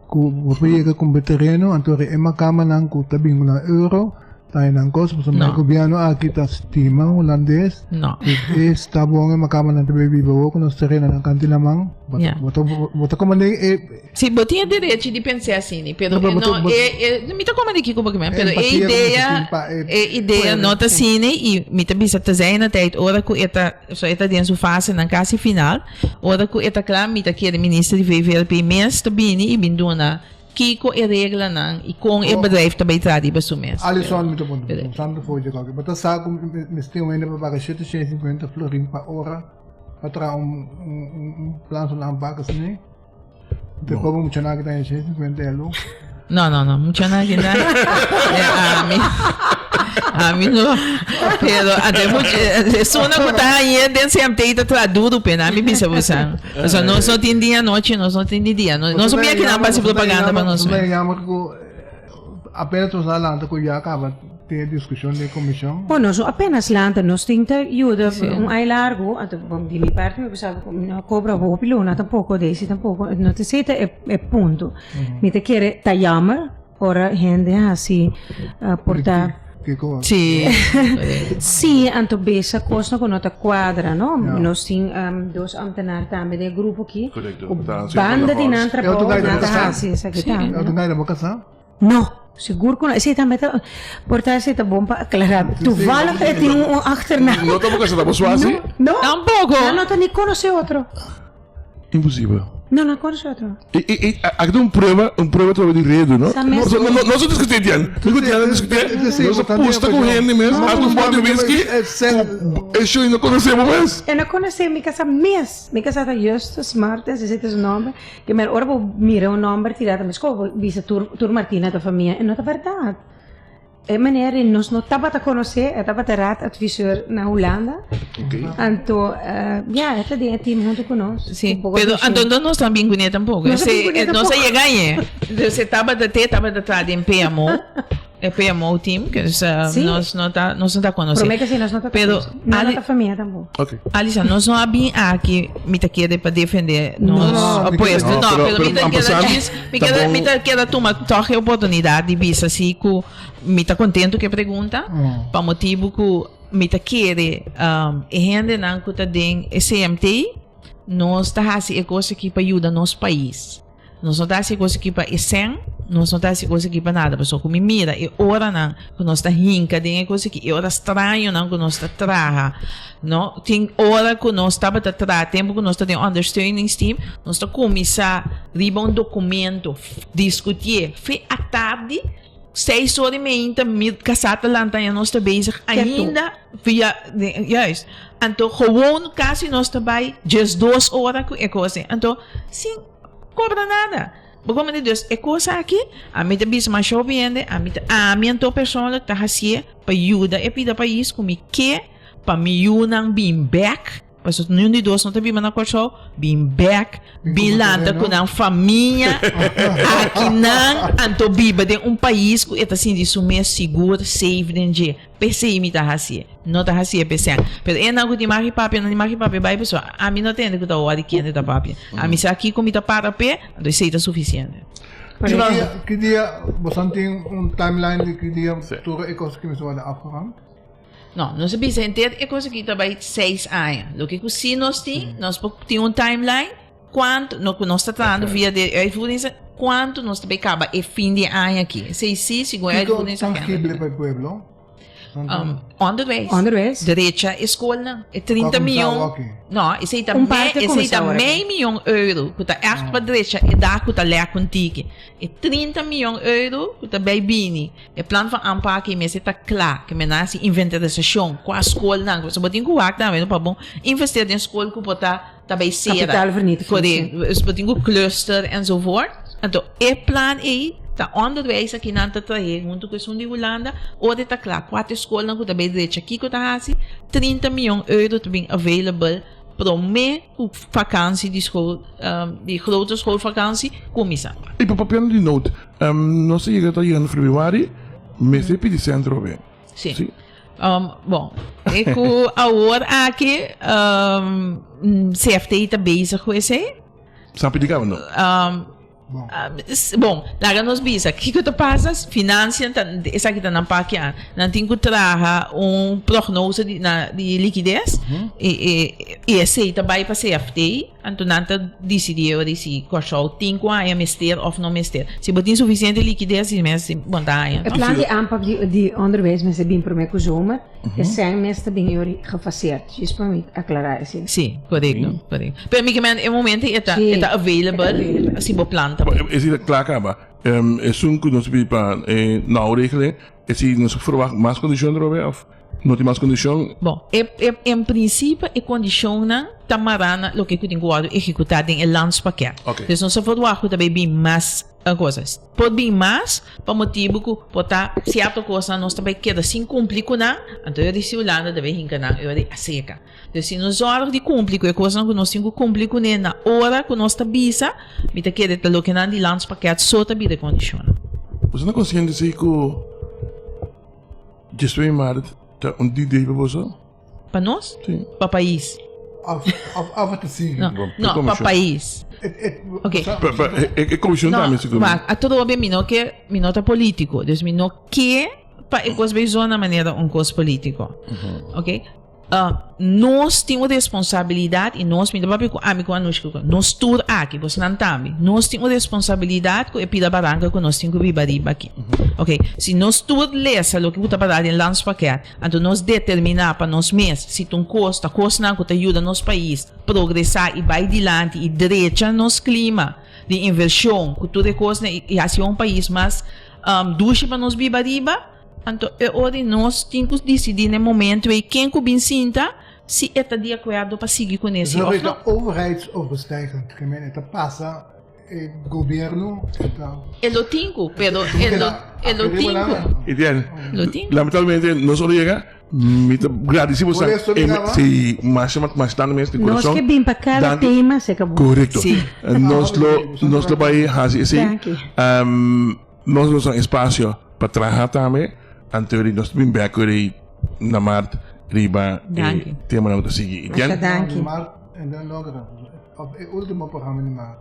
ku bo por yega ku un tereno, anto ori e makamanan ku ta bin ku nan euro ta haña nan kos, pasobra e gobièrnu aki ta stima hulandes, dus e sta bon e makamanan ta bai biba awor ku nos terenonan kanti laman, bo ta komand'é e. Si, bo tin e derechi di pens'é asini, pero e no, e, e, mi ta koma di kiko bo kimen, pero e idea, e idea no ta asini i mi ta bisa te zijna tijd ora ku e ta, so e ta den su fasenan kasi final, ora ku e ta kla mi ta kere minister di VVRP mes ta bini i bin duna kiko e reglanan i kon e bedrijf ta bai traha riba su mes. Alison, mi ta puntra bo, santo for dje koke, bo ta sa ku mester un hende pa paga 750 florin pa ora pa traha un, un, un plan su nan paga asini? Te pobre muchanan ki ta en 50 elu. No, no, no, muchanan ki na. Ami, ami no. Pero ante mucha, esuna ku ta hañe den CMT ta tra duro pe na mi bisa bosan. So nos no tin dia nochi, nos no tin di dia. No, nos no bia kinan pa hasi propaganda pa nos. Nos yama ku apenas nos a lanta ku ya kaba tin e diskushon den komishon. Bon, nos no apenas lanta, nos tin ta yuda un ai largu, anto bon di mi parti mi por sabi ku mi no a kobra hopi luna tampoko, Daisy tampoko, no ta esei ta e punto. Mi ta kere ta jammer ora hende hasi por ta. Kiko? Sí. Sí, anto besa kosnan ku no ta kuadra, no? Nos tin dos ambtenaar tambe den e grupo aki. Korekto. Ku banda di nan trabou nan ta hasi esaki tambe. E otro guy ta bo kasá? No, sigur ku no. Esei tambe ta por ta esei ta bon pa aklará. Toevallig e tin un achternaam. No ta bo kasá, ta bo suasi? No. Tampoko. Nan no ta ni konosé otro. Imposibel. No, no konosé otro. E, e, e, aki ta un prueba, un prueba trobe di redu, no? Sa mes. No, no, no, nos a diskutí, Dian. Mi ku Dian a diskutí. Nos a pusta ku hende mes, hasta un bòt di whisky, ku e show no konosé bo mes. E no konosé mi kasá mes. Mi kasá ta Justus Martens, esei ta su nòmber. Ke men ora bo mira un nòmber tirá ta mes komo bo bisa tur, tur Martina ta famia. E no ta bèrdat. E manera di nos no tabata konosé, e tabata raadadviseur na Hulanda. Anto, ya, e ta den e team huntu ku nos. Sí, pero anto no nos ta bin kuné tampoko. Nos ta bin kuné Nos a tampoko. yega añe. Dus e tabata te, tabata traha den PMO, e PMO team, ke dus Sí. nos no ta, nos no ta konosé. Promé ke si nos no ta Pero, konosé. No, no Ali- ta famia tampoko. Ok. Alisa, nos no a bin aki, mi ta kere pa defende nos No, mi puesto. No, No, pero- pero mi pero ta en keda pasar, djis, mi ta keda, bon- mi ta keda tuma tòg e oportunidat di bisa si ku mi ta kontentu ku e pregunta, pa motibu ku mi ta kere um, e hendenan ku ta den e CMT, nos ta hasi e kos aki pa yuda nos pais. Nos no ta hasi e kos aki pa e sèn, nos no ta hasi e kos aki pa nada. Pasobra ku mi mira e oranan ku nos ta hinka den e kos aki, e ora strañonan ku nos ta traha, no? Tin ora ku nos tabata traha, tempu ku nos ta den ondersteuningsteam, nos ta kuminsá riba un dokumento, diskutié fe atardi, seis ora i meinta, mi kasá ta lanta ya nos ta bezig ainda via, juist. Anto gewoon kasi nos ta bai diesdos ora ku e kos ei. Anto sin kobra nada. Bo komprende? Dus e kos aki ami ta bisa masha hopi hende, ami ta ami anto persoonlijk ta hasié pa yuda e pida pais ku mi ke pa mi yunan bin bèk. Pasobra niun di dos no ta biba na Kòrsou, bin bèk, bin lanta ku nan famia akinan, anto biba den un pais ku e ta sinti su mes sigur, safe den dje. P'esei mi ta hasié. No ta hasié p'esei. Pero e nan ku tin maki papia, no tin maki papia bai pasobra ami no tende ku ta wòrdu kende ta papia. Ami sa kiko mi ta para p'e, anto esei ta sufisiente. Ki dia boso tin un timeline di ki dia tur e kos ki mester wòrdu afgerond? No, nos a bisa henter e kos aki ta bai seis aña. Loke ku si nos tin, nos por tin un timeline kuantu, no ku nos ta trahando via de uitvoerings, kuantu nos ta bai kaba e fin di e aña aki. Esei si, segun e Kiko uitvoeringsagenda. tangible pa e pueblo? Onderwijs. Onderwijs. Derecha e skolnan. E 30 Kwa kumsa miyon. awaki? No, esei ta Un mei, parte esei kumsa ta awor aki. mei miyon euro ku ta ègt pa drecha e dak ku ta lèk un tiki. E 30 miyon euro ku ta bai bini. E plan van aanpak ei mester ta kla, ke men a hasi inventarisashon kua skolnan, pasobra bo tin ku wak tambe no pa bo investeer den skol ku por ta ta bai sera. Kapitaalvernietiging, Korek, si. dus bo tin ku cluster enzovoort. Anto e plan ei ta onderwijs aki nan ta trahe huntu ku esun di Hulanda, ora e ta kla kua ta e skolnan ku ta bai drecha kiko ta hasi, 30 miyon euro ta bin available prome ku vakansi di skol di grote schoolvakantie kuminsá. I pa papiando di nood, nos a yega ta yega na februari, mester pidi sentro awe. Sí. Sí. Bon, e ku awor aki CFT ta bezig ku esei. Sa pidi kaba no? Bon, laga nos bisa, kiko ta pasa? Financiën ta, esaki ta nan pakian. Nan tin ku traha un prognose di na di likides i i i esei ta bai pa CFT, anto nan ta disidí ora si Kòrsou tin ku haña mester òf no mester. Si bo tin sufisiente likides, si mes bon ta haña. E plan di aanpak di di onderwijs mester bin promé ku zomer. E sèn mes ta bin yori gefaseerd. Djis pa mi aklará esei. Sí, korekto, korekto. Pero mi ke men e momento e ta, e ta available si bo plan ta. Esei ta kla kaba. Esun ku nos pidi pa e nauwregeling, esei nos a verwacht mas kondishon atrobe òf? No tin mas kondishon? Bon, e, e, en prinsipio e kondishonnan ta mará na loke ku tin ku wòrdu ehekutá den e landspakket. Oké. Dus nos a verwagt ku ta bai bin mas kosas. Por bin mas pa motibu ku por ta sierto kosnan nos ta bai keda sin kumpli ku nan, anto e ora di si Hulanda ta bai hinka nan e ora di aseka. Dus si nos zòrg di kumpli ku e kosnan ku nos tin ku kumpli kuné na ora ku nos ta bisa, mi ta kere ta loke nan di landspakket so ta bira e kondishonnan. Boso ta konsiente si ku diesnuebe maart ta un D-day pa boso? Pa nos? Sí. Pa pais. Of, of, of het te zien. No, No, no, pa pais. Het, het, Oké. Pa, pa, e, e komishon No, tambe sigur. maar atrobe mi no ke, mi no ta politico, dus mi no ke pa e kos bay zona manera un kos politico. Oké? Nos tin un responsabilidad y nos, mi ta papia cu ami cu Anushka, cu nos tur aki, bosnan tambe, nos tin un responsabilidad cu e pida baranca cu nos tin cu biba riba aki. Ok, si nos tur lesa loke cu ta para den landspakket, anto nos determina pa nos mes si ta un cos, ta cosnan cu ta yuda nos pais progresa y bay dilanti y drecha nos clima di inversion cu tur e cosnan y haci un pais mas dushi pa nos biba riba, Anto e ora di nos tin ku disidí na e momentu ei ken ku bin sinta, si e ta di akuerdo pa sigui kuné si òf no. Ta overheidsoverstijgend, ke men e ta pasa e gobierno e ta. E lo tin ku, pero e lo e lo tin ku. Etienne, Lo tin. lamentablemente nos ora yega, mi ta gradisí boso Por esto mi kaba? Si, masha masha tantu mes di Nos kurason. ke bin pa kada Danki. tema se kabó. Korekto. Si. Nos lo nos lo bai hasi esei. Danki. Nos lo usa espacio pa traha tambe, anto di nos bin bek ori na maart riba e temanan ku ta sigui. Masha danki. Maart en dan logra. Of e ultimo programa di maart.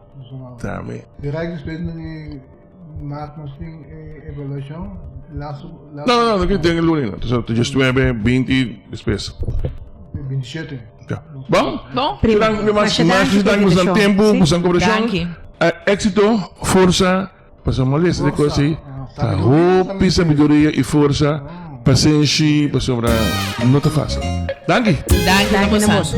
Tambe. Direct despues di maart nos tin e evaluacion. Laatste, No, no, no, den e luna. Entonces, ta diesnuebe, binti, despues. 27. Ja. Bon? Bon. Prima. Masha danki danki pa boso tempo, boso cooperacion. Danki. Éxito, forsa. Pasobra molesta di kos ei ta hopi sabiduria i forsa, pasenshi, pasobra no ta fásil. Danki! Danki na boso.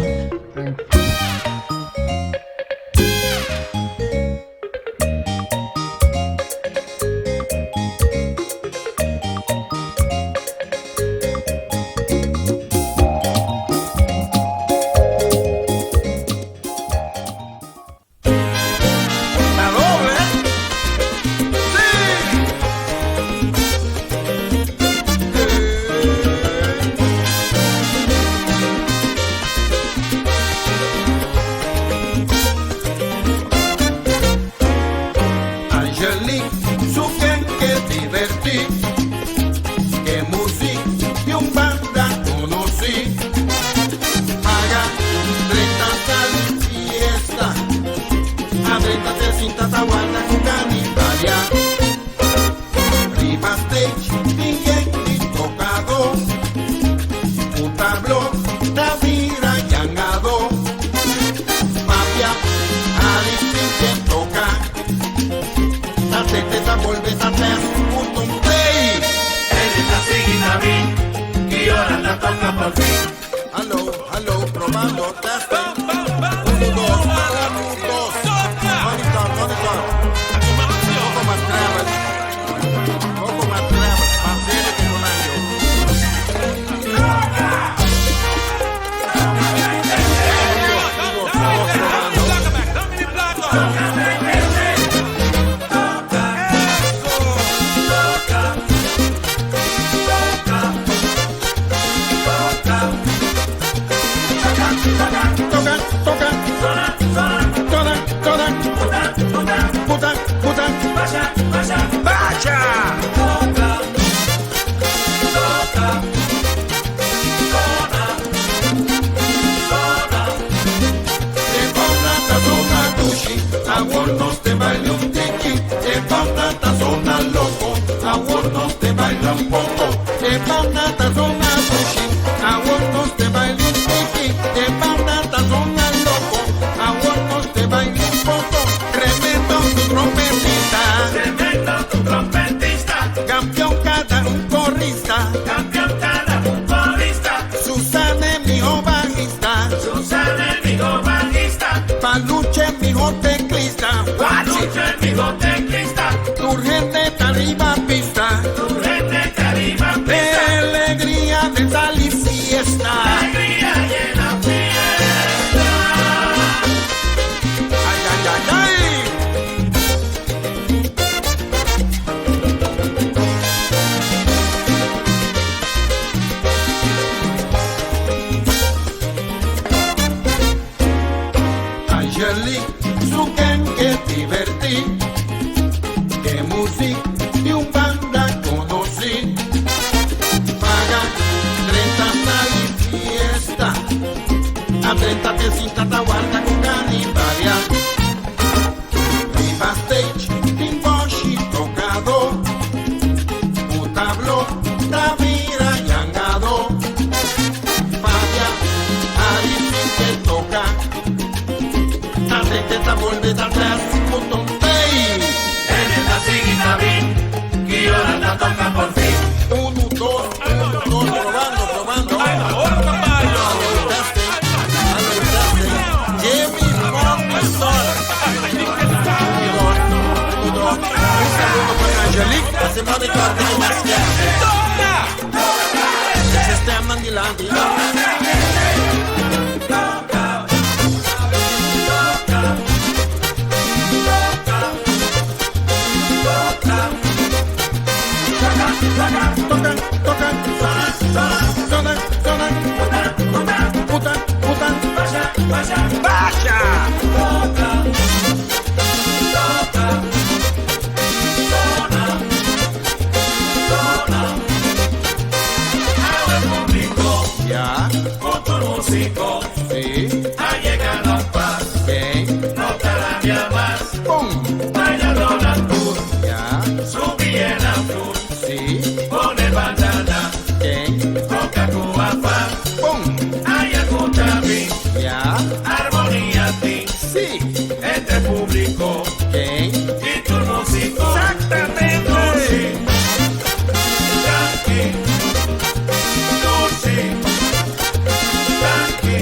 Angelique, su gang ke divertí. E muzik di un banda konosí. Paga 30 sali fiesta. A 30 te sinta ta warda ku kanibalia. Riba stage tin boshi tokadó. Ku tablo ta bira yangadó. Papia ari sin ke toka. Ta tete ta bolbe ta tras ku tontei. Hende ta sigui ta bin, ki ora ta toka por fin. Uno, dos, uno, dos, probando, probando. Testing, testing. Jimmy Morrison. Uno, dos, uno, dos. Un saludo para Angelique, hace monitor de masker. Sistema dilanti. Toca, toca, sona, sona, sona, puta, puta, Basha, basha, basha. Toka, toka, sona, sona. Awe público, Ja, ku tur músiko, si, a yega na pas, ven, no ta rabia mas. pum, Bailadó nan tur, ja, subi en tur, si, pone bandana, ven, toka ku afa, pum, aya ku tabi, ja, armonia tin, si, entre públiko ven. i tur músiko. Exactamente. Dushi, danki, dushi, danki.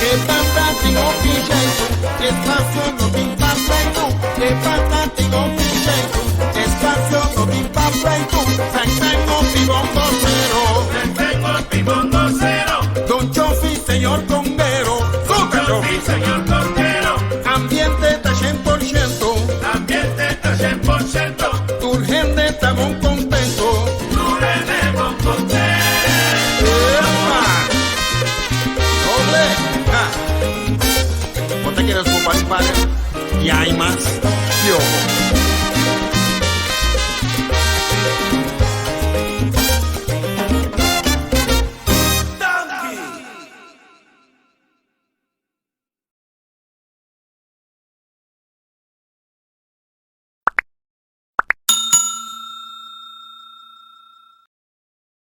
Que fantástico picheito, espacio no tin pa pleito. Que fantástico picheito, espacio no tin pa pleito. Feng feng o pibón cero. Feng o pibón cero. Don Chofi, señor conguero. Super Chofi, señor conguero. Ambiente ta 100%. Ambiente ta 100%. Tur hende ta bon contento. Tur hende bon contento. ¡Epa! ¡Doble! Ja. ¿No te quieres fumar, padre? Y hay más. Piojo.